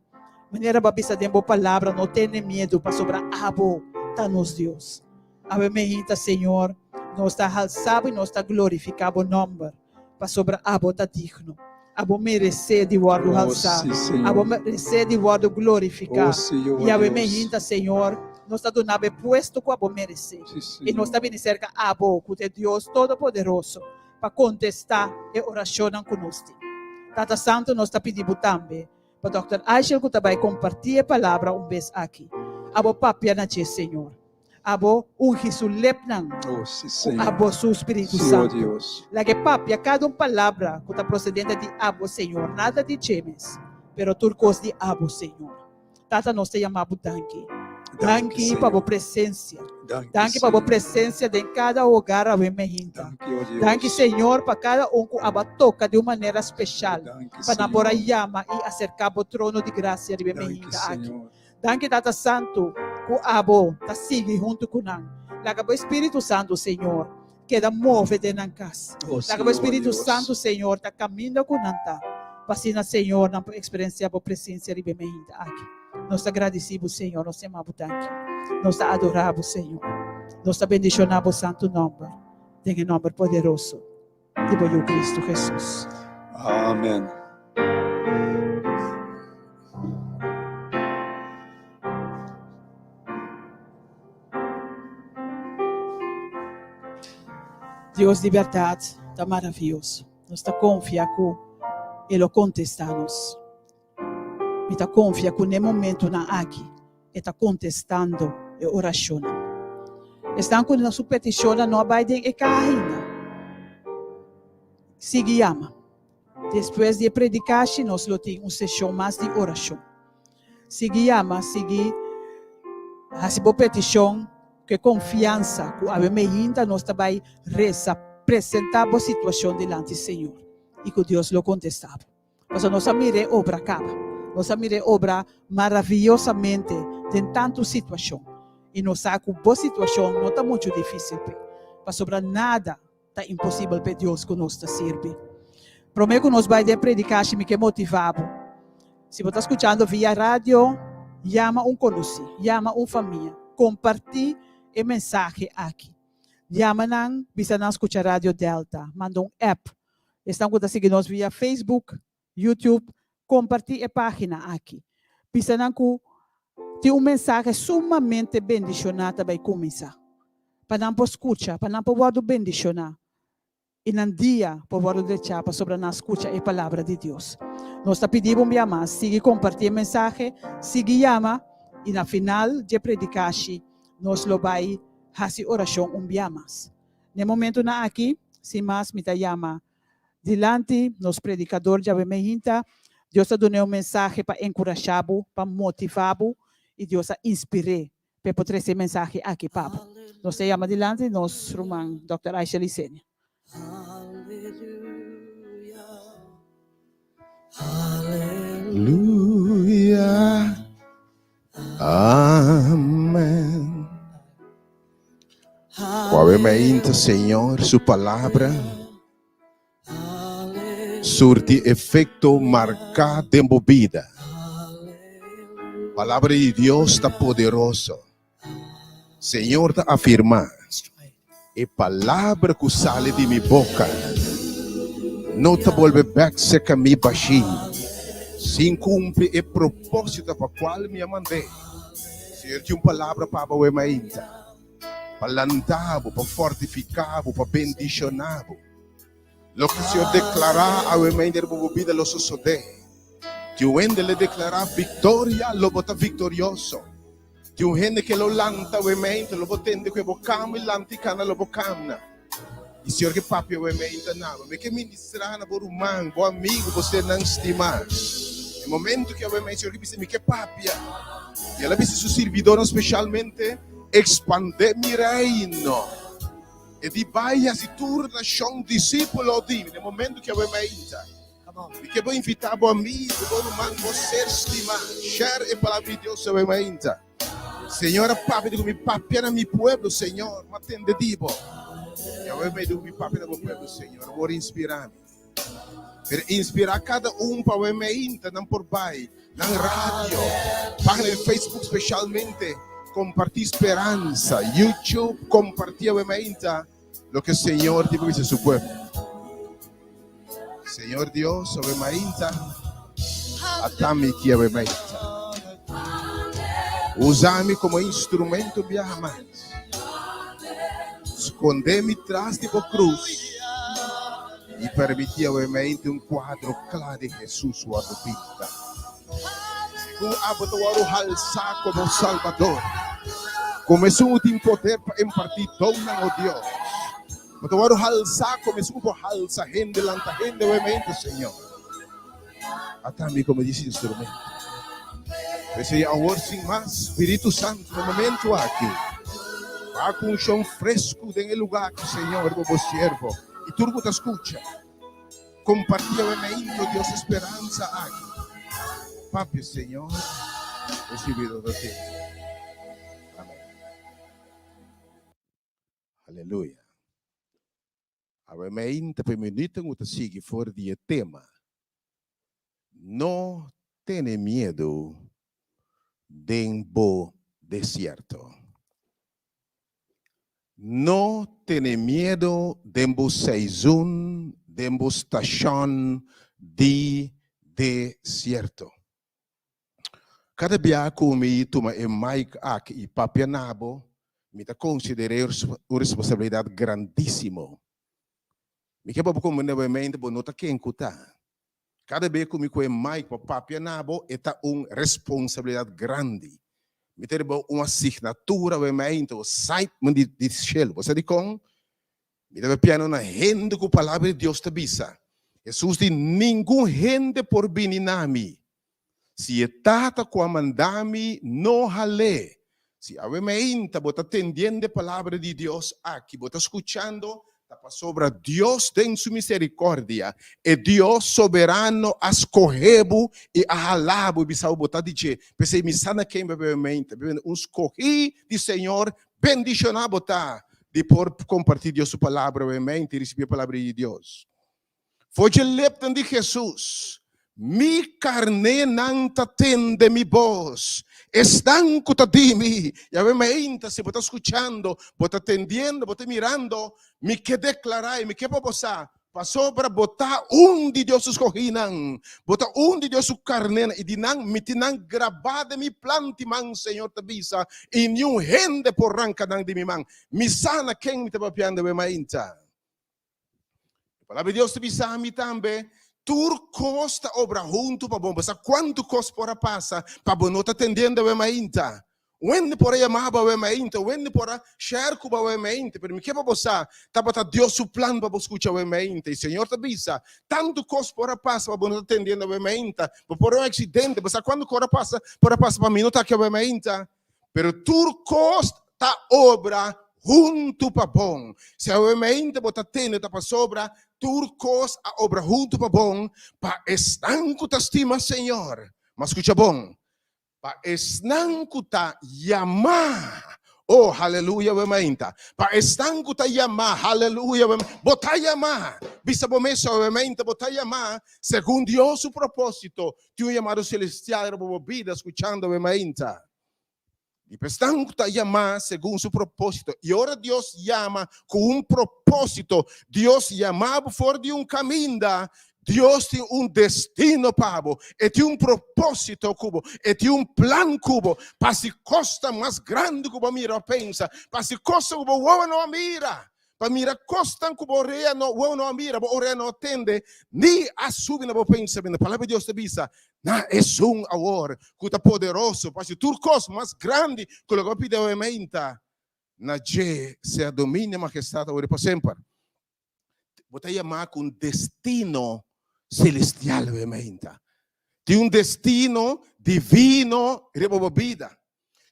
Manera bo a bisa den bo palabra, no tene miedu, pasobra abo ta nos Dios. Awe meinta, Señor, nos ta halsa bo i nos ta glorifiká bo nòmber. Pasobra abo ta digno. Abo meresé di wòrdu halsá. Abo meresé di wòrdu glorifiká. Yahweh me hinta, Señor, nos ta duna bo e puesto ku abo meresé. I nos ta bini serka abo, ku ta e Dios Todopoderoso, pa kontestá e orashonnan ku nos tin. Tata Santu, nos ta pidi bo tambe pa Dòkter Eichel ku ta bai kompartí e palabra un bes aki. Abo papia na dje, Señor. Abo ungi su lepnan Oh, sí, ku Señor. abo su Spiritu Sí, oh Santu. Dios. Laga e papia kada un palabra ku ta prosedente di abo, Señor, nada di dje mes, pero tur kos di abo, Señor. Tata, nos ta yama bo danki. Danki, Danki pa bo Señor. presensia. Danki, Danki pa bo Señor. presensia den kada hogar awe mehinta. Danki, oh Dios. Danki, Señor, pa kada un ku abo a toka di un manera speshal, Danki, pa nan por a Señor. yama i aserká bo trono di grasia riba e Danki, mehinta aki. Señor. Danki Tata Santu ku abo ta sigui huntu ku nan. Laga bo Spiritu Santu, Señor, keda move den nan kas. Laga bo Spiritu Santu, Señor, ta kaminda ku nan ta, pa asina, Señor, nan por eksperensiá bo presensia riba e meinta aki. Nos ta gradisí bo, Señor. Nos ta yama bo danki. Nos ta adorá bo, Señor. Nos ta bendishoná bo santu nòmber, den e nòmber poderoso di bo Yu Cristo Jesus. Amen. Dios di berdad ta maravioso. Nos ta confia cu E lo contesta nos. Mi ta confia cu n'e momentonan aki E ta contestando e oracionnan. Esnan cu su peticionnan no a bay den e caha ainda, sigui yama. Despues di e predicashi nos lo tin un sesion mas di oracion. Sigui yama, sigui haci bo peticion cu e confiansa cu awe meinta nos ta bay reza, presenta bo situacion dilanti Señor y cu Dios lo contesta bo. Pasobra nos a mira e obra caba. Nos a mira e obra maraviyosamente den tantu situacion. Y nos sa cu bo situacion no ta mucho dificil p'e, pasobra nada ta imposibel p'e Dios cu nos ta sirbi. Prome cu nos bai den predicashi mi ke motiva bo. Si bo ta scuchando via radio, yama un conoci, yama un famia, comparti e mensahe aki. Yama nan, bisa nan scucha Radio Delta, manda un app. Esnan cu ta sigui nos via Facebook, YouTube, comparti e pagina aki. Bisa nan cu tin un mensahe sumamente bendiciona ta bay cuminsa. Pa nan por scucha, pa nan por wordo bendiciona y nan dia por wordo drecha pasobra nan a scucha e palabra di Dios. Nos ta pidi bo un bia mas, sigui comparti e mensahe, sigui yama y na final dje predicashi nos lo bay haci oracion un bia mas. N'e momentonan aki, sin mas mi ta yama Dilanti nos predikador djawe meinta, Dios a dun'é un mensahe pa enkurashá bo, pa motivá bo, i Dios a inspir'é pa e por trese e mensahe aki pa bo. Nos ta yama dilanti nos ruman Dòkter Aisha Licenia. Aleluya. Amen. Cuawe mainta Señor su palabra. Surti efekto marká den bo bida. Palabra di Dios ta poderoso. Señor ta afirmá, E palabra ku sali di mi boka no ta bolbe bèk serka mi bashí, sin kumpli e propósito pa kual mi a mand'é. Señor tin un palabra pa bo awe mainta, pa lanta bo, pa fortifiká bo, pa bendishoná bo. Loke Señor deklará awe mainta riba bo bida lo sosodé. Tin un hende lo deklará viktoria, lo bo ta viktorioso. Tin un hende ke lo lanta awe mainta, lo bo tende ku e bo kama i lanta i kana lo bo kamna. I Señor ke papia awe mainta na bo. Mi ke ministrá na bo ruman, bo amigu, bo sernan stimá. E momento ke awe mainta Señor ke bisa mi ke papia. I el a bisa su sirbidornan speshalmente, Ekspandé mi reino. E di bai hasi tur nashon disípulo di mi. Na e momentu ku awe mainta, mi ke bo invitá bo amigu, bo ruman, bo ser stimá, share e palabra di Dios awe mainta. Señor a papia di ku mi papia na mi pueblo, Señor, mi a tende di bo. I awe mainta ku mi papia na bo pueblo, Señor, awor inspirá mi. Pero inspirá kada un pa awe mainta nan por bai nan radio, página di Facebook spesialmente, kompartí speransa, YouTube, kompartí awe mainta loke Señor tin pa bisa su pueblo. Señor Dios, awe mainta, ata mi aki awe mainta. Usa mi komo instrumento biaha mas. Skondé mi tras di bo krus i permití awe mente un kuadro kla di Hesus wòrdu pinta. Segun abo ta wòrdu halsá komo Salbador, komo esun ku tin poder pa impartí donnan, o Dios, bo ta wòrdu halsá komo esun ku por halsa hende, lanta hende awe mente, Señor. Ata mi komo disi instrumento. P'esei awor sin mas, Spiritu Santu, na momento aki, ba ku un shon fresku den e lugá aki, Señor, riba bo siervo i tur ku ta skucha. Kompartí awe meinto Dios e speransa aki. Papia, Señor, bo sirbidor ta tende. Amen. Aleluya. Awe meinta pa e minuto ku ta sigui for di e tema No tene miedu den bo desierto. No tene miedu den bo seizun, den bo stashon di desierto. Kada bia ku mi tuma e mic aki i papia na bo, mi ta konsider'é un responsabilidat grandísimo. Mi ke pa bo komprendé bo e mente bo no ta ken ku ta. Kada be ku mi ku e mic pa papia na bo, e ta un responsabilidat grandi. Mi ta riba un asignatura bo e mente, un assignment di shelu. Bo sa dikon? Mi ta papiando na hende ku palabra di Dios ta bisa. Hesus di, Ningun hende por bini na mi, si e Tata ku a manda mi no hal'é. Si awe meinta bo ta tendiendo e palabra di Dios aki, bo ta skuchando, ta pasobra Dios den su miserikordia, e Dios soberano a skohe bo i a hala bo i bisa bo bo ta di dje. P'esei mi sa na ken bo a bebe meinta, un skohí di Señor Bendishoná bo ta di por kompartí Dios su Palabra awe mente i risibí e Palabra di Dios. For dje lepnan di Hesus, Mi karnénan ta tende mi bos, esnan ku ta di mi. I awe mainta, si bo ta skuchando, bo ta tendiendo, bo ta mirando, mi ke deklará i mi ke pa bo sa, Pasobra bo ta un di Dios su skohínan, bo ta un di Dios su karnénan, i di nan mi tin nan grabá den mi planti man, Señor ta bisa, i niun hende por ranka nan di mi man. Mi sa na ken mi ta papiando awe mainta. E Palabra di Dios ta bisa mi tambe, Tur kos ta obra huntu pa bon. Bo sa kuantu kos por a pasa pa bo no ta tendiendo awe mainta? Wende por a yama bo awe mainta, wende por a share ku bo awe mainta, pero mi ke pa bo sa, tabata Dios su plan pa bo skucha awe mainta. I Señor ta bisa, tantu kos por a pasa pa bo no ta tendiendo awe mainta, bo por a un aksidente, bo sa kuantu kos a pasa, por a pasa pa mi no ta aki awe mainta, pero tur kos ta obra huntu pa bon. Si awe mainta bo ta tende ta pasobra tur kos a obra huntu pa bon pa esnan ku ta stima Señor. Ma skucha bon, Pa esnan ku ta yamá. Oh, haleluya, we mainta. Pa esnan ku ta yamá, haleluya, we bo ta yamá. Bisa bo mes we mainta, bo ta yamá segun Dios su propósito. Tin un yamado selestial riba bo bida, skuchando we mainta. I pa esnan ku ta yamá segun su propósito. I ora Dios yama ku un propósito, Dios yama bo for di un kaminda, Dios tin un destino pa bo, e tin un propósito ku bo, e tin un plan ku bo, pa hasi kosnan mas grandi ku bo a mira o pensa, pa hasi kosnan ku bo wowo no a mira, pa mira kosnan ku bo orea no, wowo no a mira, bo orea no a tende, ni a subi na bo pensamentu. Palabra di Dios ta bisa, Na esun awor ku ta poderoso pa hasi tur kos mas grandi ku loke bo a pidi awe meinta, na dje sea dominio i mahestat awor i pa semper. Bo ta yamá ku un destino selestial awe mainta. Tin un destino divino riba bo bida.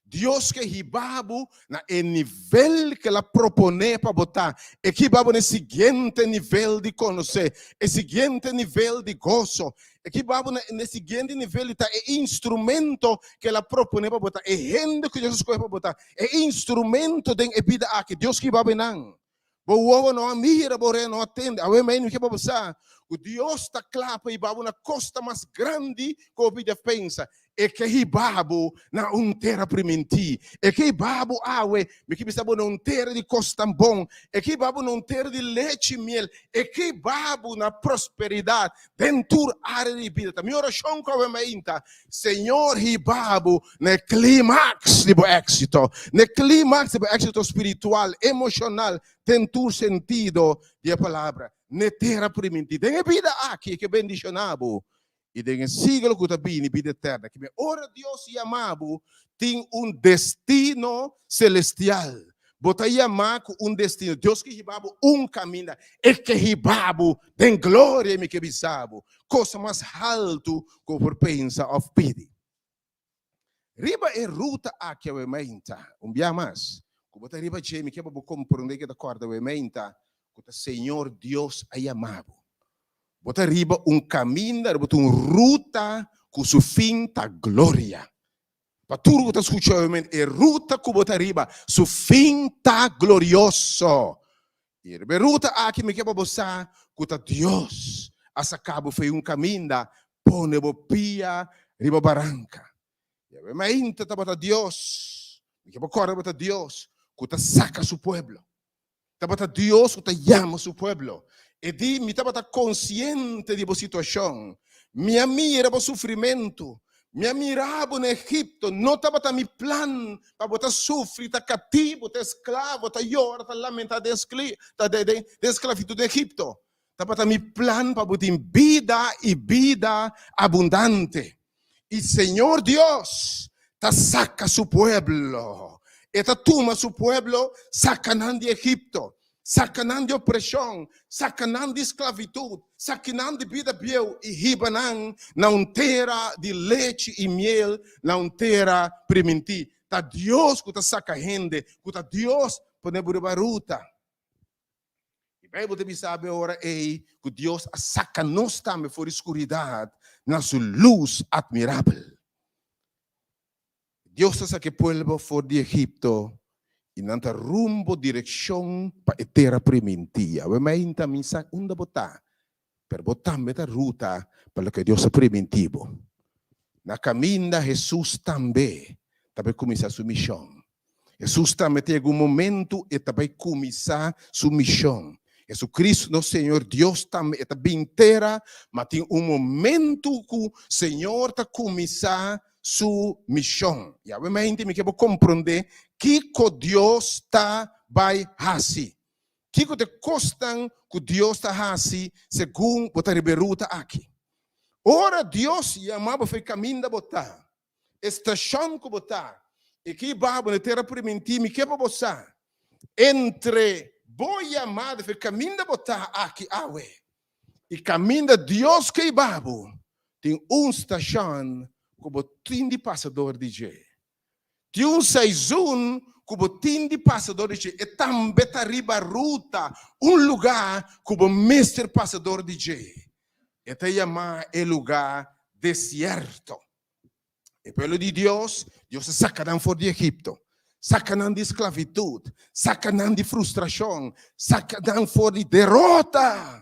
Dios ke hiba bo na e nivel ke el a proponé pa bo ta. E ke hiba bo na e siguiente nivel di konosé, e siguiente nivel di goso. E ke hiba bo na e siguiente nivel di ta e instrumento ke el a proponé pa bo ta, e hende ku Dios a skohe pa bo ta, e instrumento den e bida aki. Dios ke hiba bo einan. Bo wowo no a mira, bo orea no a tende. Awe mei mi ke pa bo sa ku Dios ta kla pa hiba bo na kosta mas grandi ku bo pidi pensa. E ke hiba bo na un tera primintí. E ke hiba bo awe, mi ke bisa bo na un tera di kosnan bon. E ke hiba bo na un tera di lechi i miel. E ke hiba bo na prosperidat den tur área di bida. Ta mi orashon ku awe mainta, Señor hiba bo na e klimaks di bo éksito, na e klimaks di bo éksito spiritual, emoshonal, den tur sentido di e palabra, na e tera primintí. Den e bida aki e ke bendishoná bo, i den e siglo ku ta bini, bida eterna. Kimen ora Dios yama bo, tin un destino selestial. Bo ta yamá ku un destino. Dios ke hiba bo un kaminda. E ke hiba bo den gloria, mi ke bisa bo. Kosa mas haltu ku bo por pensa òf pidi. Riba e ruta aki awe mainta, un bia mas, ku bo ta riba dje, mi ke pa bo komprondé ke ta kòrda awe mainta ku ta Señor Dios a yama bo. Bo ta riba un kaminda, riba un ruta ku su fin ta gloria. Pa tur ku ta skucha awe mainta, e ruta ku bo ta riba, su fin ta glorioso. I riba e ruta aki mi ke pa bo sa ku ta Dios a saka bo for un kaminda pone bo pia riba baranka. I awe mainta tabata Dios, mi ke bo kòrda tabata Dios ku ta saka su pueblo. Tabata Dios ku ta yama su pueblo. E di, mi tabata konsiente di bo situashon. Mi a mira bo sufrimentu. Mi a mira bo na Egipto. No tabata mi plan pa bo ta sufri, ta katibu, ta esklavo, ta yora, ta lamentá den sklavitud den Egipto. Tabata mi plan pa bo tin bida i bida abundante. I Señor Dios ta saka su pueblo. E ta tuma su pueblo, saka nan di Egipto, saka nan di opreshon, saka nan di sklavitut, saki nan di bida bieu i hiba nan na un tera di lechi i miel, na un tera primintí. Ta Dios ku ta saka hende, ku ta Dios pone bo riba ruta. E Bijbel ta bisa be ora ei ku Dios a saka nos tambe for di skuridat na su lus atmirabel. Dios ta saka e pueblo for di Egipto i nan ta rumbo direkshon pa e tera primintí. Awe mainta mi sa unda bo ta, pero bo tambe ta ruta pa loke Dios a primintí bo. Na kaminda Hesus tambe ta bai kuminsá su mishon. Hesus tambe ta yega un momentu e ta bai kuminsá su mishon. Jesucristo nos Señor Dios tambe e ta bin tera, ma tin un momentu ku Señor ta kuminsá su mishon. Yawe mente mi ke bo komprondé kiko Dios ta bai hasi. Kiko ta e kosnan ku Dios ta hasi segun bo ta riba e ruta aki? Ora Dios yama bo for e kaminda bo ta, e stashon ku bo ta, i ki ba bo na e tera primintí, mi ke pa bo sa, entre bo yamada for e kaminda bo ta aki awe i kaminda Dios ke hiba bo, tin un stashon ku bo tin di pasa dor di dje. Tin un seizoen ku bo tin di pasa dor di dje. E tambe ta riba ruta, un lugá ku bo mester pasa dor di dje. E ta yamá e lugá desierto. E pueblo di Dios, Dios a saka nan for di Egipto. Saka nan di sklavitut, saka nan di frustrashon, saka nan for di derota.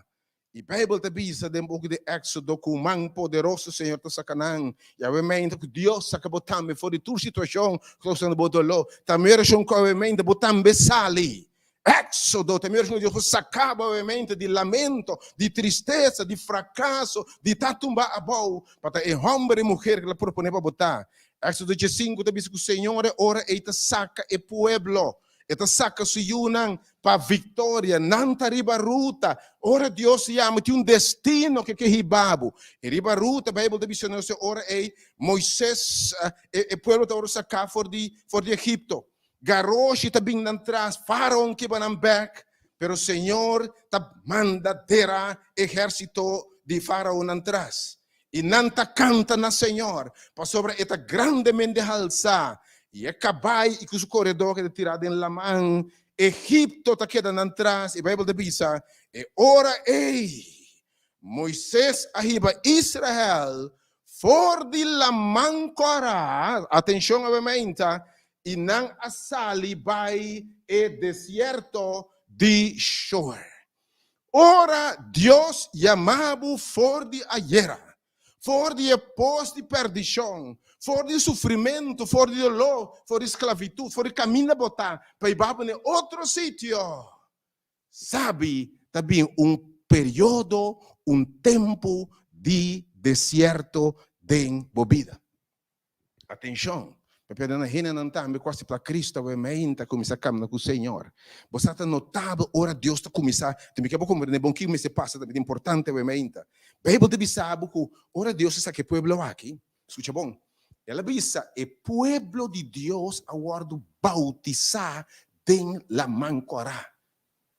I Beibel ta bisa den buki di Éksodo ku man poderoso Señor ta saka nan. Yahweh meinta ku Dios saka bo tambe for di tur situashon ku ta ousando bo doló. Ta mi orashon ku awe meinta bo tambe sali. Éksodo ta mi orashon ku Dios por saka bo awe meinta di lamento, di tristesa, di frakaso, di ta tumba abou, pa ta e hòmber i muher ku el a proponé pa bo ta. Éksodo diesinku ta bisa ku Señor e ora ei ta saka e pueblo, e ta saka su yunan pa viktoria. Nan ta riba ruta. Ora Dios yama, tin un destino ku e ke hiba bo. E riba ruta, Beibel ta bisa nos e ora ei, Moises, e pueblo ta wòrdu saká for di for di Egipto. Garoshi ta bin nan tras, Faraon kiba nan bèk, pero Señor ta manda dera ehérsito di Faraon nan tras. I nan ta kanta na Señor, pasobra e ta grandemente halsá, i e kabai i ku su koredó keda tirá den laman. Egipto ta keda nan tras, i Beibel ta bisa, E ora ei Moises a hiba Israel for di Laman Kòrá, atenshon awe mainta, i nan a sali bai e desierto di Shur. Ora Dios yama bo for di ayera, for di e pos di perdishon, for di sufrimentu, for di doló, for di sklavitut, for di kaminda bo ta, pa hiba bo na e otro sitio, sabi ta bin un periodo, un tempu di desierto den bo bida. Atenshon, papia den hendenan tambe ku a aseptá Kristu awe meinta kuminsá kamna ku Señor. Bo sa ta notabel ora Dios ta kuminsá, ta mi ke bo komprendé bon kiko mester pasa tambe ta importante awe meinta. Beibel ta bisa bo ku ora Dios a saka e pueblo aki, skucha bon, el a bisa e pueblo di Dios a wòrdu boutisá den Laman Kòrá.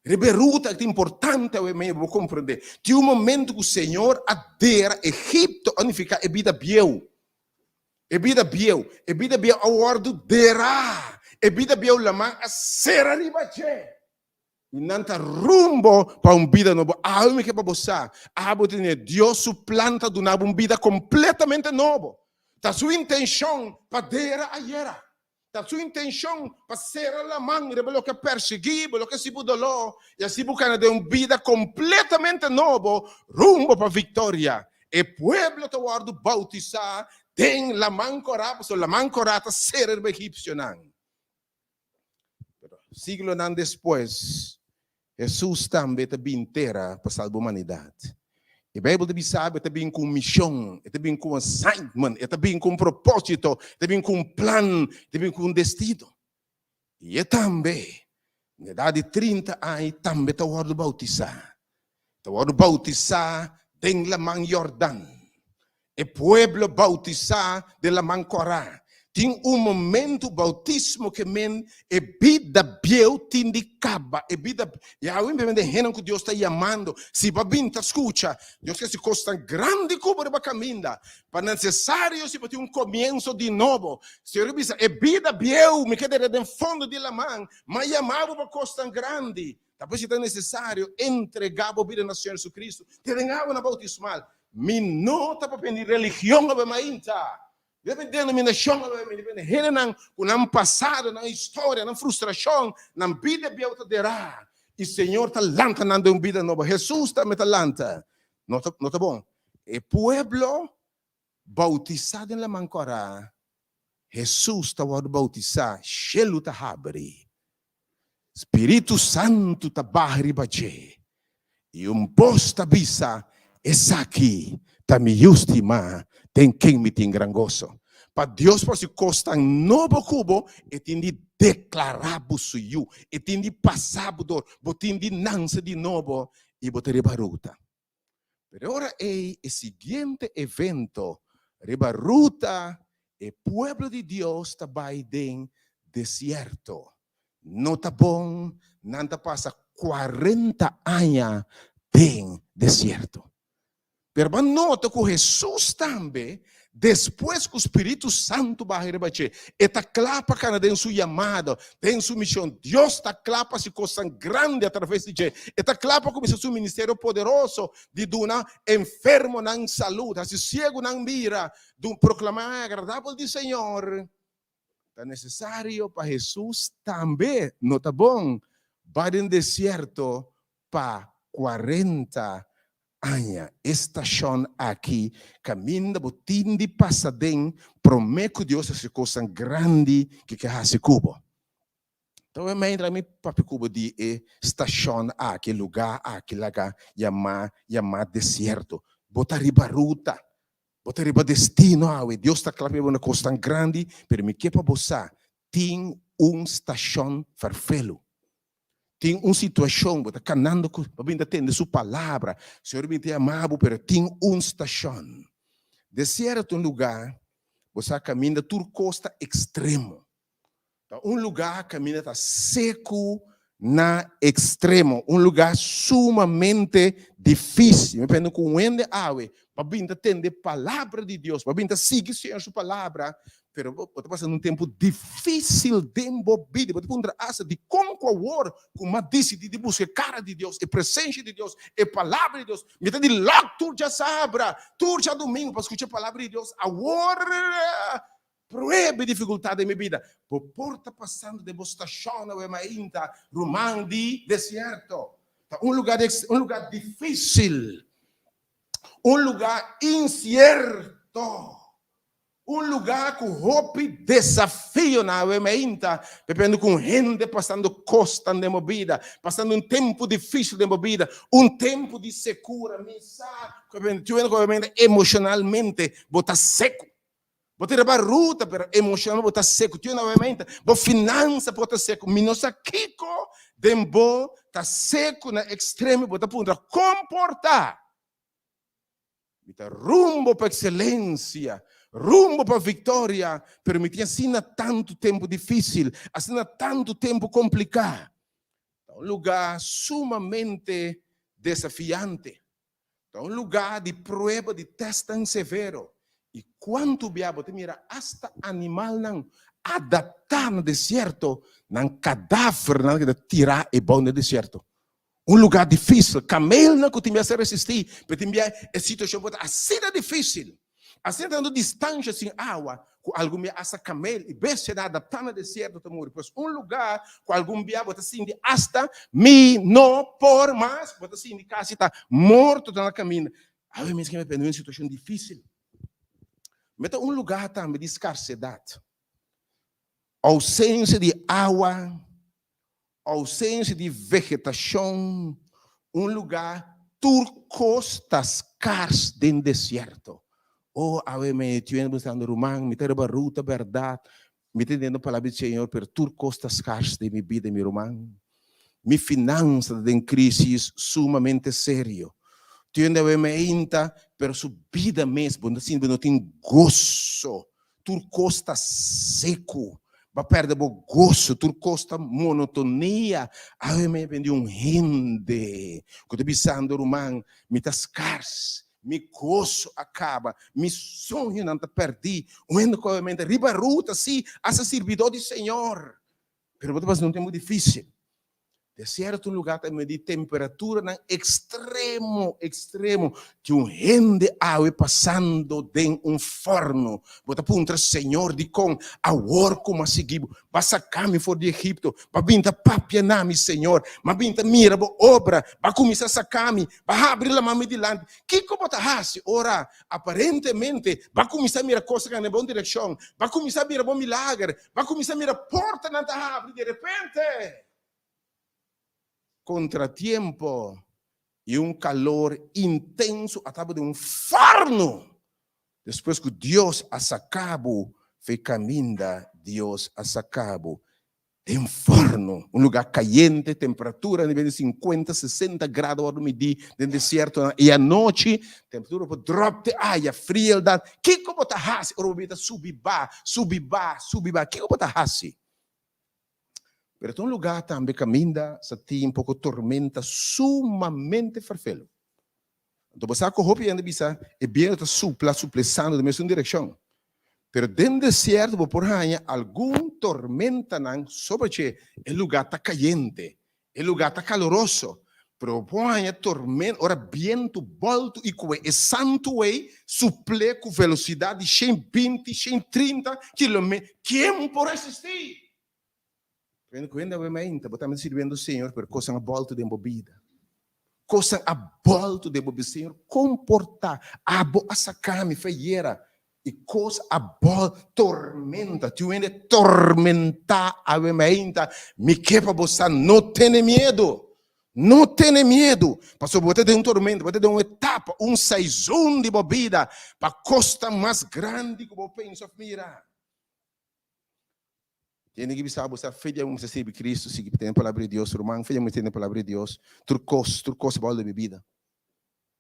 Riba e ruta ta importante awe mei bo komprendé. Tin un momento ku Señor a dera Egipto a nifiká e bida bieu. E bida bieu. E bida bieu a wòrdu derá. E bida bieu laman a sera riba dje. I nan ta rumbo pa un bida nobo. Awe mi ke pa bo sa, abo tene Dios su plan ta duna bo un bida kompletamente nobo. Ta su intenshon pa dera ayera. Ta su intencion pa cera laman riba loke a persegui bo, loke a hasi bo doló, i hasi bo cana den un bida completamente nobo rumbo pa victoria. E pueblo ta wordu bautisá den Laman Corá, pasobra Laman Corá ta cera riba egipcionan. Pero siglonan despues, Hesus tambe ta bin tera pa salba humanidat. E Beibel ta bisa bo e ta bin ku un mishon, e ta bin ku un assignment, e ta bin ku un propósito, e ta bin ku un plan, e ta bin ku un destino. I e tambe, na edat di trinta aña, tambe ta wòrdu boutisá. Ta wòrdu boutisá den Laman Yordan. E pueblo bautisá den Laman Kòrá. Tin un momentu bautismo ke men e bida bieu tin di kaba. E bida, Yahweh mi den hennan ku Dios ta yamando. Si bo a bin ta skucha, Dios ke hasi kosnan grandi ku bo riba kaminda. Pa nesesario si bo tin un komienso di nobo. Señor a bisa, e bida bieu mi ke dera den fondo di laman, m'a yama bo pa kosnan grandi. Ta por si ta nesesario entregá bo bida na Señor Jesucristo te den awa na bautismal. Mi no ta papia di religion awe mainta. Mi ta papia di denominashon awe. Mi ta papia di hendenan ku nan pasado, nan historia, nan frustrashon, nan bida bieu ta derá. I Señor ta lanta nan den un bida nobo. Hesus tambe ta lanta. No ta, no ta bon. E pueblo bautisá den Laman Kòrá, Hesus ta wòrdu bautisá, shelu ta habri. Spiritu Santu ta baha riba dje, i un bos ta bisa, Esaki ta mi Yu stimá, den ken mi tin gran goso. Pa Dios por hasi kosnan nobo ku bo, e tin di deklará bo su Yu, e tin di pasa bo dor, bo tin di nanse di nobo i bo ta riba ruta. Pero e ora ei e siguiente evento riba ruta e pueblo di Dios ta bai den desierto. No ta bon, nan ta pasa cuarenta aña den desierto. Pero bo a nota cu Hesus tambe Despues ku spiritu santu baha riba dje, e ta kla pa kana den su yamada, den su mishon. Dios ta kla pa hasi kosnan grandi atraves di dje. E ta kla pa kuminsá su ministerio poderoso di duna enfermonan salud, hasi siegunan mira, proklamá e agradabel di Señor. Ta nesesario pa Hesus tambe, no ta bon, bai den desierto pa kuarenta aña. E stashon aki kaminda bo tin di pasa den promé ku Dios hasi kosnan grandi ku ke hasi ku bo. Ta wak mei mi papia ku bo di e stashon aki, e lugá aki laga yamá yamá desierto. Bo ta riba ruta, bo ta riba destino awe. Dios ta kla pa bo na kosnan grandi, pero mi ke pa bo sa, tin un stashon ferfelu. Tin un situashon, bo ta kanando ku, bo bin ta tende su palabra, Señor bin ta yama bo, pero tin un stashon. Desierto ta un lugá, bo sa kaminda tur kos ta ekstremo. Ta un lugá kaminda ta seku na ekstremo, un lugá sumamente difísil. Mi pensa ku un hende awe pa bin ta tende palabra di Dios, pa bin ta sigui Señor su palabra, pero bo ta pasando un tempu difísil den bo bida. Bo ta puntra asta dikon ku awor ku mi a disidí di buska e kara di Dios, e presensia di Dios, e palabra di Dios, mi ta di lòk tur djasabra, tur djadumingu pa skucha e palabra di Dios, awor Prueba dificultad den mi bida. Bo por ta pasando den bo stacion awe mainta, ruman di desierto. Ta un lugar di un lugar dificil, un lugar incierto, un lugar cu hopi desafionan awe mainta, depende cu un hende pasando cosnan den bo bida, pasando un tempo dificil den bo bida, un tempo di secura. Mi sa cu emocionalmente bo ta seco. Bo ta riba ruta, pero emocionalmente bo ta seco. Tin nuevamente, bo finansa por ta seco. Mi no sa kico den bo ta seco na extremo. Bo ta puntra, con por ta? Mi ta rumbo pa excelencia, rumbo pa victoria, pero mi tin asina tanto tempo dificil, asina tanto tempo complica. Ta un lugar sumamente desafiante. Ta un lugá di prueba di tèstnan severo. I kuantu bia bo ta mira asta animalnan adaptá na desierto, nan kadavernan ta keda tirá ebou na e desierto. Un lugá difísil. Kamelnan ku tin bia sa resistí, pero tin bia e situashon por ta asina difísil. Asina tantu distansha sin awa ku algun bia asta kamel i bestianan adaptá na desierto ta muri. Pues un lugá ku algun bia bo ta sinti asta mi no por mas, bo ta sinti kasi ta morto ta na kaminda. Awe mes ke mi pende un situashon difísil. Mi ta un lugá tambe di skarsedat, ousensia di awa, Ousensia di vegetashon, un lugá tur kos ta skars den desierto. Oh, awe mi e buscando ruman, mi ta riba ruta bèrdat, mi ta tende palabra di Señor, pero tur kos ta skars den mi bida, mi ruman. Mi finansa ta den krisis sumamente serio. Tiende awe mi ainta, pero su bida mes, bo no ta sinti bo no tin goso. Tur kos ta seku. Bo a pèrdè bo goso. Tur kos ta monotonia. Awe mi a bini di un hende ku ta bisando, Ruman, mi ta skars. Mi goso a kaba. Mi soñonan ta pèrdí. Un hende ku obviamente riba ruta, sí, hasta sirbidó di Señor. Pero bo ta pasa un tempu difísil. Desierto un lugar ta medi temperaturanan extremo, extremo. Tin un hende awe pasando den un forno. Bo ta puntra, Señor, dikon awor ku mi a sigui bo? Bo a saka mi for di Egipto, bo a bin ta papia na mi, Señor. Mi a bin ta mira bo obra, bo a kuminsá saka mi, bo a habri laman mi dilanti. Kiko bo ta hasi ora aparentemente bo a kuminsá mira kosnan den bon direkshon, bo a kuminsá mira bo milager, Bo a kuminsá mira portanan ta habri di repente. Kontratiempo i un kalor intenso a tabata den un forno. Despues ku Dios a saka bo fe kaminda Dios a saka bo den forno, un lugá kayente, temperatura nivel di sinkuenta, sesenta grado wòrdu midí den desiertonan i anochi Temperatura por drop te aya, frieldat. Kiko bo ta hasi ora bo bira ta subi ba, subi ba, subi ba? Kiko bo ta hasi? Pero ta un lugá tambe kaminda sa tin poko tormenta sumamente ferfelu. Anto bo sa ku hopi hende bisa e bientu ta supla suplesando den mesun direkshon. Pero den desierto bo por haña algun tormentanan sobre dje e lugá ta kayente, e lugá ta kaloroso. Pero bo por haña tormenta ora bientu bòltu i kue e santu ei supl'é ku velosidat di 120, 130 kilometer. Ken por resistí? Teniendo kuenta awe mainta, bo tambe ta sirbiendo Señor, pero kosnan a bòltu den bo bida. Kosnan a bòltu den bo bida. Señor, kon por ta? Abo a saka mi fe yera i kos a bòl tormenta. Tin un hende tormentá awe mainta. Mi ke pa bo sa, no tene miedu. No tene miedu, pasobra bo ta den un tormenta, bo ta den un etapa, un saizon di bo bida pa kosnan mas grandi ku bo pensa òf mira. Tene ki bisa bo sa fe di mester sirbi Cristo, sigui tene palabra di Dios, ruman, fe di mester tene palabra di Dios, tur cos, tur cos a bou di mi bida.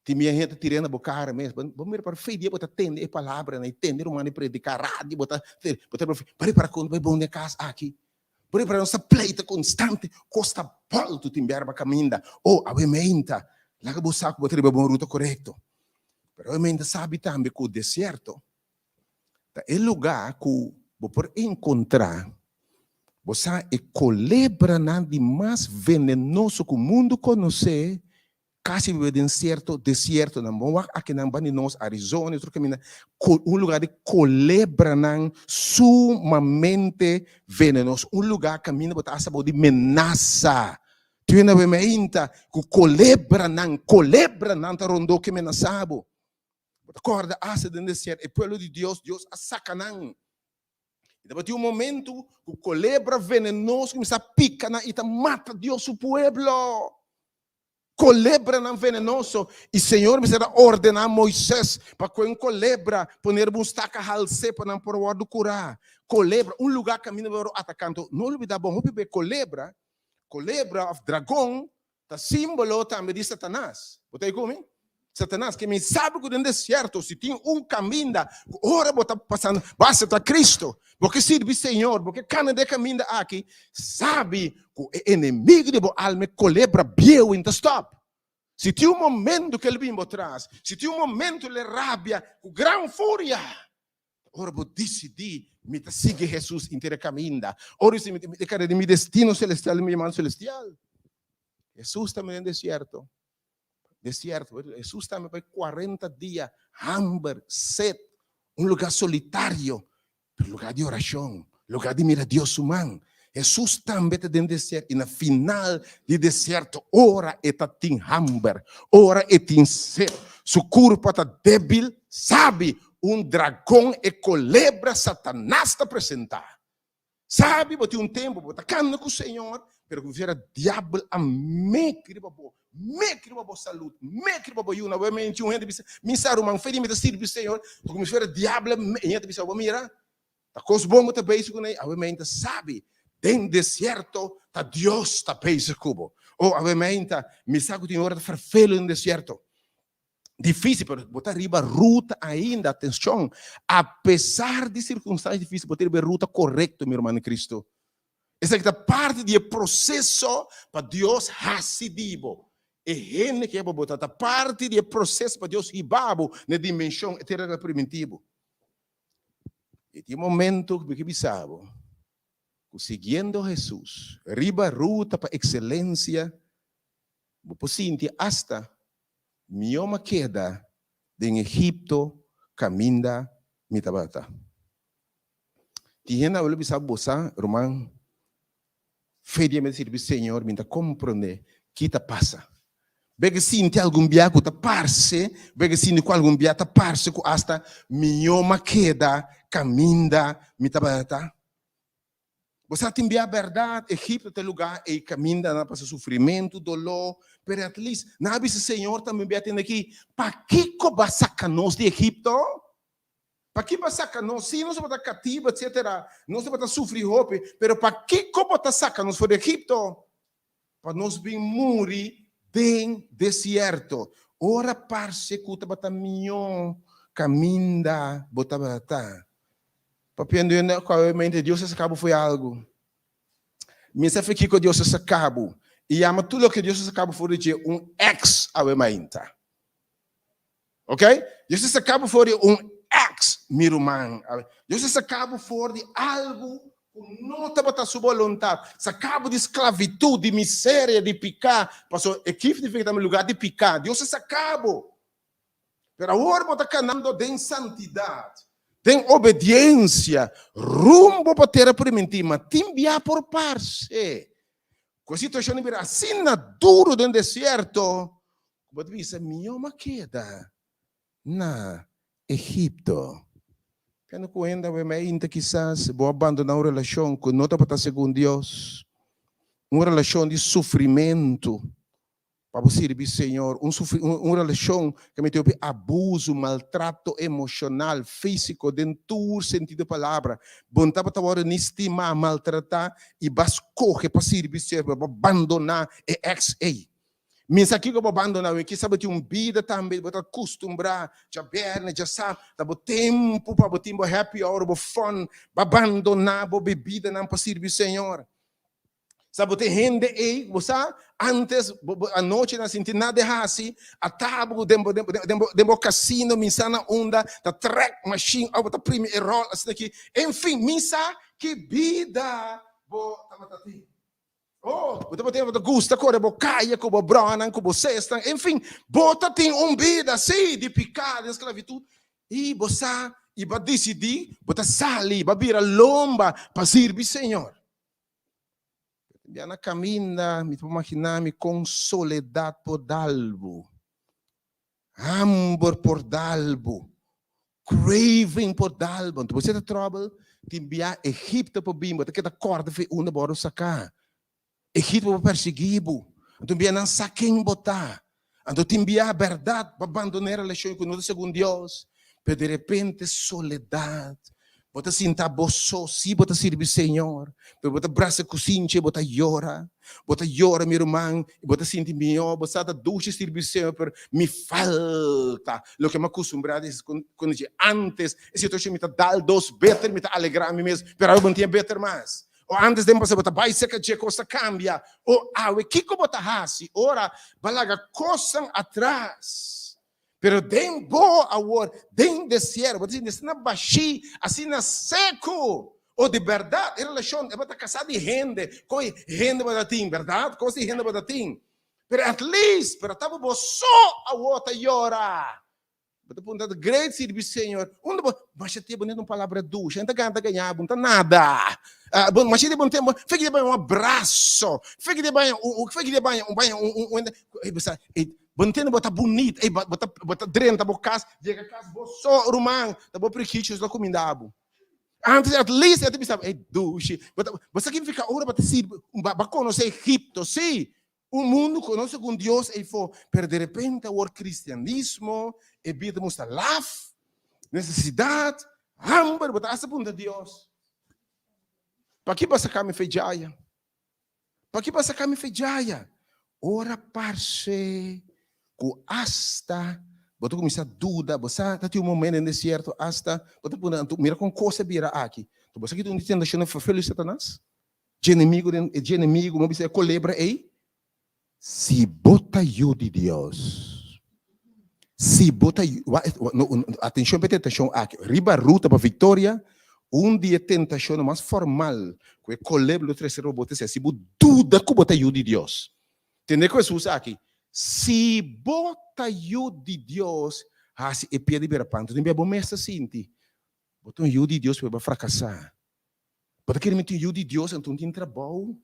Tin mi hende ta tira na bo cara mes, bo mira para fe di bo ta tende e palabra na i tende ruman di predica radio, bo ta bo ta bo repara con bo bon den cas aki, bo repara nos ta pleita constante, cos ta bolto tin berba caminda, oh awe meinta, laga bo sa cu bo ta riba bon ruta corecto, pero awe meinta sabi tambe cu desierto Ta e lugá ku bo por enkontrá, bo sa, e kolebranan di mas venenoso ku mundu konosé, kasi biba den sierto desiertonan. Bo wak akinan banda di nos, Arizona i otro kaminda, un lugá di kolebranan sumamente venenoso, un lugá kaminda bo ta hasta bou di menasa. Tin hende a meinta ku kolebranan, kolebranan ta rondó ke menasá bo. Bo ta kòrda asta den desièrto, e pueblo di Dios, Dios a saka nan. I tabatin un momentu ku kolebra venenoso kuminsá pika nan i ta mata Dios su pueblo. Kolebranan venenoso. I Señor mester a ordená Moises pa kohe un kolebra, pone riba un staka hals'é pa nan por wòrdu kurá. Kolebra, un lugá kaminda bo wòrdu ataká. Anto, no lubidá bon hopi be kolebra, kolebra òf dragon Ta simbolo tambe di Satanas. Bo ta ei ku mi? Satanas, ke mi sabi ku den desierto si tin un kaminda ku ora bo ta pasando, bo asepta Kristo, bo ke sirbi Señor, bo ke kana den e kaminda aki, sabi ku e enemigu di bo alma, e kolebra bieu, e no ta stòp. Si tin un momento ku el bin bo tras, si tin un momento el e rabia ku gran furia, Ora bo disidí, Mi ta sigui Hesus inter e kaminda. Ora mi mi ta kere di mi destino selestial, mi yamado selestial. Hesus tambe den desierto. Desierto. Hesus tambe bai 40 dia, hamber, sed, un lugar solitario, pero lugar di orashon, lugar di mira Dios su man. Hesus tambe ta den desierto i na final di desierto ora e ta tin hamber, ora e tin sed, su kurpa ta debil, sabi un dragon e kolebra Satanas ta presentá. Sabi bo tin un tempu bo ta kanda ku Señor, pero ku fiera diabel a mek riba bo, mek riba bo salud, mek riba bo yunan. Bo menti un hende bisa, mi sa ruman, fe di mi ta sirbi Señor, pero ku fiera diabel a mek, e hende ta bisa bo mira, Ta kos bon bo ta bezig ku nei? Awe meinta sabi, den desierto ta Dios ta bezig ku bo. Oh, awe meinta, mi sa ku tin ora ta ferfelu den desierto. Difícil, pero bo ta riba ruta ainda. Atenshon, apesar di sirkunstansia difícil, bo ta riba e ruta korekto, mi ruman den Kristu. Esaki ta parti di e proseso pa Dios hasi di bo e hende ke bo ta. Ta parti di e proseso pa Dios hiba bo na e dimenshon, e tera ku el a primintí bo. I tin momento ku mi ke bisa bo ku siguiendo Hesus riba ruta pa ekselensia, bo por sinti asta mihó m'a keda den Egipto kaminda mi tabata. Tin hende a wòrdu bisa bo sa, ruman, Fe di mi ta sirbi Señor, mi ta komprondé ki ta pasa. Beke sinti algun bia ku ta parse, beke sinti ku algun bia ta parse ku asta mihó m'a keda kaminda mi tabata. Bo sa tin bia bèrdat, Egipto ta e lugá ei kaminda nan a pasa sufrimentu, doló, pero at least nan a bisa Señor tambe bia tende aki, Pakiko bo a saka nos di Egipto? Pakiko bo a saka nos? Sí, nos tabata katibu, etsetera, nos tabata sufri hopi, pero pakiko bo ta saka nos for di Egipto? Pa nos bin muri den desierto. Ora parse ku tabata mihó kaminda bo tabata. Papiando hende aktualmente, Dios a saka bo for algu. Mi sa fe kiko Dios a saka bo. I yama tur loke Dios a saka bo for di dje un èks awe mainta. Ok? Dios a saka bo for di un ex, mi ruman. Dios a saka bo for di algu. Ku no tabata su boluntat. Saka bo di sklavitut, di miseria, di piká. Pasobra e kif nifiká tambe lugá di piká. Dios a saka bo. Pero awor bo ta kanando den santidat, den obediensia, rumbo pa tera primintí. Ma tin bia por parse ku e situashon a bira asina duru den desierto ku bo ta bisa, Mihó m'a keda na Egipto. Tene kuenta ku e meinta kisas bo a bandoná un relashon ku no tabata segun Dios, un relashon di sufrimentu pa bo sirbi Señor, un un relashon ku mete hopi abusu, maltrato emoshonal, físiko, den tur sentido di palabra. Bo no tabata wòrdu ni stimá, maltratá i bo a skohe pa sirbi Señor, pero bo a bandoná e èks ei. Mi sa kiko bo bandona awe, kisa bo tin un bida tambe, bo ta kustumbrá djabièrnè, djasab, ta bo tempu pa bo tin bo happy hour, bo fun, bo a bandoná bo bebidanan pa sirbi Señor. Sa bo tin hende ei, bo sa, antes bo bo anochi nan sinti nada di hasi, a ta bo den bo den bo den bo kasino, mi sa na unda ta trèk mashin òf bo ta primi e ròl asina aki, enfin mi sa ki bida bo tabata tin. Oh, bo tabatin bo ta gusta kore bo kaya ku bo bronan, ku bo sesnan, enfin, bo ta tin un bida, sí, di piká, den sklavitut, i bo sa, i bo a disidí, bo ta sali, bo a bira lomba pa sirbi Señor. Ya na kaminda, mi ta por maginá mi kon soledat por dal bo. Hamber por dal bo, craving por dal bo. Anto bo ta trouble, tin bia Egipto por bin, bo ta keda kòrda fi unda bo a saká. Egipto por persiguí bo. Anto bia nan sa ken bo ta. Anto tin bia bèrdat bo a bandoná e relashon ku no ta segun Dios, pero derepente soledat, Bo ta sinta bo so, sí, bo ta sirbi Señor, pero bo ta brasa kusinchi i bo ta yora. Bo ta yora, mi ruman, i bo ta sinti mihó. Bo sa ta dushi sirbi Señor, pero mi falta loke mi a kustumbrá di konosé antes. E situashon mi ta dal dos beter, mi ta alegrá mi mes, pero awe bo no tin e beter mas. O antes den pasado bo ta bai serka dje, kos ta kambia. O awe, kiko bo ta hasi ora bo a laga kosnan atras? Pero den bo awor, den desierto, bo ta sinti asina bashí, asina seku. O di bèrdat, e relashon, e bo ta kasá di hende, koi hende bo ta tin, bèrdat? Kos di hende bo ta tin. Pero at least, pero ta bo so awor ta yora. Bo ta puntra, ta great sirbi Señor. Unda bo, masha te bo neta un palabra dushi, hende ta gana ta gaña bo, no ta nada. Bo, masha te bo no ten, feki te baña un abraso, feki te baña un, feki te baña un, baña un, un, un, un, bo sa, Bo ntende bo ta bunit, ey bo ta bo ta drenta bo kas, yega kas bo so ruman, ta bo prikichos lo kuminda bo. Antes at least e ta bisa bo, ey dushi, bo ta bo sa kinfika ora bo ta sirbi, bo a konosé Egipto, si, un mundu konosé ku un Dios eyfo, pero derepente awor kristianismo, e bida ta mustra laf, nesesidat, hamber, bo ta hasta puntra Dios, paki bo a saka mi fe djaya? Paki bo a saka mi fe djaya? Ora parse ku asta bo ta kuminsá duda, bo sa ta tin un momento den desierto asta bo ta pone anto mira kon kos a bira aki. Anto bo sa ki ta un di tentashonnan ferfel di Satanas? Dje enemigu den e dje enemigu, bo bisa e kolebra ei, Si bo ta yu di Dios, si bo ta yu, atencion pa e tentacion aki, riba ruta pa victoria, un di e tentacionnan mas formal cu e colebra lo trece riba bo ta esei, si bo duda cu bo ta yu di Dios. Tende cu Jesus aki, si bo ta yu di Dios, haci e piedra bira pan. Enton bo mes ta sinti, bo ta un yu di Dios pero bo a fracasa. Bo ta kere mi tin yu di Dios anto no tin trabou?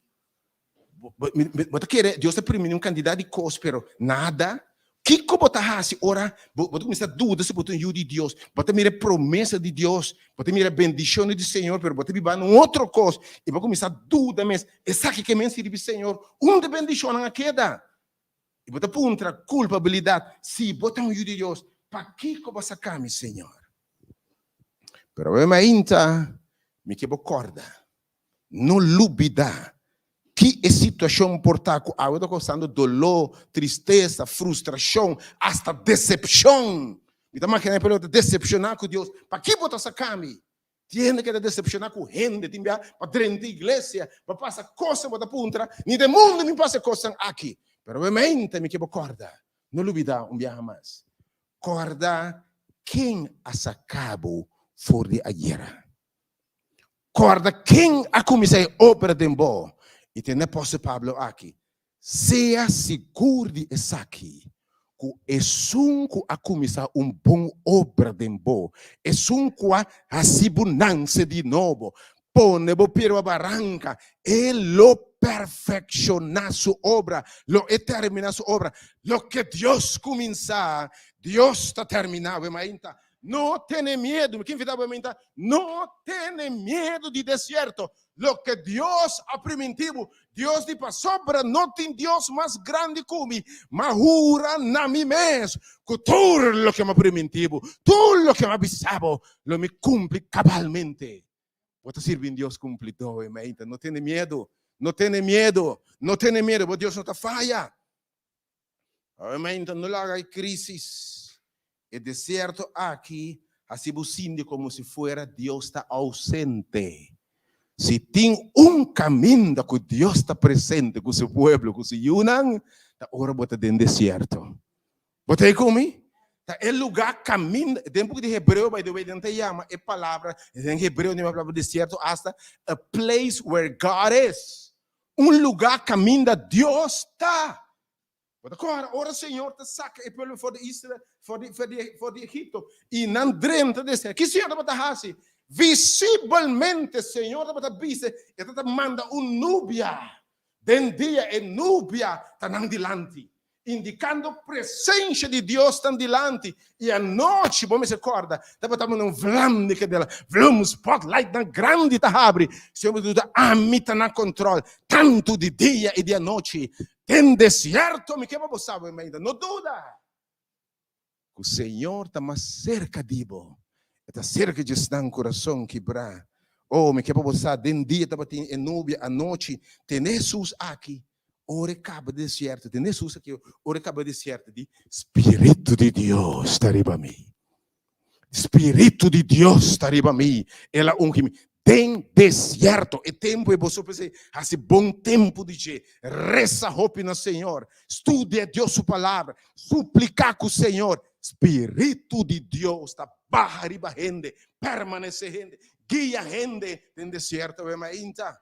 Bo ta kere Dios ta permiti un kantidat di kos pero nada? Kiko bo ta hasi ora bo ta kuminsá duda si bo ta un yu di Dios? Bo ta mira e promesa di Dios, bo ta mira e bendishonnan di Señor pero bo ta biba na un otro kos i bo kuminsá duda mes, esaki ke men sirbi Señor? Unda e bendishonnan a keda? I bo ta puntra kulpabilidat, si bo ta un yu di Dios, pakiko bo a saka mi, Señor? Pero awe mainta mi ke bo kòrda, no lubidá ki e situashon por ta ku awe ta kousando doló, tristesa, frustrashon, asta desepshon. Mi ta maginá e pueblo ta desepshoná ku Dios, Pakiko bo ta saka mi? Tin hende ke ta desepshoná ku hende, tin bia pa drenta iglesia, pa pasa kosnan bo ta puntra, ni den mundu mi pasa e kosnan aki. Pero awe mainta mi ke bo kòrda, no lubidá un biaha mas. Kòrda ken a saka bo for di ayera. Kòrda ken a kuminsá e obra den bo. I tende apòstel Pablo aki, Sea sigur di esaki, ku esun ku a kuminsá un bon obra den bo, esun ku a hasi bo nanse di nobo, pone bo pie riba baranka, e lo perfekshoná su obra, lo e terminá su obra. Loke Dios kuminsá, Dios ta terminá. Awe mainta, no tene miedu. Mi ke invitá bo mainta, no tene miedu di desierto. Loke Dios a primintí bo, Dios di, Pasobra no tin Dios mas grandi ku mi, m'a hura na mi mes ku tur loke m'a primintí bo, tur loke m'a bisa bo, lo mi kumpli kabalmente. Bo ta sirbi un Dios kumplidó, e meinta. No tene miedu, no tene miedu, no tene miedu, bo Dios no ta faya. Awe meinta, no laga e krísis, e desierto aki hasi bo sinti komo si fuera Dios ta ousente. Si tin un kaminda ku Dios ta presente ku su pueblo, ku su yunan, ta ora bo ta den desierto. Bo ta ei ku mi? Ta e lugá kaminda, den buki di Hebreo, by the way, nan ta yama e palabra, den Hebreo nan yama e palabra desierto asta a place where God is. Un lugá kaminda Dios ta. Bo ta kòrda ora Señor ta saka e pueblo for di Israel, for di, for di, for di Egipto, i nan drenta desierto. Ki Señor tabata hasi? Visibelmente Señor tabata bisa, e tabata manda un nubia. Den dia e nubia ta nan dilanti. Indikando presensia di Dios nan dilanti. I anochi, bo mester kòrda, tabata manda un vlam di kandela, vlum, spotlightnan grandi ta habri. Señor bo duda, ami ta na kòntròl, tantu di dia i di anochi. Den desierto mi ke pa bo sa, bo mainta, no duda ku Señor ta mas serka di bo. E ta serka dje esnan kurason kibrá. Oh, mi ke pa bo sa, den dia tabatin e nubia, anochi, tene Hesus aki. Ora e kaba di desierto, tende Hesus aki, ora e kaba di desierto, di, Spiritu di Dios ta riba mi. Spiritu di Dios ta riba mi. El a ungi mi. Den desierto, e tempu ei boso p'esei hasi bon tempu di dje. Resa hopi na Señor. Studia Dios su palabra. Supliká ku Señor. Spiritu di Dios ta baha riba hende, permanesé hende, guia hende den desierto. Awe mainta.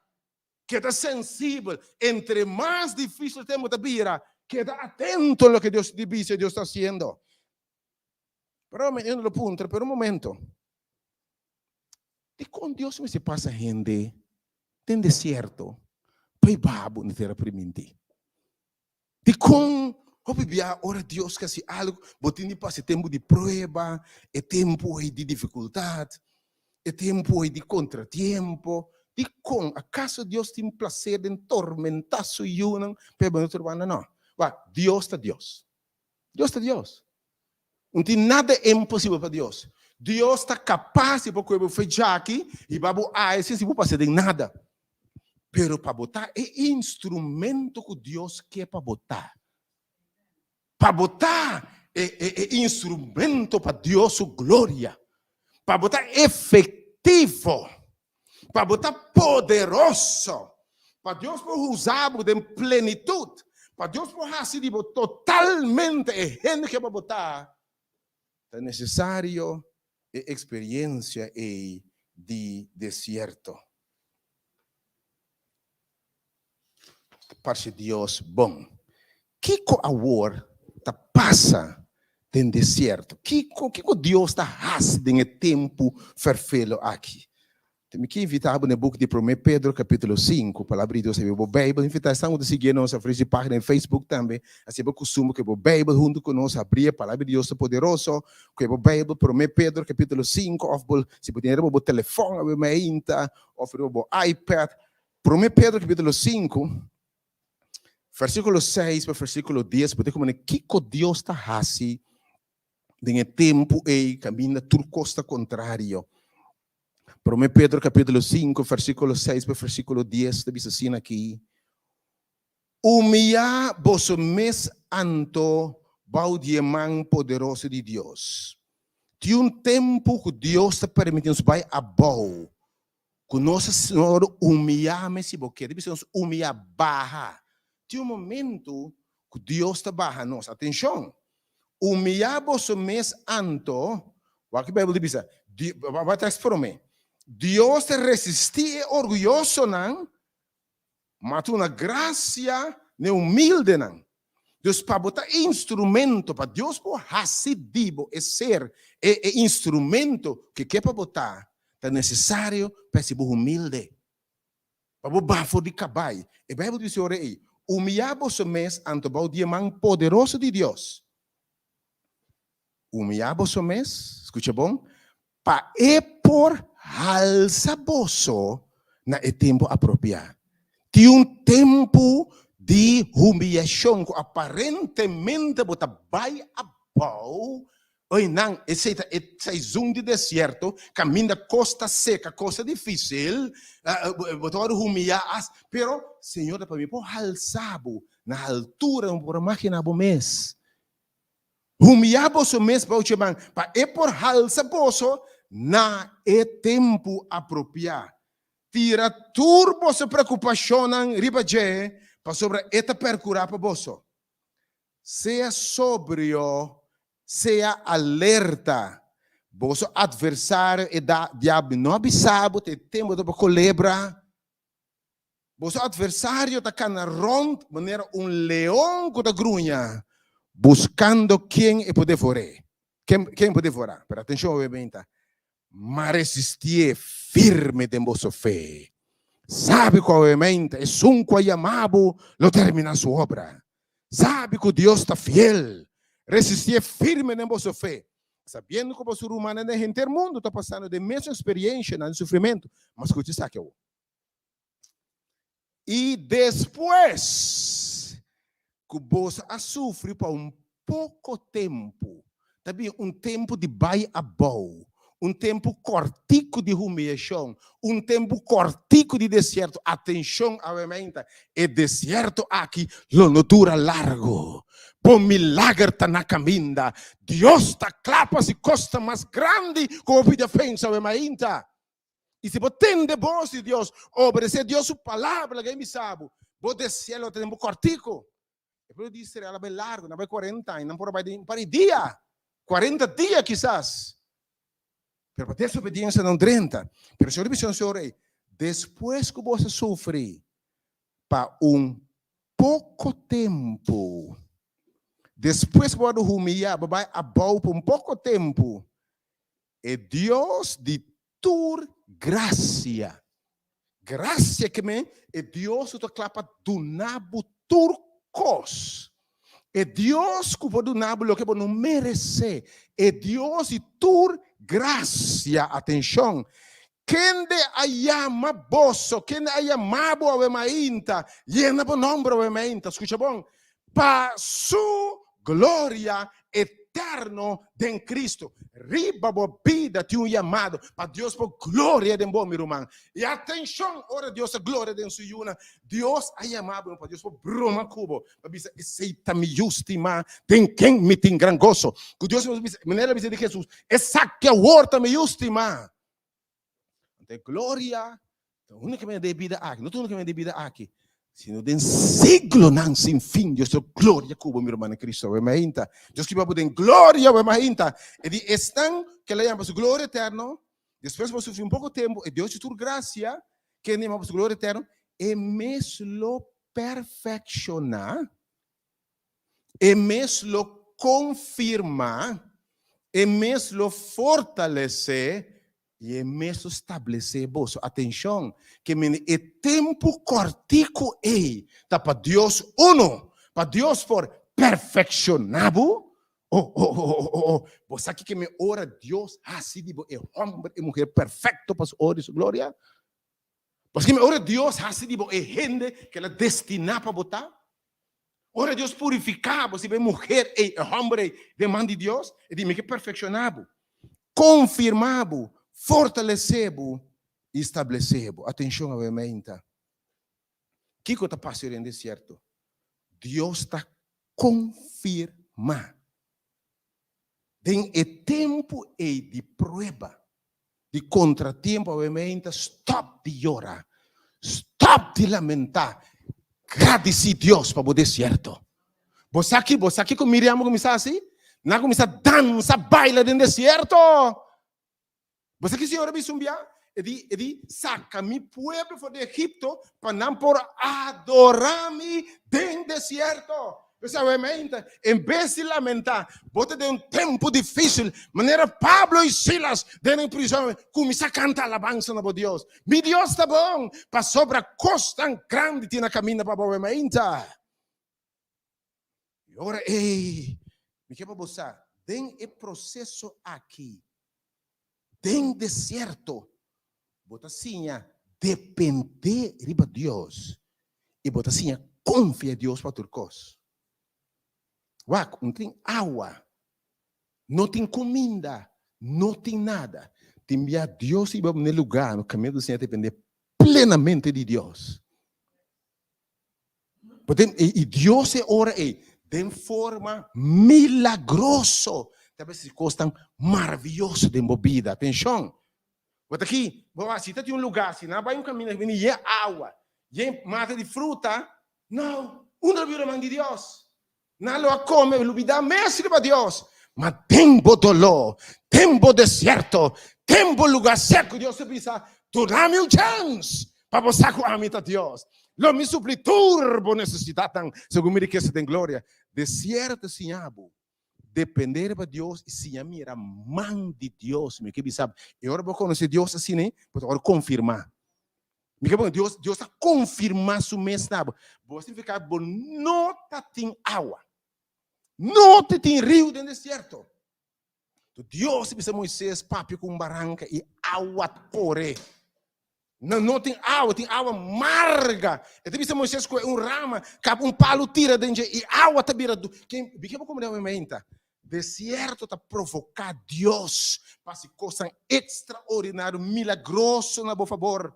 Keda sensibel. Entre mas difícil tempu ta bira, keda atento loke Dios di bisa i Dios ta hasiendo. Pero mi lo puntra, pero un momento. Dikon Dios mester pasa hende den desierto pa e babu na tera primintí? Dikon hopi bia ora Dios ke hasi algu, bo tin di pasa e tempu di prueba, e tempu ei di difikultat, e tempu ei di kontratiempo? Dikon? Akaso Dios tin plaser den tormentá su yunan pa e bai otro banda? No. Wak, Dios ta Dios. Dios ta Dios. No tin nada imposibel pa Dios. Dios ta kapas di por kohe bo fe djaki i ba bo aya sin si bo pasa den nada. Pero pa bo ta e instrumento ku Dios ke pa bo ta, pa bo ta e, e, e instrumento pa Dios su gloria, pa bo ta efektivo, pa bo ta poderoso, pa Dios por usa bo den plenitut, pa Dios por hasi di bo totalmente e hende ke bo ta, ta nesesario e eksperiencia ei di desierto. Ta parse Dios bon. Kiko awor ta pasa den desierto? Kiko, kiko Dios ta hasi den e tempu ferfelo aki? Mi ke invitá bo na e buki di Promé Pedro kapítulo sinku, Palabra di Dios ta bo Beibel. Invitá esnan ku ta sigui nos a través di página di Facebook tambe. Hasi bo kustumber ku e bo Beibel huntu ku nos, habrí e Palabra di Dios ta poderoso. Ku e bo Beibel, Promé Pedro kapítulo sinku, òf bo si bo tin riba bo telefòn awe mainta, òf riba bo iPad. Promé Pedro kapítulo sinku, versíkulo seis pa versíkulo dies, bo ta komprendé kiko Dios ta hasi den e tempu ei kaminda tur kos ta kontrario. Promé Pedro capítulo 5, versículo 6 pa versículo 10 ta bisa asina aki, Humiyá boso mes anto bou di e man poderoso di Dios. Tin un tempu ku Dios ta permití nos bai abou, ku nos a wòrdu humiyá mes si bo ke. Ta bisa nos humiyá, baha. Tin un momentu ku Dios ta baha nos. Atenshon! Humiyá boso mes anto, wak e Bijbel ta bisa, wak e tèks promé. Dios ta resistí e orguyosonan, ma ta duna grasia na e humildenan. Dus pa bo ta e instrumento, pa Dios por hasi di bo e ser, e e instrumento ku e ke pa bo ta, ta nesesario pa hasi bo humilde. Pa bo baha for di kabai. E Bijbel ta bisa ora ei, Humiyá boso mes anto bou di e man poderoso di Dios. Humiyá boso mes, skucha bon, pa e por halsa boso na e tempu apropiá. Tin un tempu di humiyashon ku aparentemente bo ta bai abou Oinan, esei ta e seizon di desierto, kaminda kos ta seka, kos ta difísil, bo ta wòrdu humiyá, pero Señor ta pa mi por halsa bo na haltura bo por a maginá bo mes. Humiyá boso mes bou dje man, pa e por halsa boso na e tempu apropiá. Tira tur boso preokupashonnan riba dje, pasobra e ta perkurá pa boso. Sea sobrio, sea alerta. Boso adversario e da diablo no a bisa bo ta e tempo ta pa kolebra. Boso adversario ta kana rond manera un leon ku ta gruña, buskando ken e por devor'é. Ken ken por devorá. Pero atenshon obviamente. Ma resistié firme den boso fe. Sabi ku obviamente esun ku a yama bo lo terminá su obra. Sabi ku Dios ta fiel. Resistié firme den boso fe, sabiendo ku boso rumannan den henter mundu ta pasando den mesun eksperienshanan di sufrimentu. Ma skucha esaki awor. I despues ku boso a sufri pa un poko tempu, ta bin un tempu di bai abou, un tempu kòrtiku di humiyashon, un tempu kòrtiku di desierto. Atenshon awe meinta, e desierto aki lo no dura largu. Bo milager ta na kaminda. Dios ta kla pa hasi kosnan mas grandi ku bo pidi a pensa awe mainta. I si bo tende bos di Dios, obedesé Dios su palabra, laga e bisa bo, bo desea lo ta den bo kòrtiku. E pueblo di Israel a bai largu, nan a bai kuarenta aña, nan por a bai den un par di dia, kuarenta dia kisas. Pero pa desobediensia nan drenta. Pero Señor bisa nos ora ei, despues ku boso a sufri pa un poko tempu, despues ku bo a wòrdu humiyá, bo bai abou pa un poko tempu, E Dios di tur gracia. Gracia ke men e Dios ku ta kla pa duna bo tur kos. E Dios ku por duna bo loke bo no meresé. E Dios di tur gracia. Atenshon! Kende a yama boso, kende a yama bo awe mainta, yena bo nomber awe mainta, skucha bon, pa su gloria eterno den Cristo. Riba bo bida tin un yamado pa Dios por gloria den bo, mi ruman. I atencion, ora Dios a gloria den su yunan, Dios a yama bo pa Dios por broma cu bo, pa bisa, Esey ta mi yu stimá, den ken mi tin gran goso. Cu Dios bisa, manera el a bisa di Jesus, Esaki awor ta mi yu stimá. Anto e gloria ta únikamente den e bida aki, no ta únikamente den e bida aki, sino den siglonan sin fin. Dios ta gloria ku bo, mi ruman den Cristo. Awe mainta. Dios kiba bo den gloria, awe mainta. E di esnan ke el a yama pa su gloria eterno, despues bo sufri un poko tempu, e Dios di tur grasia, kende yama pa su gloria eterno, e mes lo perfekshoná E mes lo konfirmá, e mes lo fortalesé i e mes lo stablesé boso. Atenshon, ke mende e tempu kòrtiku ei ta pa Dios unu, pa Dios por perfekshoná bo. Oh, oh, oh, oh, oh, oh. Bo sa kiko mi ora Dios hasi di bo e hòmber, e muher perfekto pa su ora i su gloria? Paske mi ora Dios hasi di bo e hende ke el a destiná pa bo ta. Ora Dios purifiká bo, si bo e muher ei, e hòmber ei den man di Dios, e di mi ke perfekshoná bo, konfirmá bo, fortalesé bo i stablesé bo. Atenshon awe meinta. Kiko ta pasa den desierto? Dios ta konfirmá. Den e tempu ei di prueba, di kontratiempo awe meinta, stòp di yora, stòp di lamentá, gradisí Dios pa bo desierto. Bo sa ki, bo sa kiko Miriam a kuminsá hasi? Nan a kuminsá dansa, baila den desierto. Bo sa ki Señor a bisa un bia? E di, e di, Saka mi pueblo for di Egipto pa nan por adorá mi den desierto. P'esei awe meinta, en bes di lamentá, bo ta den un tempu difísil, manera Pablo i Silas den e prizòn, kuminsá kanta alabansa na bo Dios. Mi Dios ta bon, pasobra kosnan grandi tin na kaminda pa bo awe meinta. I ora ei, mi ke pa bo sa, den e proseso aki, den desierto, bo ta siña dependé riba Dios i bo ta siña konfia Dios pa tur kos. Wak, no tin awa, no tin kuminda, no tin nada. Tin bia Dios hiba bo na e lugá no kaminda ku siña dependé plenamente di Dios. I Dios e ora ei, den forma milagroso, ta hasi kosnan maravioso den bo bida. Atenshon! Bo ta aki, bo a si ta tin un lugá, si nan a bai un kaminda ku bini yen awa, yen mata di fruta, no, unda lo bira man di Dios? Nan lo a kome, lubidá mes riba Dios. Ma den bo doló, den bo desierto, den bo lugá seku, Dios ta bisa, Duna mi un chèns pa bo sa ku ami ta Dios. Lo mi supli tur bo nesesidatnan segun mi rikesa den gloria. Desierto ta siña bo dependé riba Dios i siña mira man di Dios. Mi ke bisa bo, e ora bo konosé Dios asina, bo ta wòrdu konfirmá. Mi ke pone Dios, Dios ta konfirmá su mes na bo. Bo signifiká bo no ta tin awa. No ta tin riu den desierto. To Dios bisa Moisés papia ku un baranka i awa kore. No, no tin awa, tin awa marga. E ta bisa Moisés ku un rama, kap un palu tira den dje i awa ta bira du. Ken, bi ke bo komprende awe meinta? Desierto ta provoká Dios pa hasi kosnan ekstraordinario, milagroso na bo fabor.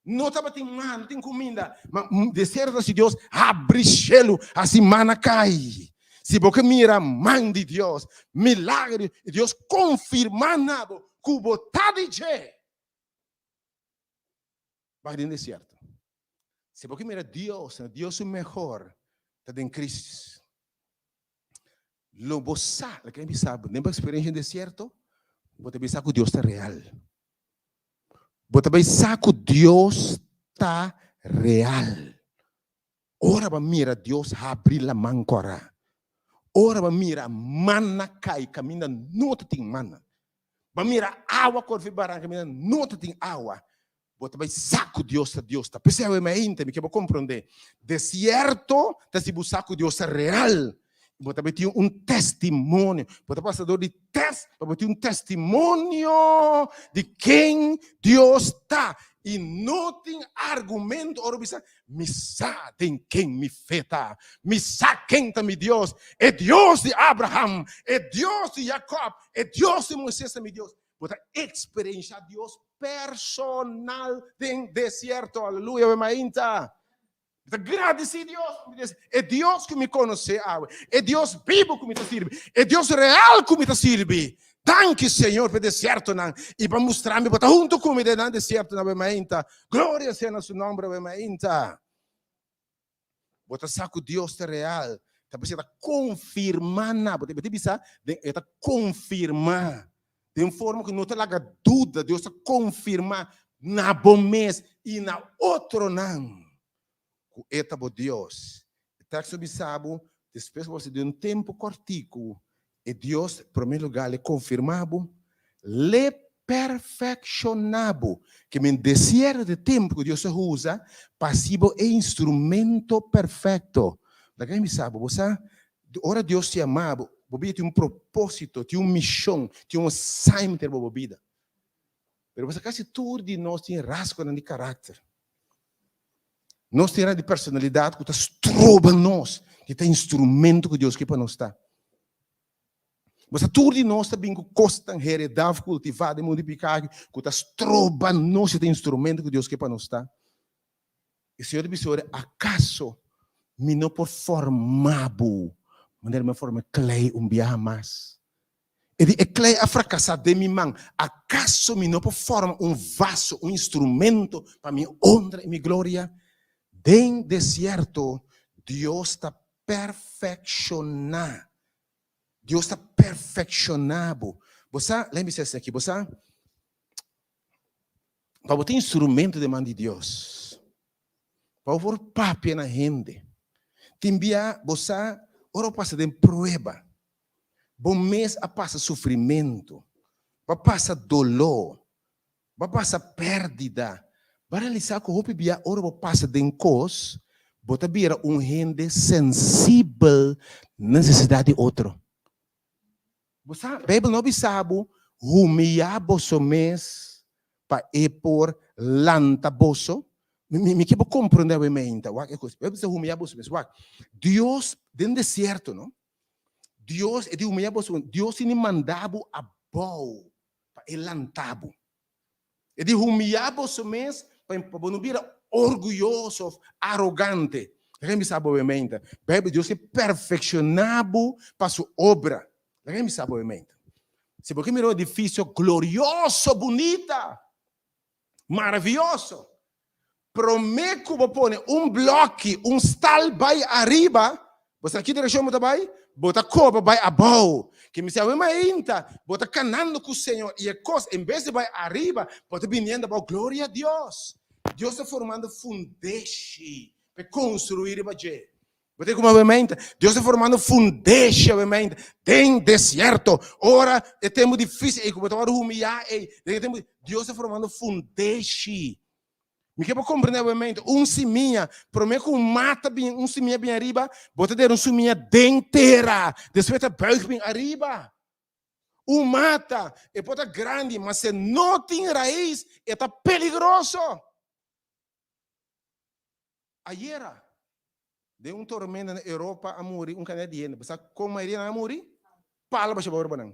No tabatin man, no tin kuminda, ma desierto ta hasi Dios habri shelu, hasi mana kai. Si bo ke mira man di Dios, milagro di Dios konfirmá na bo ku bo ta di dje. Bai den desierto. Si bo ke mira Dios, na Dios su mehor ta den crisis. Lo bo sa, lo ke bisa bo, den bo experiencia den desierto, bo ta bisa ku Dios ta real. Bo ta bai sa ku Dios ta real. Ora bo mira Dios habri laman kora. Ora bo mira mana kai kaminda no ta tin mana. Bo mira awa kore for baranka kaminda no ta tin awa. Bo ta bai sa ku Dios ta Dios ta. P'esei awe mainta mi ke bo komprondé. Desierto ta si bo sa ku Dios ta real. Bo ta bai tin un testimonio. Bo ta pasa dor di tèst pa bo tin un testimonio di ken Dios ta. I no tin argumento ora bo bisa, Mi sa den ken mi fe ta. Mi sa ken ta mi Dios. E Dios di Abraham, e Dios di Jacob, e Dios di Moises ta mi Dios. Bo ta eksperenshá Dios personal den desierto. Aleluya, we mainta. Mi ta gradisí Dios. E Dios ku mi konosé awe, e Dios bibu ku mi ta sirbi, e Dios real ku mi ta sirbi. Danki Señor pa e desiertonan i pa mustra mi bo ta huntu ku mi den nan desiertonan awe mainta. Gloria sea na su nomber awe mainta. Bo ta sa ku Dios ta real. Ta bisa ta konfirmá na bo. Ta bisa den e ta konfirmá den forma ku no ta laga duda. Dios ta konfirmá na bo mes i na otronan ku e ta bo Dios. E teksto bisa bo, despues bo hasi den un tempu kòrtiku, e Dios, promé lugá, le konfirmá bo, le perfekshoná bo. Ke men desierto ta e tempu ku Dios a usa pa hasi bo e instrumento perfekto. Laga mi bisa bo, bo sa, ora Dios yama bo, bo bida tin un propósito, tin un mishon, tin un assignment riba bo bida. Pero bo sa kasi tur di nos tin rasgonan di karakter. Nos tin di personalidat ku ta stroba nos di ta instrumento ku Dios ke pa nos ta. Bo sa tur di nos ta bin ku kosnan heredá òf kultivá den mundu di piká ku ta stroba nos di ta instrumento ku Dios ke pa nos ta. E Señor ta bisa ora, Akaso mi no por forma bo manera mi a forma e klei un biaha mas? E di, E klei a frakasá den mi man. Akaso mi no por forma un vaso, un instrumento pa mi honra i mi gloria? Den desierto, Dios ta perfekshoná. Dios ta perfekshoná bo. Bo sa, lei mi bisa esaki, bo sa. Pa bo tin instrumento den man di Dios, pa bo por papia na hende. Tin bia bo sa ora bo pasa den prueba, bo mes a pasa sufrimentu, bo a pasa doló, bo a pasa pèrdida. Bo a realisá ku hopi bia ora bo pasa den kos, bo ta bira un hende sensibel na nesesidat di otro. Bo sa, Beibel no bisa bo humiyá boso mes pa e por lanta boso? Mi, mi ke bo komprondé awe meinta. Wak e kos. Beibel bisa humiyá boso mes. Wak, Dios den desierto, no? Dios, e di humiyá boso, Dios tini manda bo abou pa e lanta bo. E di humiyá boso mes pa bo no bira orguyoso òf arogante. Laga mi bisa bo obviamente. Beibel, Dios ke perfekshoná bo pa su obra. Laga mi bisa bo obviamente. Si bo ke mira un edifisio glorioso, bunita, maravioso, Promé ku bo pone un blòki, un stal bai ariba, bo sa ki direkshon bo ta bai? Bo ta koba bai abou. Ke mi sa awe mainta, bo ta kanando ku Señor i e kos en bes di bai ariba, bo ta biniendo abou. Gloria a Dios! Dios ta formando fundeshi pa e konstruí riba dje. Bo ta kuma awe mainta? Dios ta formando fundeshi awe mainta den desierto. Ora e tempu difísil ei ku bo ta wòrdu humiyá ei, den e tempu Dios ta formando fundeshi. Mi ke bo komprendé awe-mente, un simia, promé ku un mata bin, un simia bin ariba, bo ta dera un simia den tera, despues ta buig bin ariba. Un mata, e por ta grandi, ma si e no tin rais, e ta peligroso. Ayera, den un tormenta na Europa a muri un kantidat di hende. Bo sa kon mayoria nan a muri? Palo basha bou riba nan.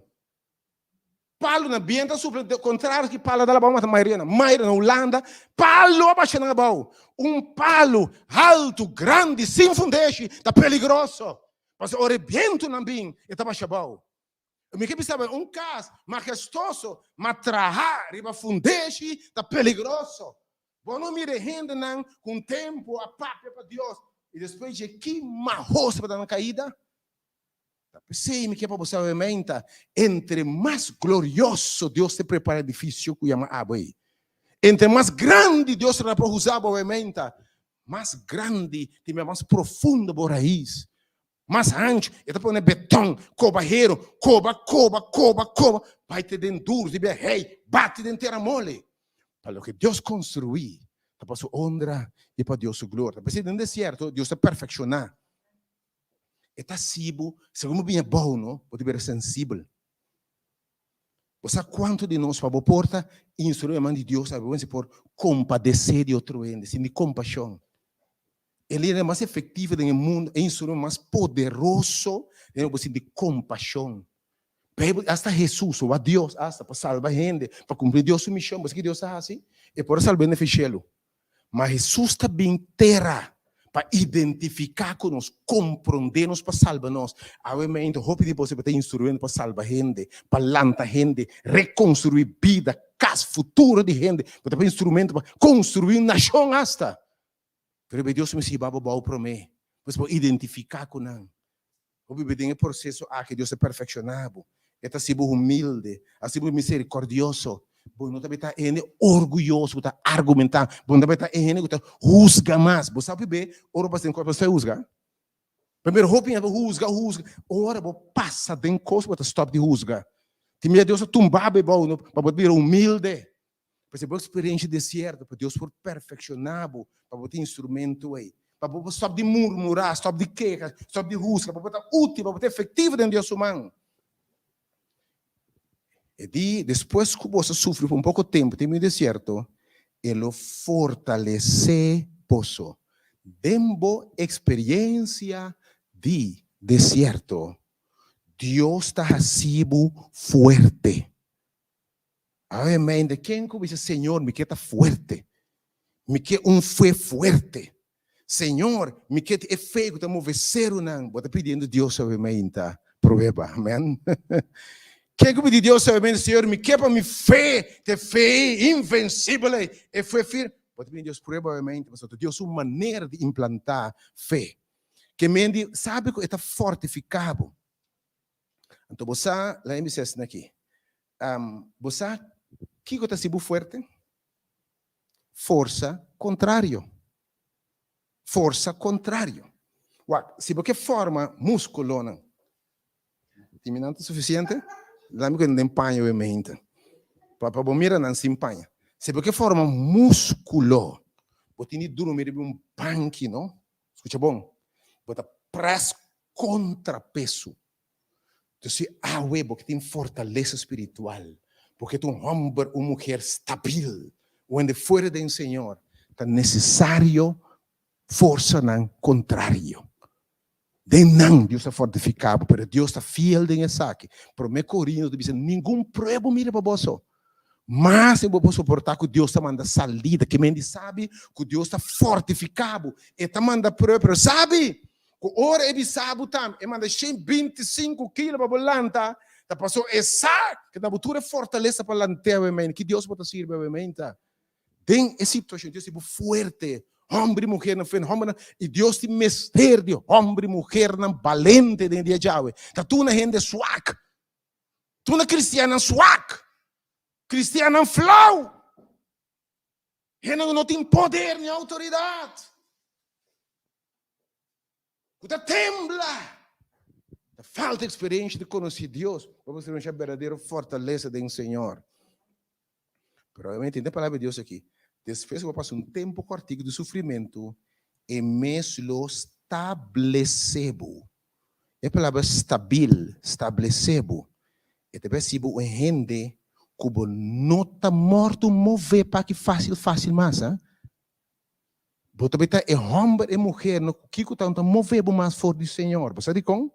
Palo na bientu a supla, kontrario ki palo a dal abou mata mayoria nan. Mayoria na Hulanda, palo a basha nan abou. Un palo haltu, grandi, sin fundeshi ta peligroso. Pasobra ora e bientunan bin, e ta basha abou. Mi ke bisa bo, un kas mahestoso, ma traha riba fundeshi ta peligroso. Bo no mira e hendenan ku un tempu a papia pa Dios i despues dje ki mahos tabata nan kaida? Ta p'esei mi ke pa bo sabe meinta, entre mas glorioso Dios te prepara edifisio ku yama abo ei, entre mas grandi Dios ta por usa bo meinta, mas grandi tin mas profundo bo rais. Mas hanchu, e ta pone beton, koba hero, koba, koba, koba, koba, bai te den duru, di bia hei, bati den tera mole. Pa loke Dios konstruí, ta pa su ondra i pa Dios su gloria. Ta p'esei den desierto Dios ta perfekshoná. E ta hasi bo, segun bo bini abou no, bo ta bira sensibel. Bo sa kuantu di nos pa bo por ta instruí e man di Dios, abo mester por kompadesé di otro hende, sinti kompashon. E lider mas efectivo den e mundo, e instrumento mas poderoso den bo sinti compasión. Bijbel, hasta Jesús, o Dios, hasta pa salba hende, pa cumpli Dios su misión, bo sa ki Dios a haci? E por a salba hende fi cielo. Ma Jesús ta bin tera pa identifica cu nos, compronde nos pa salba nos. Awe mente hopi di boso ta instrumento pa salba hende, pa lanta hende, reconstrui bida, cas, futuro di hende. Bo ta instrumento pa construi un nacion hasta. Pero be Dios mester hiba bo bou promé. Bo por identifiká ku nan. Bo biba den e proseso aki, Dios ta perfekshoná bo. E ta hasi bo humilde, hasi bo miserikòrdioso. Bo no ta be ta e hende orguyoso ku ta argumentá. Bo no ta be ta e hende ku ta husga mas. Bo sa biba ora bo pasa den kos, bo ta husga? Primero hopi hende ta husga, husga. Ora bo pasa den kos, bo ta stòp di husga. Tin bia Dios ta tumba bo ebou no pa bo bira humilde. Pasobra bo eksperensia desierto pa Dios por perfekshoná bo, pa bo tin instrumento ei, pa bo por stòp di murmurá, stòp di keha, stòp di husga, pa bo ta útil, pa bo ta efektivo den Dios su man. E di, despues ku boso sufri pa un poko tempu den mi desierto, e lo fortalesé boso den bo eksperensia di desierto. Dios ta hasi bo fuerte. Awe mente, ken ku bisa, Señor, mi ke ta fuerte. Mi ke un fe fuerte. Señor, mi ke e fe ku ta move serunan. Bo ta pidiendo Dios awe meinta prueba. Amen. Ken ku pidi Dios awe meinta, Señor, mi ke pa mi fe ta e fe invencibel ei, e fe firme. Bo ta pidi Dios prueba awe meinta, pasobra ta Dios su manera di implantá fe. Ke men di sabi ku e ta fortifiká bo. Anto bo sa, laga mi bisa esaki, bo sa kiko ta hasi bo fuerte? Forsa kontrario. Forsa kontrario. Wak, si bo ke forma múskulonan, tin mi nan ta sufisiente? Laat mi ku den paña we mente. Pa pa bo mira nan sin paña. Si bo ke forma múskulo, bo tin di drumi riba un banki, no? Skucha bon. Bo ta près kontra peso. Entonces si awe bo ke tin fortalesa spiritual, bo ke ta un homber, un muher stabil, un hende fuerte den Señor, ta necesario forsanan contrario. Den nan Dios ta fortifica bo, pero Dios ta fiel den esaki. Prome Corinto ta bisa, ningun prueba mira pa boso, mas bo por soporta cu Dios ta manda salida. Ke men di sabi cu Dios ta fortifica bo, e ta manda prueba, pero sabi Ku ora e bisa bo tambe, e manda 125 kilo pa bo lanta, ta paso e sa ku ta bo tur e fortalesa pa lant'é awe Ki Dios bo ta sirbi awe meinta? Den e situashon, Dios di bo fuerte, hòmber i muhernan fuerte, hòmbernan, i Dios tin mester di hòmber i muhernan balente den e dia djawe. Ta tur na hende swak, tur na kristiannan swak, kristiannan flau, hende ku no tin poder ni outoridat. Ku ta tembla. Ta falta eksperensia di konosé Dios pa bo eksperensiá berdadero fortalesa den Señor. Pero obviamente den palabra di Dios aki, despues ku bo pasa un tempu kòrtiku di sufrimentu, e mes lo stablesé bo. E palabra stabil, stablesé bo, e ta hasi bo un hende ku bo no ta morto mové pa aki fásil fásil mas. Bo ta beta e homber, e muher, no kiko ta ta move bo mas for di Señor. Bo sa dikon?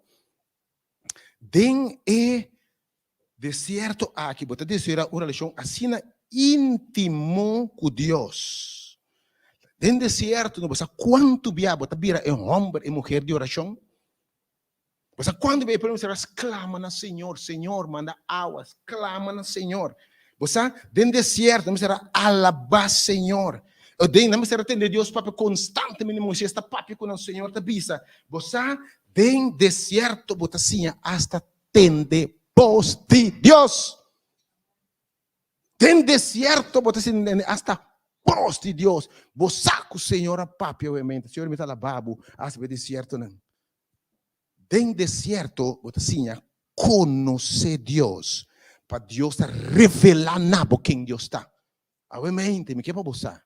Den e desierto aki bo ta deseá un relashon asina íntimo ku Dios. Den desierto no bo sa kuantu bia bo ta bira e homber, e muher di orashon. Bo sa kuantu bia e pueblo mester a sklama na Señor, Señor, manda awa, sklama na Señor. Bo sa, den desierto nan mester a alabá Señor. Den, nan mester a tende Dios papia konstantemente, Moisés ta papia ku nan, Señor ta bisa. Bo sa, den desierto bo ta siña asta tende bos di Dios. Den desierto bo ta siña tende asta bos di Dios. Bo sa ku Señor a papia obviamente. Señor, mi ta alabá bo asta pa e desiertonan. Den desierto bo ta siña konosé Dios, pa Dios ta revelá na bo ken Dios ta. Awe mente, mi ke pa bo sa,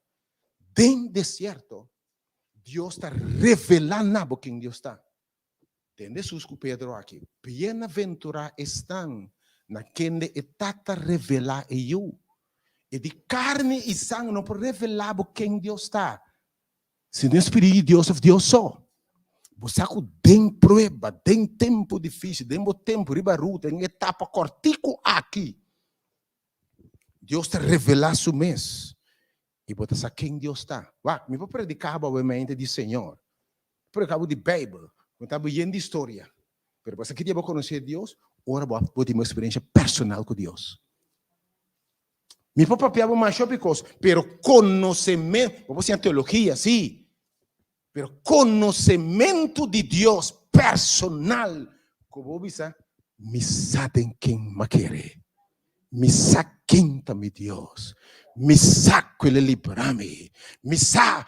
den desierto Dios ta revelá na bo ken Dios ta. Tende Hesus ku Pedro aki, Bienaventurá esnan na kende e Tata revelá e Yu. E di karni i sanger no por revelá bo ken Dios ta. Si no e Spiritu di Dios of Dios so. Bo sa ku den prueba, den tempu difísil, den bo tempu riba ruta, den etapa kòrtiku aki, Dios ta revelá su mes i bo ta sa ken Dios ta. Wak, mi por prediká bo awe mente di Señor, prediká bo di Beibel, konta bo yen di historia, pero bo sa ki dia bo konosé Dios? Ora bo bo tin un eksperensia personal ku Dios. Mi por papia bo masha hopi kos, pero konosementu, bo por siña teologia, sí, pero konosementu di Dios personal, ku bo bisa, mi sa den ken m'a kere, mi sa ken ta mi Dios, mi sa ku el a libra mi, mi sa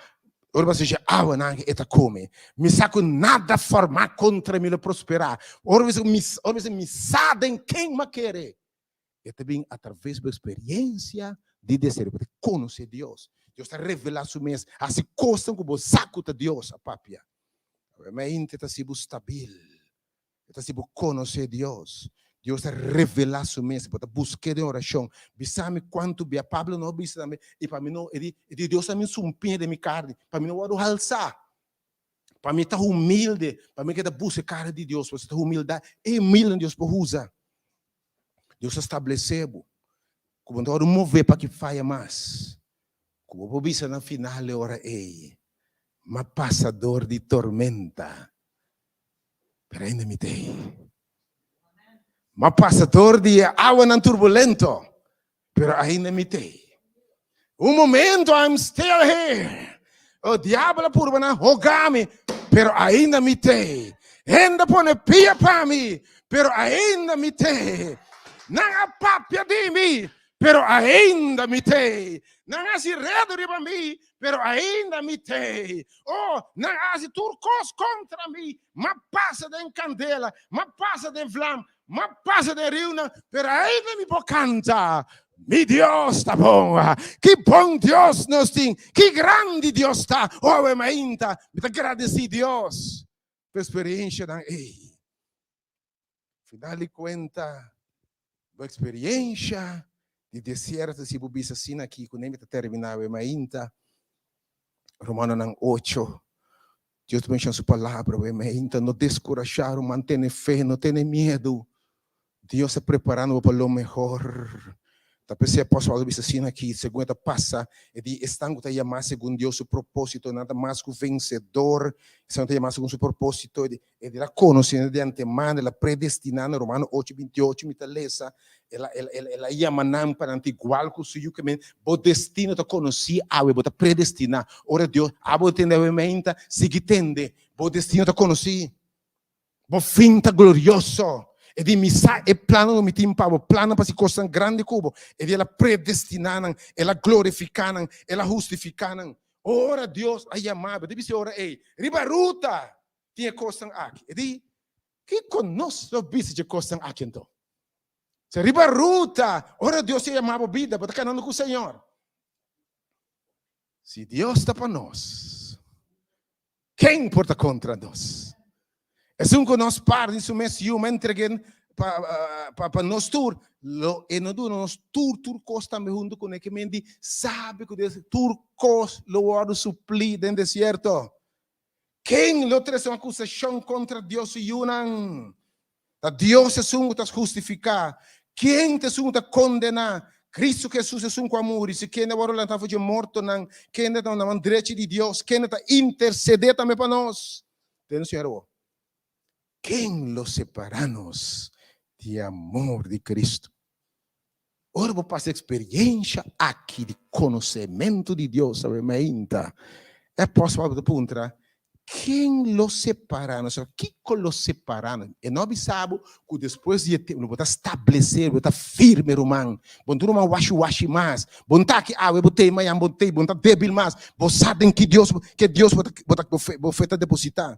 ora bo siña awanan e ta kome, mi sa ku nada formá kontra mi lo prosperá, ora bo bisa, mi sa den ken m'a kere. E ta bin atraves bo experiencia di deseo pa ta conoce Dios. Dios ta revela su mes, haci cosnan cu bo sa cu ta Dios a papia. Mente ta haci bo stabil, e ta haci bo conoce Dios. Dios ta revela su mes, bo ta busque den oracion. Bisa mi cuanto bia Pablo no a bisa tambe, y pa mi no, e di, e di Dios ta mi sumpiña den mi carni, pa mi no wordo halsa. Pa mi ta humilde, pa mi keda busca e cara di Dios, pasobra ta humildad, e humilde Dios por usa. Dios a stablesé bo ku bo no ta wòrdu mové pa ki faya mas. Ku bo por bisa na final e ora ei, M'a pasa dor di tormenta, pero ainda mi ta ei. M'a pasa dor di e awanan turbulento, pero ainda mi ta ei. Un momento, I'm still here. O diabel a purba na hoga mi, pero ainda mi t'ei. Hende a pone pia pa mi, pero ainda mi t'ei. Nan a papia di mi, pero ainda mi t'ei. Nan a hasi redu riba mi, pero ainda mi t'ei. Oh, nan a hasi tur kos kontra mi, m'a pasa den kandela, m'a pasa den vlam, m'a pasa den riunan, pero ainda mi por kanta, Mi Dios ta bon! Ki bon Dios nos tin! Ki grandi Dios ta! Oh, awe mainta mi ta gradesí Dios pa e eksperenshanan ei. Final di kuenta, bo eksperensha di desierto, si bo bisa asina aki, ku mi ta terminá awe mainta, Romanonan ocho, Dios ta menshona su palabra awe mainta, no deskurashá, ruman, tene fe, no tene miedu. Dios ta preparando bo pa lo mehor. Ta p'esei apòstel Pablo a bisa asina aki, segun e ta pasa, e di, Esnan ku ta yamá segun Dios su propósito, nan ta mas ku vensedor. Esnan ku ta yamá segun su propósito, e di, e di, El a konosé nan di antemano, el a predestiná nan, Romano ocho, bintiocho, mi ta lesa, el a, el, el, el a yama nan pa nan ta igual ku su Yu, ke men, bo destino ta konosí awe, bo ta predestiná. Ora Dios, abo tende awe meinta, sigui tende, bo destino ta konosí. Bo fin ta glorioso. E di, Mi sa e plannan ku mi tin pa bo, plannan pa hasi kosnan grandi ku bo. E di, El a predestiná nan, El a glorifiká nan, El a hustifiká nan. Ora Dios a yama bo, e ta bisa e ora ei, riba ruta tin e kosnan aki. E di, Kiko nos lo bisa dje kosnan aki anto? Se riba ruta, ora Dios a yama bo bida, bo ta kanando ku Señor. Si Dios ta pa nos, Ken por ta kontra nos? Esun ku nos par di su mes yu ma entreg'é pa pa nos tur, lo e no duna nos tur tur kos tambe huntu kuné? Ke men di sabi ku Dios tur kos lo wòrdu suplí den desierto. Ken lo trese un akusashon kontra Dios su yunan? Ta Dios esun ku ta hustifiká. Ken ta esun ku ta kondená? Kristu Hesus esun ku a muri, si kende a wòrdu lantá for dje mortonan, kende ta na man drechi di Dios, kende ta intersedé tambe pa nos. Tende Señor awor. Ken lo separá nos di e amor di Kristu? Ora bo pasa experiencia aki di conocemento di Dios awe mainta, e apostel Pablo ta puntra, Ken lo separa nos? Of kico lo separa nos? E no a bisa bo cu despues di e tempo bo ta stablece, bo ta firme ruman, bo no ta ruman washi washi mas, bo no ta aki awe bo ta ei mañan bo no ta ei, bo no ta debil mas, bo sa den ki Dios, ke Dios bo ta, bo ta, bo fe ta deposita.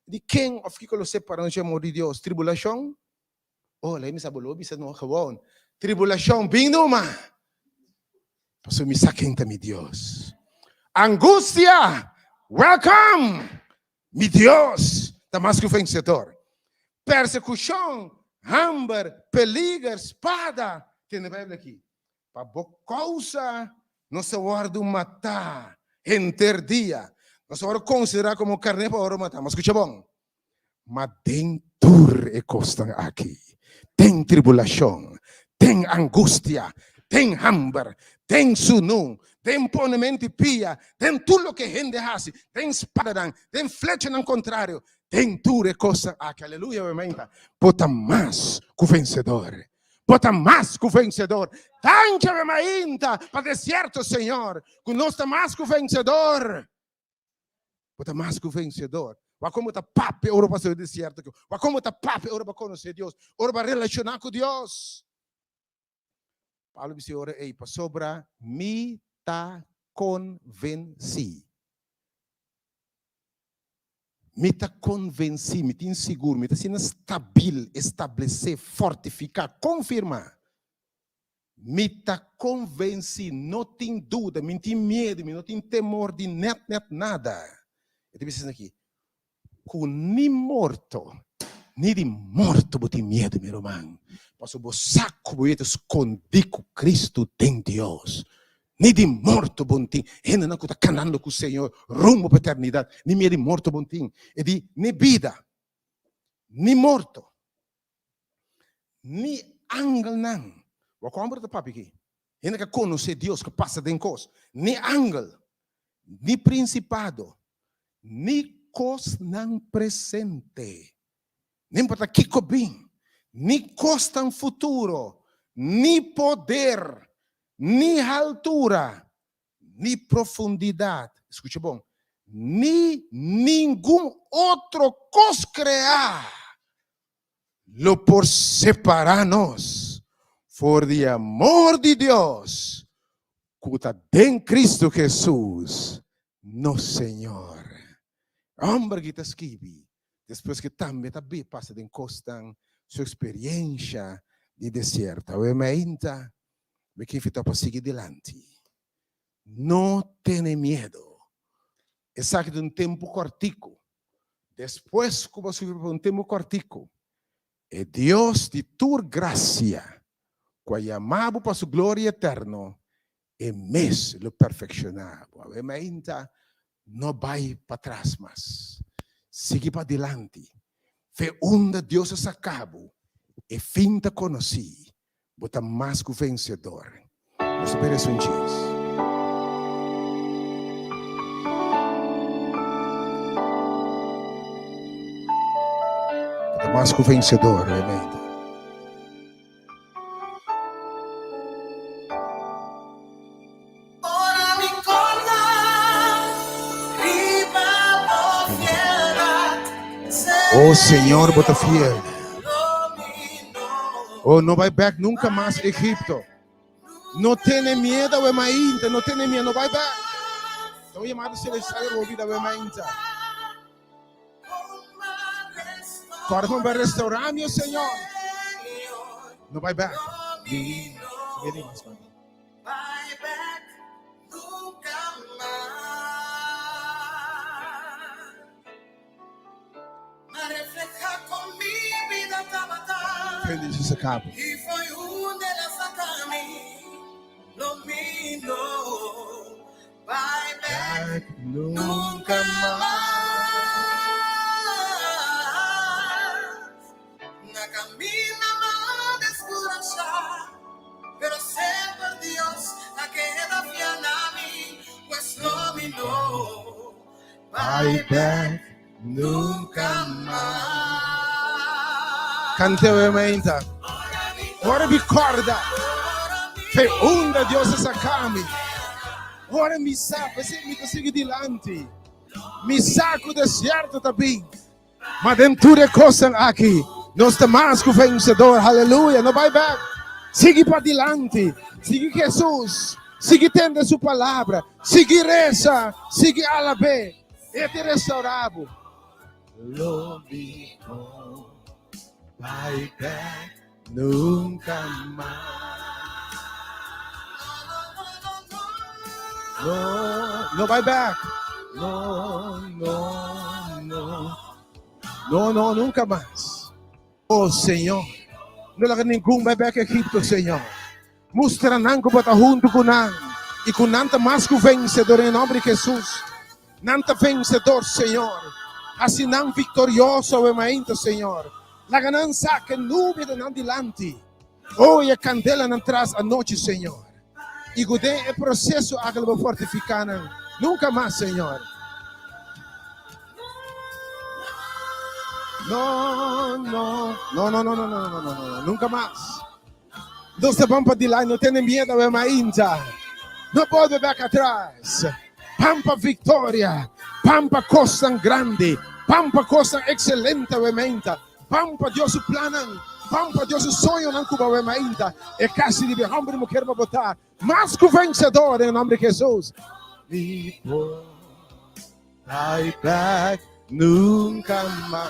Di ken of kico lo separa nos di e amor di Dios? Tribulacion? Oh, lei mi sa bo lo bisa no gewoon. Tribulacion bin numa. Pasobra mi sa ken ta mi Dios. Angustia, welcome! Mi Dios ta mas ku vencedor. Persecucion, hamber, peliger, spada. Tende Bijbel aki. Pa bo kousa nos a wòrdu matá henter dia. Nos a wòrdu konsiderá komo karné pa wòrdu matá. Ma skucha bon. Ma den tur e kosnan aki, den tribulashon, den angustia, den hamber, den sunu, den ponement'i pia, den tur loke hende hasi, den spadanan, den flechanan kontrario, den tur e kosnan aki, aleluya, bo bo ta mas ku vensedor. Bo ta mas ku vensedor. Danki awe mainta pa desierto, Señor, ku nos ta mas ku vensedor. Bo ta mas ku vensedor. Wak komo ta papia ora bo pasa den desierto. Wak komo ta papia ora bo konosé Dios, ora bo relashoná ku Dios. Pablo bisa e ora ei, pasobra mi ta konvensí. Mi ta konvensí, mi tin sigur, mi ta asina stabil, establesé, fortifiká, konfirmá. Mi ta konvensí, no tin duda, mi no tin miedu, mi no tin temor di nèt nèt nada. E ta bisa asina aki, ku ni morto, ni di morto bo tin miedu, mi ruman, pasobra bo sa ku bo yeta skondí ku Kristu den Dios. Ni di morto bo no tin. Hendenan ku ta kanando ku Señor rumbo pa eternidat, ni miedu di morto bo no tin. E di, ni bida, ni morto, Ni angelnan. Wak homber ta papia aki. Hende ka konosé Dios, ka pasa den kos. Ni angel, ni prinsipado, ni kosnan presente, no importa kiko bin, ni kosnan futuro, ni poder, ni haltura, ni profundidat, skucha bon, ni ningun otro kos kreá lo por separá nos. for di e amor di Dios ku ta den Kristu Hesus, nos Señor. E hòmber aki ta skibi despues ku e tambe ta be pasa den kosnan su eksperiensha di desierto. Awe mainta mi ke invitá pa sigui dilanti. No tene miedu. Esaki ta un tempu kòrtiku. Despues ku bo a sufri pa un tempu kòrtiku, e Dios di tur grasia, ku a yama bo pa su gloria eterno, e mes lo perfekshoná bo. Awe mainta, no bai patras mas. Sigui padilanti. Fe unda Dios a saka bo, e fin ta konosí. Bo ta mas ku vensedor. Nos ta pere esun djis. Bo ta mas ku vensedor, realmente. Oh Señor, bo ta fiel. Oh, no bai bek nunca mas Egipto. No tene miedo awe mainta, no tene miedo, no bai bek. Ta un llamado celestial riba bo bida awe mainta. Corda con bai restaura mi, oh Señor. No bai bek. Prende Jesus a cabo. Back nunca mas. Bai bek nunca mas. Cante awe mainta. Ora mi corda fe unda Dios a saca mi. Ora mi sa, p'esei mi ta sigui dilanti. Mi sa cu desierto ta bin. Ma den tur e kosnan aki, nos ta mas ku vensedor. Haleluya! No bai bèk. Sigui padilanti. Sigui Hesus. Sigui tende su palabra. Sigui resa. Sigui alab'é. E ta restaurá bo. Lo mi no bai bèk nunka mas. No, no bai bèk. No, no, no. No, no, nunka mas. Oh, Señor, no laga ningun bai bèk Egipto, Señor. Mustra nan ku bo ta huntu ku nan i ku nan ta mas ku vensedor den e nòmber di Hesus. Nan ta vensedor, Señor. Hasi nan viktorioso awe mainta, Señor. Laga nan sa ku e nubia ta nan dilanti, o i e kandela nan tras anochi, Señor. I ku den e proseso aki lo bo fortifiká nan. Nunka mas, Señor. No, no, no, no, no, no, no, no, no, no, nunka mas. Nos ta ban pa dilanti, no tene miedo awe mainta. No bolbe bek atras. Ban pa victoria, ban pa cosnan grandi, ban pa cosnan excelente awe mainta. Ban pa Dios su plannan, ban pa Dios su soñonan cu bo awe mainta. E casi di be homber y muher pa bo ta mas cu vencedor den e nomber di Jesus. Mi por bai bek nunca mas.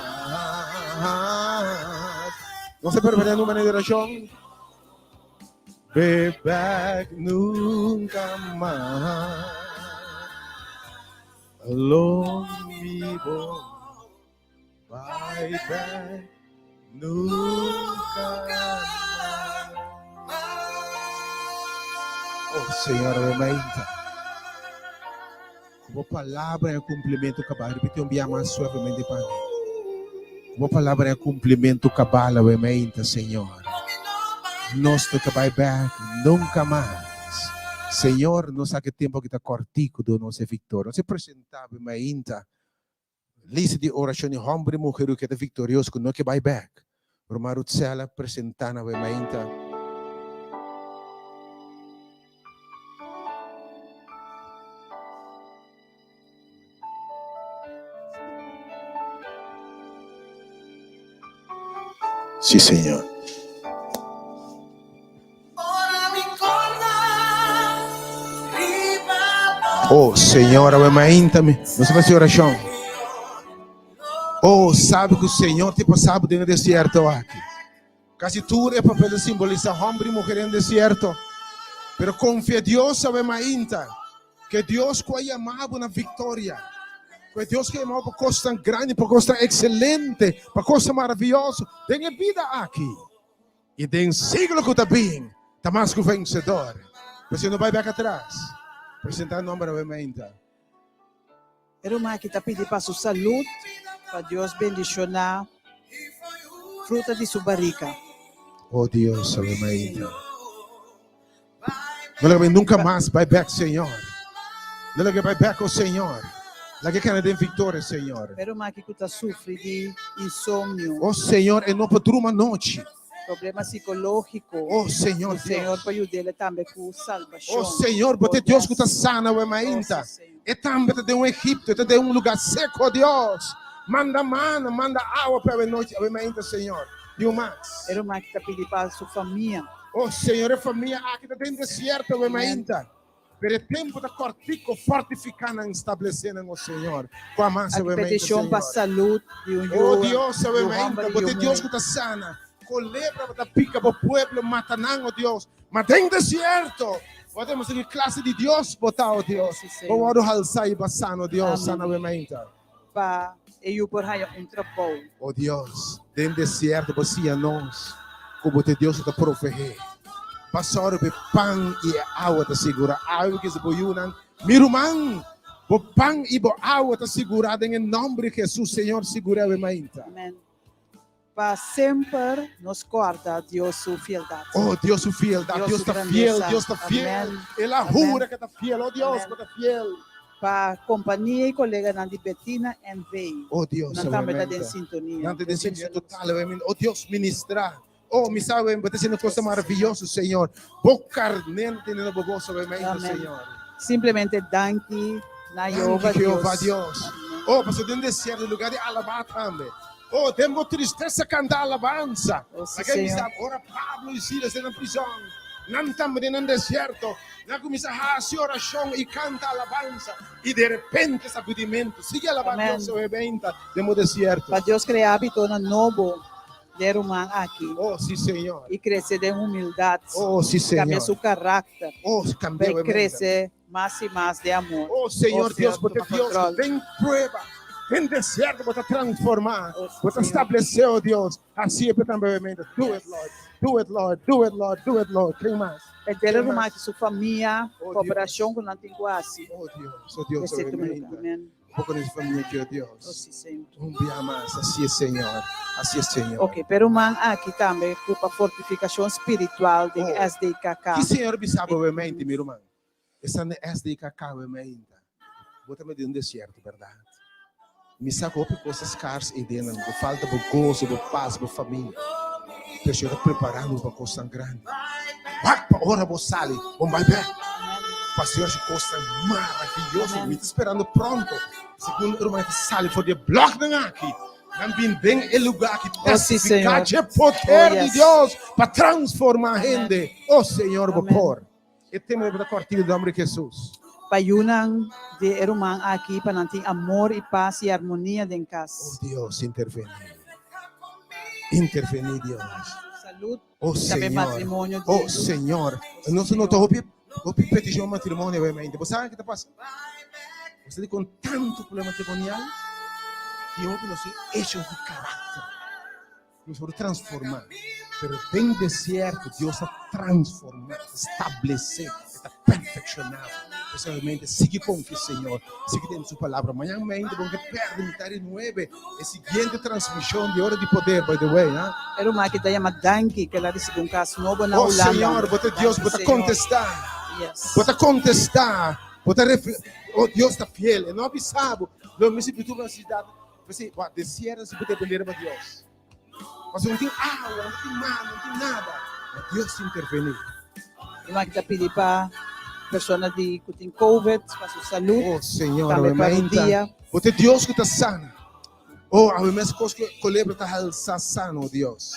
Nos ta prepara un manera di oracion. Be bek nunca mas. Lo mi bo bai bek nunca mas. Oh Señor, awe mainta. Ku bo palabra e kumplimentu kabal. Ripiti un bia mas suavemente pa mi. Ku bo palabra e kumplimentu kabal awe mainta, Señor. Nos no ta bai bek nunka mas. Señor, nos sa ku e tempu aki ta kòrtiku dor nos e viktoria. Nos a presentá awe mainta lista di orashon di hòmber i muher ku ke ta viktorioso ku no ke bai bek. Ruman Rutsela presentá na awe mainta. Sí, Señor. Oh Señor, awe mainta mi. Nos ta hasi orashon. Oh, sabe ku Señor te pasa bo den e desierto aki. Kasi tur e papel ta simbolisa homber i muher den desierto. Pero konfia Dios awe mainta. Ke Dios ku a yama bo na viktoria. Ku e Dios ku a yama bo pa kosnan grandi, pa kosnan ekselente, pa kosnan maravioso den e bida aki. I den siglo ku ta bin, ta mas ku vensedor. P'esei no bai bek atras. Presentá nomber awe mainta. E ruman aki ta pidi pa su salud, pa Dios bendiciona fruta di su barica. Oh Dios, awe mainta. No laga bai nunca mas bai bek, Señor. No laga bai bek, oh Señor. Laga keda den victoria, Señor. E ruman aki cu ta sufri di insomnio. Oh Señor, e no por druma anochi. Problema psicológico. Oh Señor Dios. Señor pa yud'é tambe cu salbacion. Oh Señor, bo ta e Dios cu ta sana awe mainta. E tambe ta den un Egipto, e ta den un lugar seco, Dios. Manda mana, manda awa pa awe nochi, awe mainta, Señor. Di un mas. E ruman aki ta pidi pa su famia. Oh Señor, e famia aki ta den desierto awe mainta. Pero e tempu ta kòrtiku, fortifiká nan, stablesé nan, o Señor, ku amas Aki awe mainta, petishon pa Señor. salud di un yu, O Dios, awe yu mainta, hòmber i bo yu ta e Dios muhé. ku ta sana. Kolebra bo ta pika bo pueblo, mata nan, o Dios. Ma den desierto, bo a demostrá ki klase di Dios bo ta, o Dios. Sí, Bo Señor. wòrdu halsá i bo a sana, o Dios, Amén. sana awe mainta. Pa e yu por haña un trabou. O Dios, den desierto bo siña nos ku bo ta e Dios ku ta proveé. Bo a sòru pa e pan i e awa ta sigurá. Awe ku bo yunan, mi ruman, bo pan i bo awa ta sigurá den e nòmber di Hesus. Señor, sigur'é awe mainta. Amen. Pa semper nos kòrda Dios su fieldat. O Dios su fieldat. Dios Dios su ta fiel, grandesa. Dios ta fiel. Amen. El a Amen. hura ku e ta fiel. O Dios, Amen. bo ta fiel. Pa kompania i koleganan di Bettina NV. O Dios, Nan tambe ta obviamente. den sintonia. Nan ta den Dios sintonia bendiciona total, obviamente. O Dios, ministra. O mi sa, bo ta haciendo cosa maravilloso, Señor. Bo carne teniendo bo gozo, obviamente, Amen. Señor. Simplemente danki na Danki, Jehová Jehová Dios. Dios. Amen. Oh, pasobra den desierto, lugar di alabá tambe. Oh, den bo tristesa kanta alabansa. Oh, sí, Laga mi Señor. sa, ora Pablo i Silas den prison, nan tambe den nan desierto, nan kuminsá hasi orashon i kanta alabansa. I de repente sakudimentu. Sigui alabá Amen. Dios awe beinta den bo desierto. Pa Dios krea hábitonan nobo den ruman aki. Oh, sí, Señor. I krese den humildat. Oh, sí, Señor. Kambia su karakter. Oh, kambia Pa e awe beinta. krese Mas i mas den amor. Oh Señor Oh, Dios, bo tuma ta Dios control. den prueba, den desierto bo ta transforma, Oh, bo ta Señor. establece, oh Dios. Así es tambe mente. Do it, Lord. Do it, Lord. Do it, Lord. Do it, Lord. Ken mas? E dele Ken ruman mas? ku su famia, Oh, koperashon ku nan tin ku hasi. Oh Dios, oh Dios, Mester tuma obviamente. lugar. Amen. Un poco de familia que, oh Dios. Oh, sí, Señor. Un día más, así es, Señor. Así es, Señor. Ok, pero ruman aki tambe ku pa fortifikashon spiritual den Oh. SDKK. Ki Señor bisa bo obviamente, mi ruman? Esnan den SDKK obviamente. Bo ta medio den desierto, berdad? Mi sa ku hopi kos ta skars ei den nan. Bo falta bo goso, bo pas, bo famia. Pero Señor ta preparando bo pa kosnan grandi. Wak pa ora bo sali, bo bai bek. Pa Señor hasi kosnan maravioso. Mi ta sperando pronto. Segun e rumannan ta sali for di e blòknan aki, nan bin den e lugá aki Oh, sí, testifiká Señor. dje poder Oh, di yes. Dios pa transformá Amen. hende. Oh, Señor, bo Amen. por. E tema bo ta kòrtidu den nòmber di Hesus. Pa yunan di e ruman aki pa nan tin amor i pas i armonia den kas. Oh Dios, intervení. Intervení, Dios. Salud Oh i tambe Señor. matrimonio di. Oh Señor. Nos no ta hopi hopi petishon matrimonio obviamente. Bo sabe ke ta pasa? Bo sa di kon tantu problema matrimonial i hopi nos tin hechos di karakter. Nos por transformá, pero den desierto Dios ta transformá, ta establesé, e ta perfekshoná. Espesialmente sigui konfia Señor, sigui tende su palabra. Mañan mente bo no ke pèrdè mitad di nuebe e siguiente transmishon di Ora di Poder, by the way, ha. E ruman aki ta yama Danki, ke el a risibi un kas nobo na Oh Hulanda. Señor, bo ta Dios, bo ta Danki, Señor. kontestá. Yes. Bo ta kontestá, bo ta refle, oh Dios ta fiel, e no a bisa bo, lo mi sibi tur nesesidat. P'esei, bo a desierto si bo depende riba Dios. Pasobra no tin awa, no tin mar, no tin nada. Ma Dios ta intervení. Ruman ki ta pidi pa persona di ku tin covid pa su salud. Oh Señor, Tambe awe pa mainta. rudia. Bo ta e Dios ku ta sana. Oh, awe mes kos ku kolebra ta halsa sana, oh Dios.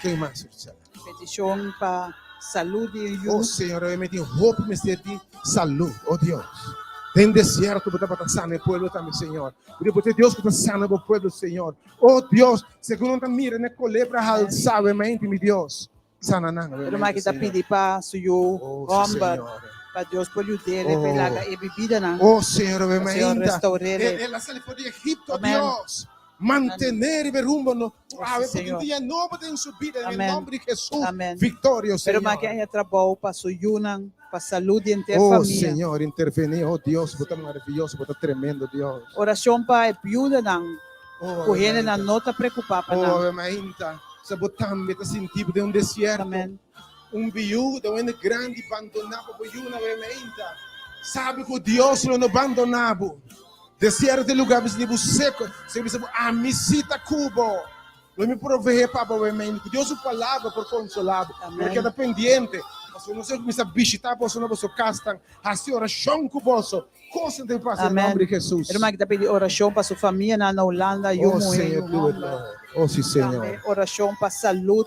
Ken mas, Rosella? Petishon pa salud di yu. Oh Señor, awe mi tin hopi mester di salud, oh Dios. Den desierto bo tabata sana e pueblo tambe, Señor. Bo bo ta e Dios ku ta sana bo pueblo, Señor. Oh Dios, segun nan ta mira na e kolebra halsá, we mente, mi Dios, sana nan, we Ruman mente, ki ta Señor. pidi pa su yu Oh, sí, hòmber, Señor. pa Dios por yud'é pa e laga Oh, e bibidanan, oh Señor, we pa Señor mainta. restaur'é. El, el a sali for di Egipto, Amèn. Dios. Mantené riba e rumbo no. Oh, Awe sí, por tin Señor. dia nobo den su bida, den e Amèn. nòmber di Hesus. Amèn. Viktoria, Pero ruman ki Señor. haña trabou pa su yunan, pa salud di henter Oh, famia. Señor, intervení. Oh, Dios, bo ta maraviyoso, bo ta tremendo, Dios. Orashon pa e biudanan Oh, ku awe hendenan mainta. no ta preokupá pa Oh, nan. awe mainta. Sa bo tambe ta sinti bo den un desierto. Amèn. Un biuda, un hende grandi bandoná pa bo yunan, awe mainta. Sabi ku Dios lo no bandoná bo. Desierto ta e lugar bisa di bo seco. Señor bisa bo, Ami si ta cu bo. Lo mi proveé pa bo. Amen. Cu Dios su palabra por consolá bo. Amen. Pero keda pendiente. Pasobra nos a cuminsa bishita boso na boso casnan, haci oracion cu boso. Cosnan ta pasa den Amen. nomber di Jesus. E ruman aki ta pidi oracion pa su famianan na Hulanda, yu Oh muhe, yu Señor, do it, homber. Lord. Oh si, Tambe Señor. oracion pa salud.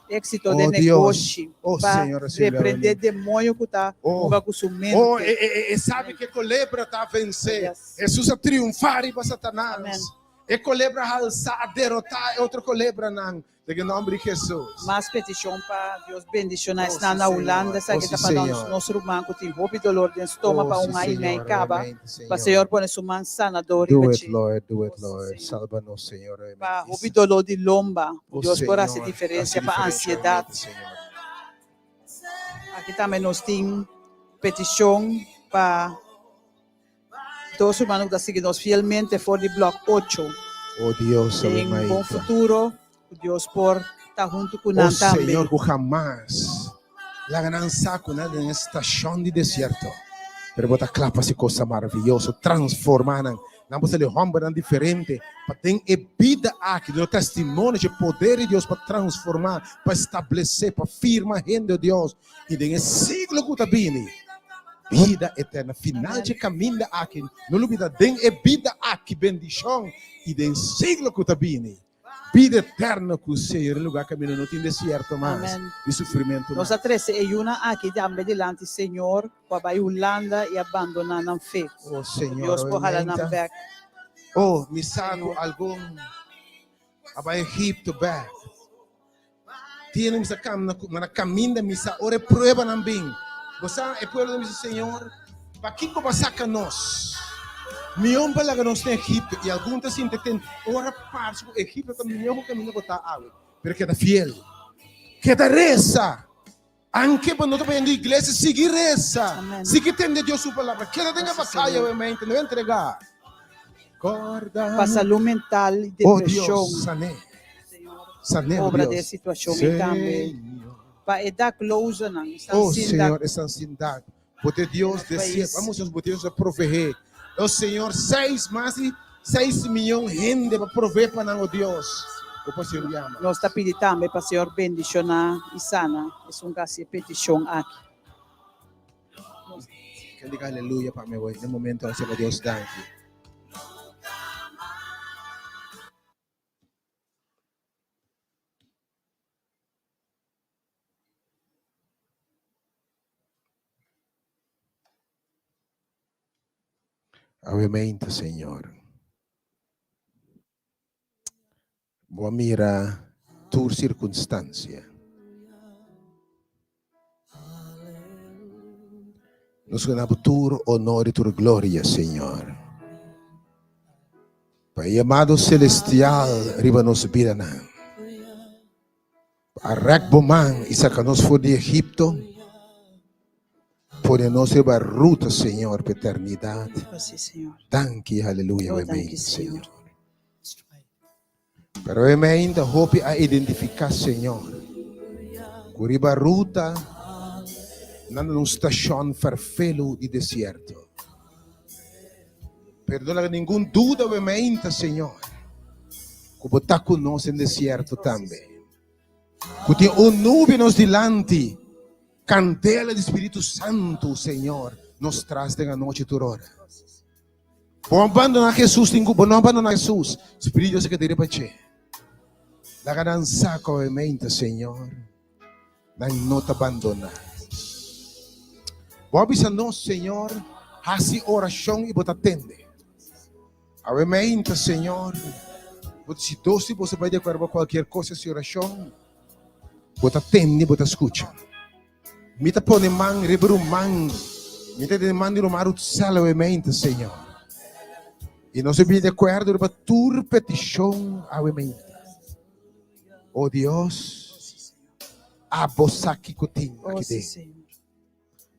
Éxito Oh den Dios, negoshi oh pa Señor, recibe reprendé awe. demoño ku ta Oh, hunga ku su oh, mente. e, e, e, e sabi ku e kolebra ta vensé. Yes. Hesus a triunfá riba Satanas. Amen. E kolebra halsá a derotá e otro kolebranan den e nòmber di Hesus. Mas petishon pa Dios bendishoná Oh, esnan sí, na Señor. Hulanda, Oh, esaki sí, ta pa nos, Señor. nos ruman ku tin hopi dolor den stoma Oh, pa sí, un aña i mei Señor. kaba, Realmente, pa Señor. Señor pone su man sanador Do riba it, dje. Lord. Do it, Oh, sí, Lord. Señor. Sálvanos, Señor. Realmente. Pa hopi dolor di lomba, Oh, Dios por hasi Señor. Hasi diferencia pa diferencia, ansiedat. realmente, Señor. Aki tambe nos tin petishon pa dos hermano ku ta sigui nos fielmente for di blòk ocho. Oh Dios, Den awe bon mainta. futuro, ku Dios por ta huntu ku Oh nan tambe. Señor, ku hamas laga nan sa ku nan den e stashon di desierto. Pero bo ta kla pa hasi kosa maraviyoso, transformá nan. Nan por sali hòmbernan diferente pa den e bida aki duna testimonio dje poder di Dios pa transformá, pa establesé, pa firma hende, oh Dios. I den e siglo ku ta bini, bida eterno. Final dje kaminda aki, no lubida, den e bida aki bendishon, i den siglo ku ta bini, bida eterno ku Señor, e lugá kaminda no tin desierto mas, Amen. ni sufrimentu Nos a mas. trese e yunan aki tambe dilanti Señor ku a bai Hulanda i a bandoná nan fe. Oh Ku Señor, Dios por hala nan oimenta. bèk. Oh, mi sa ku Señor. algun a bai Egipto bèk. Tiene misa camna ku na caminda misa ora e pruebanan bin. Bo sa e pueblo ta bisa Señor, pakiko bo a saca nos? Mion pa laga nos na Egipto. I algun ta sinti ten ora parse ku Egipto ta mion ku caminda bo ta awe. Pero keda fiel. Keda resa. Anke bo no ta bayendo iglesia, sigui resa. Amen. Sigui tende Dios su palabra. Keda den e Gracias, bataya, Señor. obviamente. No entrega. Corda. Pa salud mental y Oh depresion. Dios, sané. Señor, Sané, oh obra Dios. den situacion y tambe Señor. pa e daklozennan. Esnan Oh sin Señor, dak. esnan sin dak. Bo te Dios En nos de cielo. país. Vamos, Dios, bo Dios a proveer. Oh Señor, seis más di seis millón hende pa proveer pa nan, oh Dios. Bo por Señor llama. Nos ta pidi tambe pa Señor bendiciona y sana esun cu haci e peticion aki. Ken diga aleluya pa mi hoy? Den momento a sema Dios danki. Awe meinta, Señor. Bo a mira tur circunstancia. Nos gana bo tur honor y tur gloria, Señor. Pa e llamado celestial riba nos bidanan. A rèk bo man i saka nos for di Egipto. Pone nos riba ruta, Señor, pa eternidat. Danki, aleluya, Oh, we danki, mei, Señor. Señor. Pero we mei ainda hopi a identifiká, Señor, ku riba ruta nan na un stashon ferfelu di desierto. Pero no laga ningun duda we meinta, Señor, ku bo ta ku nos den desierto tambe. Ku tin un nube nos dilanti, kandela di Spiritu Santu, Señor, nos tras den anochi tur ora. Bo a bandoná Hesus, bo no a bandoná Hesus, Spiritu Dios a keda riba dje. Laga nan sa ku awe meinta, Señor, nan no ta bandoná. Bo a bisa nos, Señor. Hasi orashon i bo ta tende. Awe meinta, Señor, bo ta si dos di boso bai di akuerdo pa kualkier kos hasi orashon, bo ta tende i bo ta skucha. Mi ta pone man riba ruman, mi ta tene man di ruman Rutsel awe meinta, Señor. I nos a bini di akuerdo riba tur petishon awe meinta. O Dios, abo sa kiko tin aki den.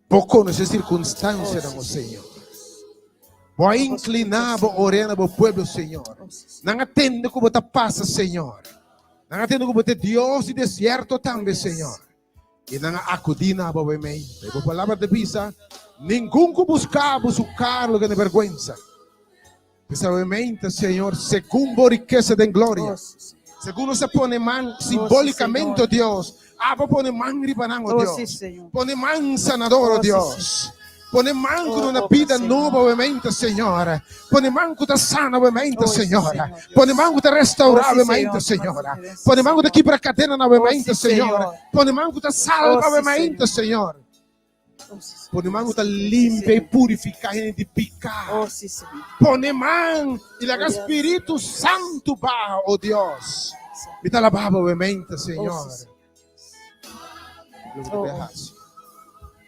Bo konosé sirkunstansianan, o Señor. Bo a inkliná bo orea na bo pueblo, Señor. Nan a tende ku bo ta pasa, Señor. Nan a tende ku bo ta e Dios di desierto tambe, Señor. I nan a akudí na bo meimei. I bo palabra ta bisa, Ningun ku buska bo su kara lo keda bèrgwensa. P'esei, Señor, segun bo rikesa den gloria, segun nos a pone man simbolikamente, o Dios, abo pone man riba nan, o Dios. Pone man sanador, o Dios. Pone man ku duna bida nobo, obviamente, Señor. Pone man ku ta sana, obviamente, Señor. Pone man ku ta restaurá, obviamente, Señor. Pone man ku ta kibra kadenanan, obviamente, Señor. Pone man ku ta salba, obviamente, Señor. Pone man ku ta limpia i purifiká hende di piká. Pone man i laga Spiritu Santu baha, o Dios. Mi ta alabá bo mente, Señor. Loke bo ta hasi.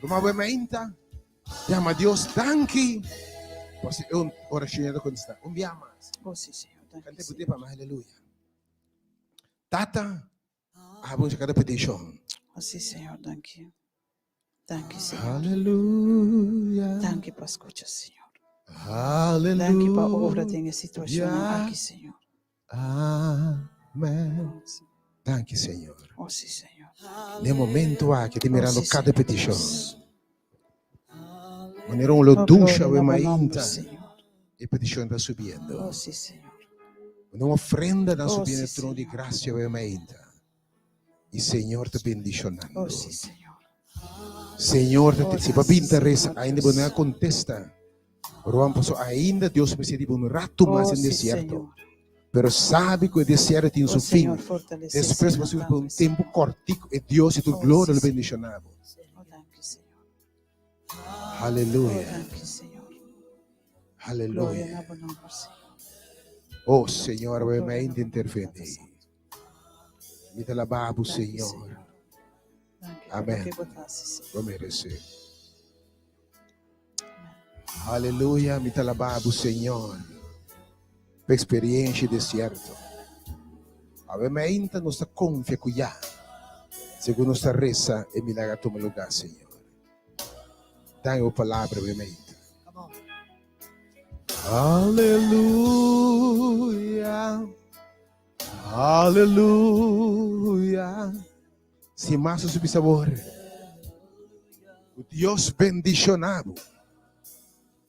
Ruma bo mente, yama Dios danki. Pasobra e un orashon ya ta kontestá. Un bia mas. Kanta e bot'e pa mi, aleluya. Tata. Abo nos kada petishon. Oh sí, Señor, danki. Danki, Señor. Aleluya. Danki pa skucha, Señor. Aleluya. Danki pa obra den e situashonnan aki, Señor. Amen. Danki, Señor. Oh sí, Señor. Den momento aki te mirando Oh, sí, kada Señor. petishon. Manera un lo Oh, dusha gloria we na bo nomber, mainta. Señor. E petishon ta subiendo. Oh sí, Señor. Una ofrenda ta Oh, subiendo sí, e trono di Señor. gracia we mainta. Y Señor ta bendicionando. Oh sí, Señor. Señor ta Oh, si pa binta gracias, reza Señor ainda bo Dios. no a contesta. Ruan paso ainda Dios mester di bo un rato Oh, mas en sí, desierto. Señor. Pero sabi cu e desierto tin Oh, su fin. Señor, fortalece Despues Señor, bo sufri pa un tambe, tempo Señor. cortico e Dios y tu Oh, gloria sí, lo bendiciona bo. Oh, danki, Señor. Aleluya. Oh, danki, Señor. Aleluya. Gloria na bo nomber, Señor. Oh, Señor, we Gloria mij na bo nomber, intervene. Tata Santo. Mi ta alabá bo, Danki, Señor. Señor. Danki pa Amen. loke bo ta hasi, Señor. Bo merece. Aleluya, mi ta alabá bo, Señor. Pa experiencia desierto. Awe mainta nos ta confia cu ya. Segun nos ta reza, e milagro a tuma lugar, Señor. Dame bo palabra awe mainta. Aleluya, aleluya. Sin mas nos bisa awor, cu Dios bendiciona bo.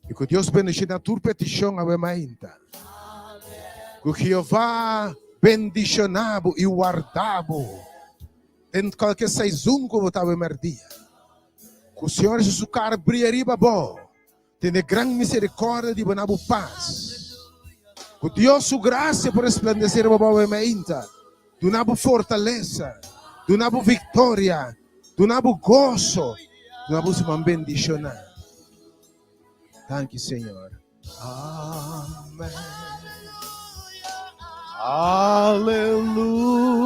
I ku Dios bendishoná tur petishon awe mainta. Ku Jehová bendishoná bo i warda bo den kualke seizon ku bo ta awe mèrdia. Ku Señor Hesus su kara bria riba bo, tene gran miserikòrdia di bo na bo pas. Ku Dios su grasia por resplandesé riba bo awe mainta, duna bo fortalesa, duna bo viktoria, duna bo goso, duna bo siman bendishoná. Danki Señor. Amen.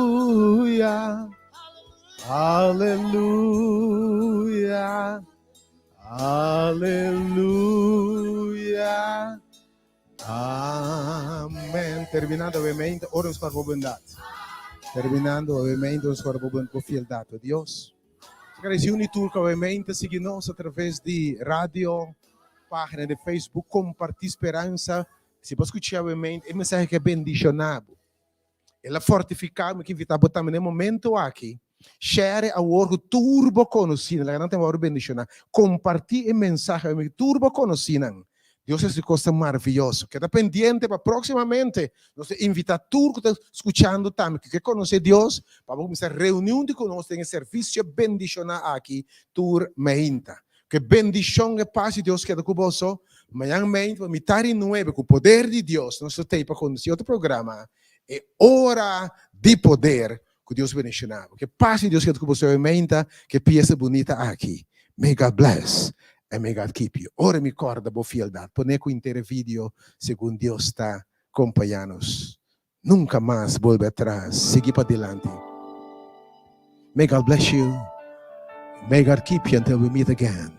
Aleluya. Aleluya. Aleluya. Amen. Terminando obviamente, ora nos por bondad. Terminando obviamente, nos por bo fieldad, oh Dios. Agradeci un y tur cu obviamente sigui nos a traves di radio, pagina di Facebook, Comparti Speransa. Si bo scucha obviamente e mensahe ke bendiciona bo, el a fortifica bo, mi ke invita bo tambe na e momento aki, share awor cu tur bo conocinan, laga nan tambe worde bendiciona. Comparti e mensahe obviamente cu tur bo conocinan. Dios a haci cosnan maravilloso. Keda pendiente pa proximamente nos ta invita tur cu ta scuchando tambe cu ke conoce Dios pa bo cuminsa reuni hunto cu nos den e servicio bendiciona aki tur meinta. Cu e bendicion e paz di Dios keda cu boso. Mañan meinta pa mitar di nuebe cu poder di Dios nos ta tey pa conduci otro programa E Ora di Poder. Cu Dios bendiciona bo. Cu e paz di Dios keda cu boso meinta cu e pieza bunita aki. May God bless. And may God keep you. Ora mi kòrda bo fieldat. Pone ku inter e video segun Dios ta kompañá nos. Nunka mas bolbe atras, sigui padilanti. May God bless you. May God keep you until we meet again.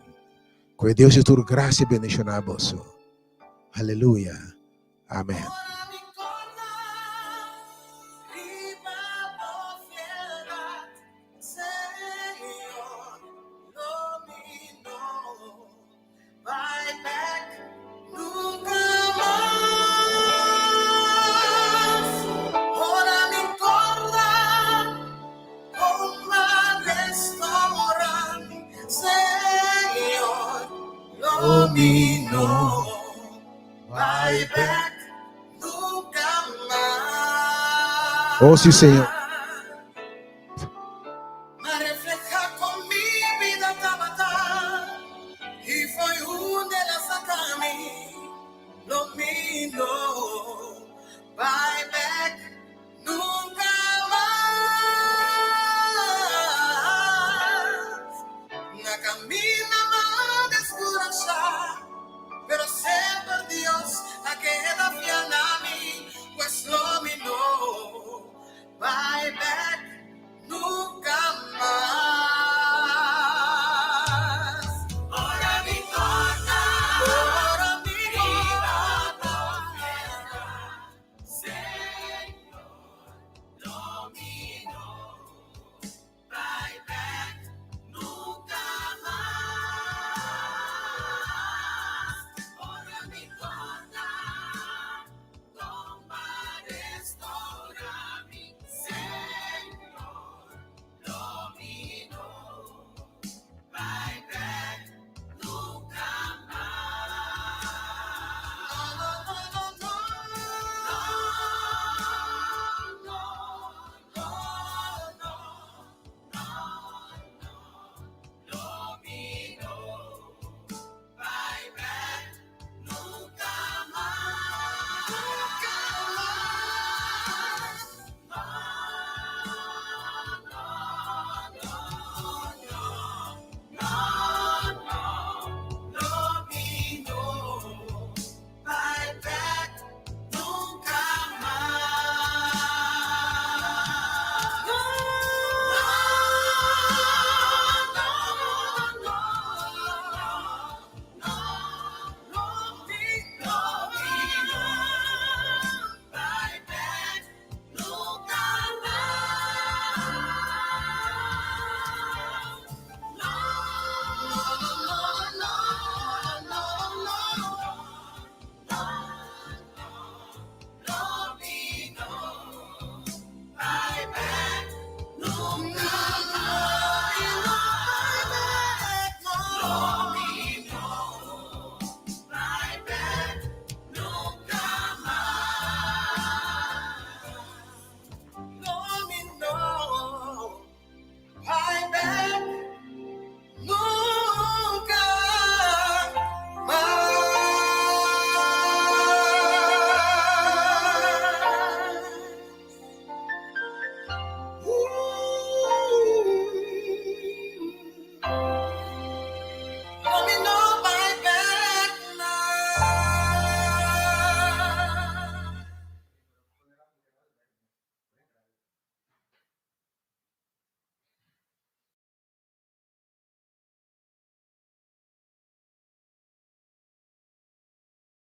Ku e Dios di tur grasia bendishoná boso. Aleluya. Amen. Oh, sí, Señor.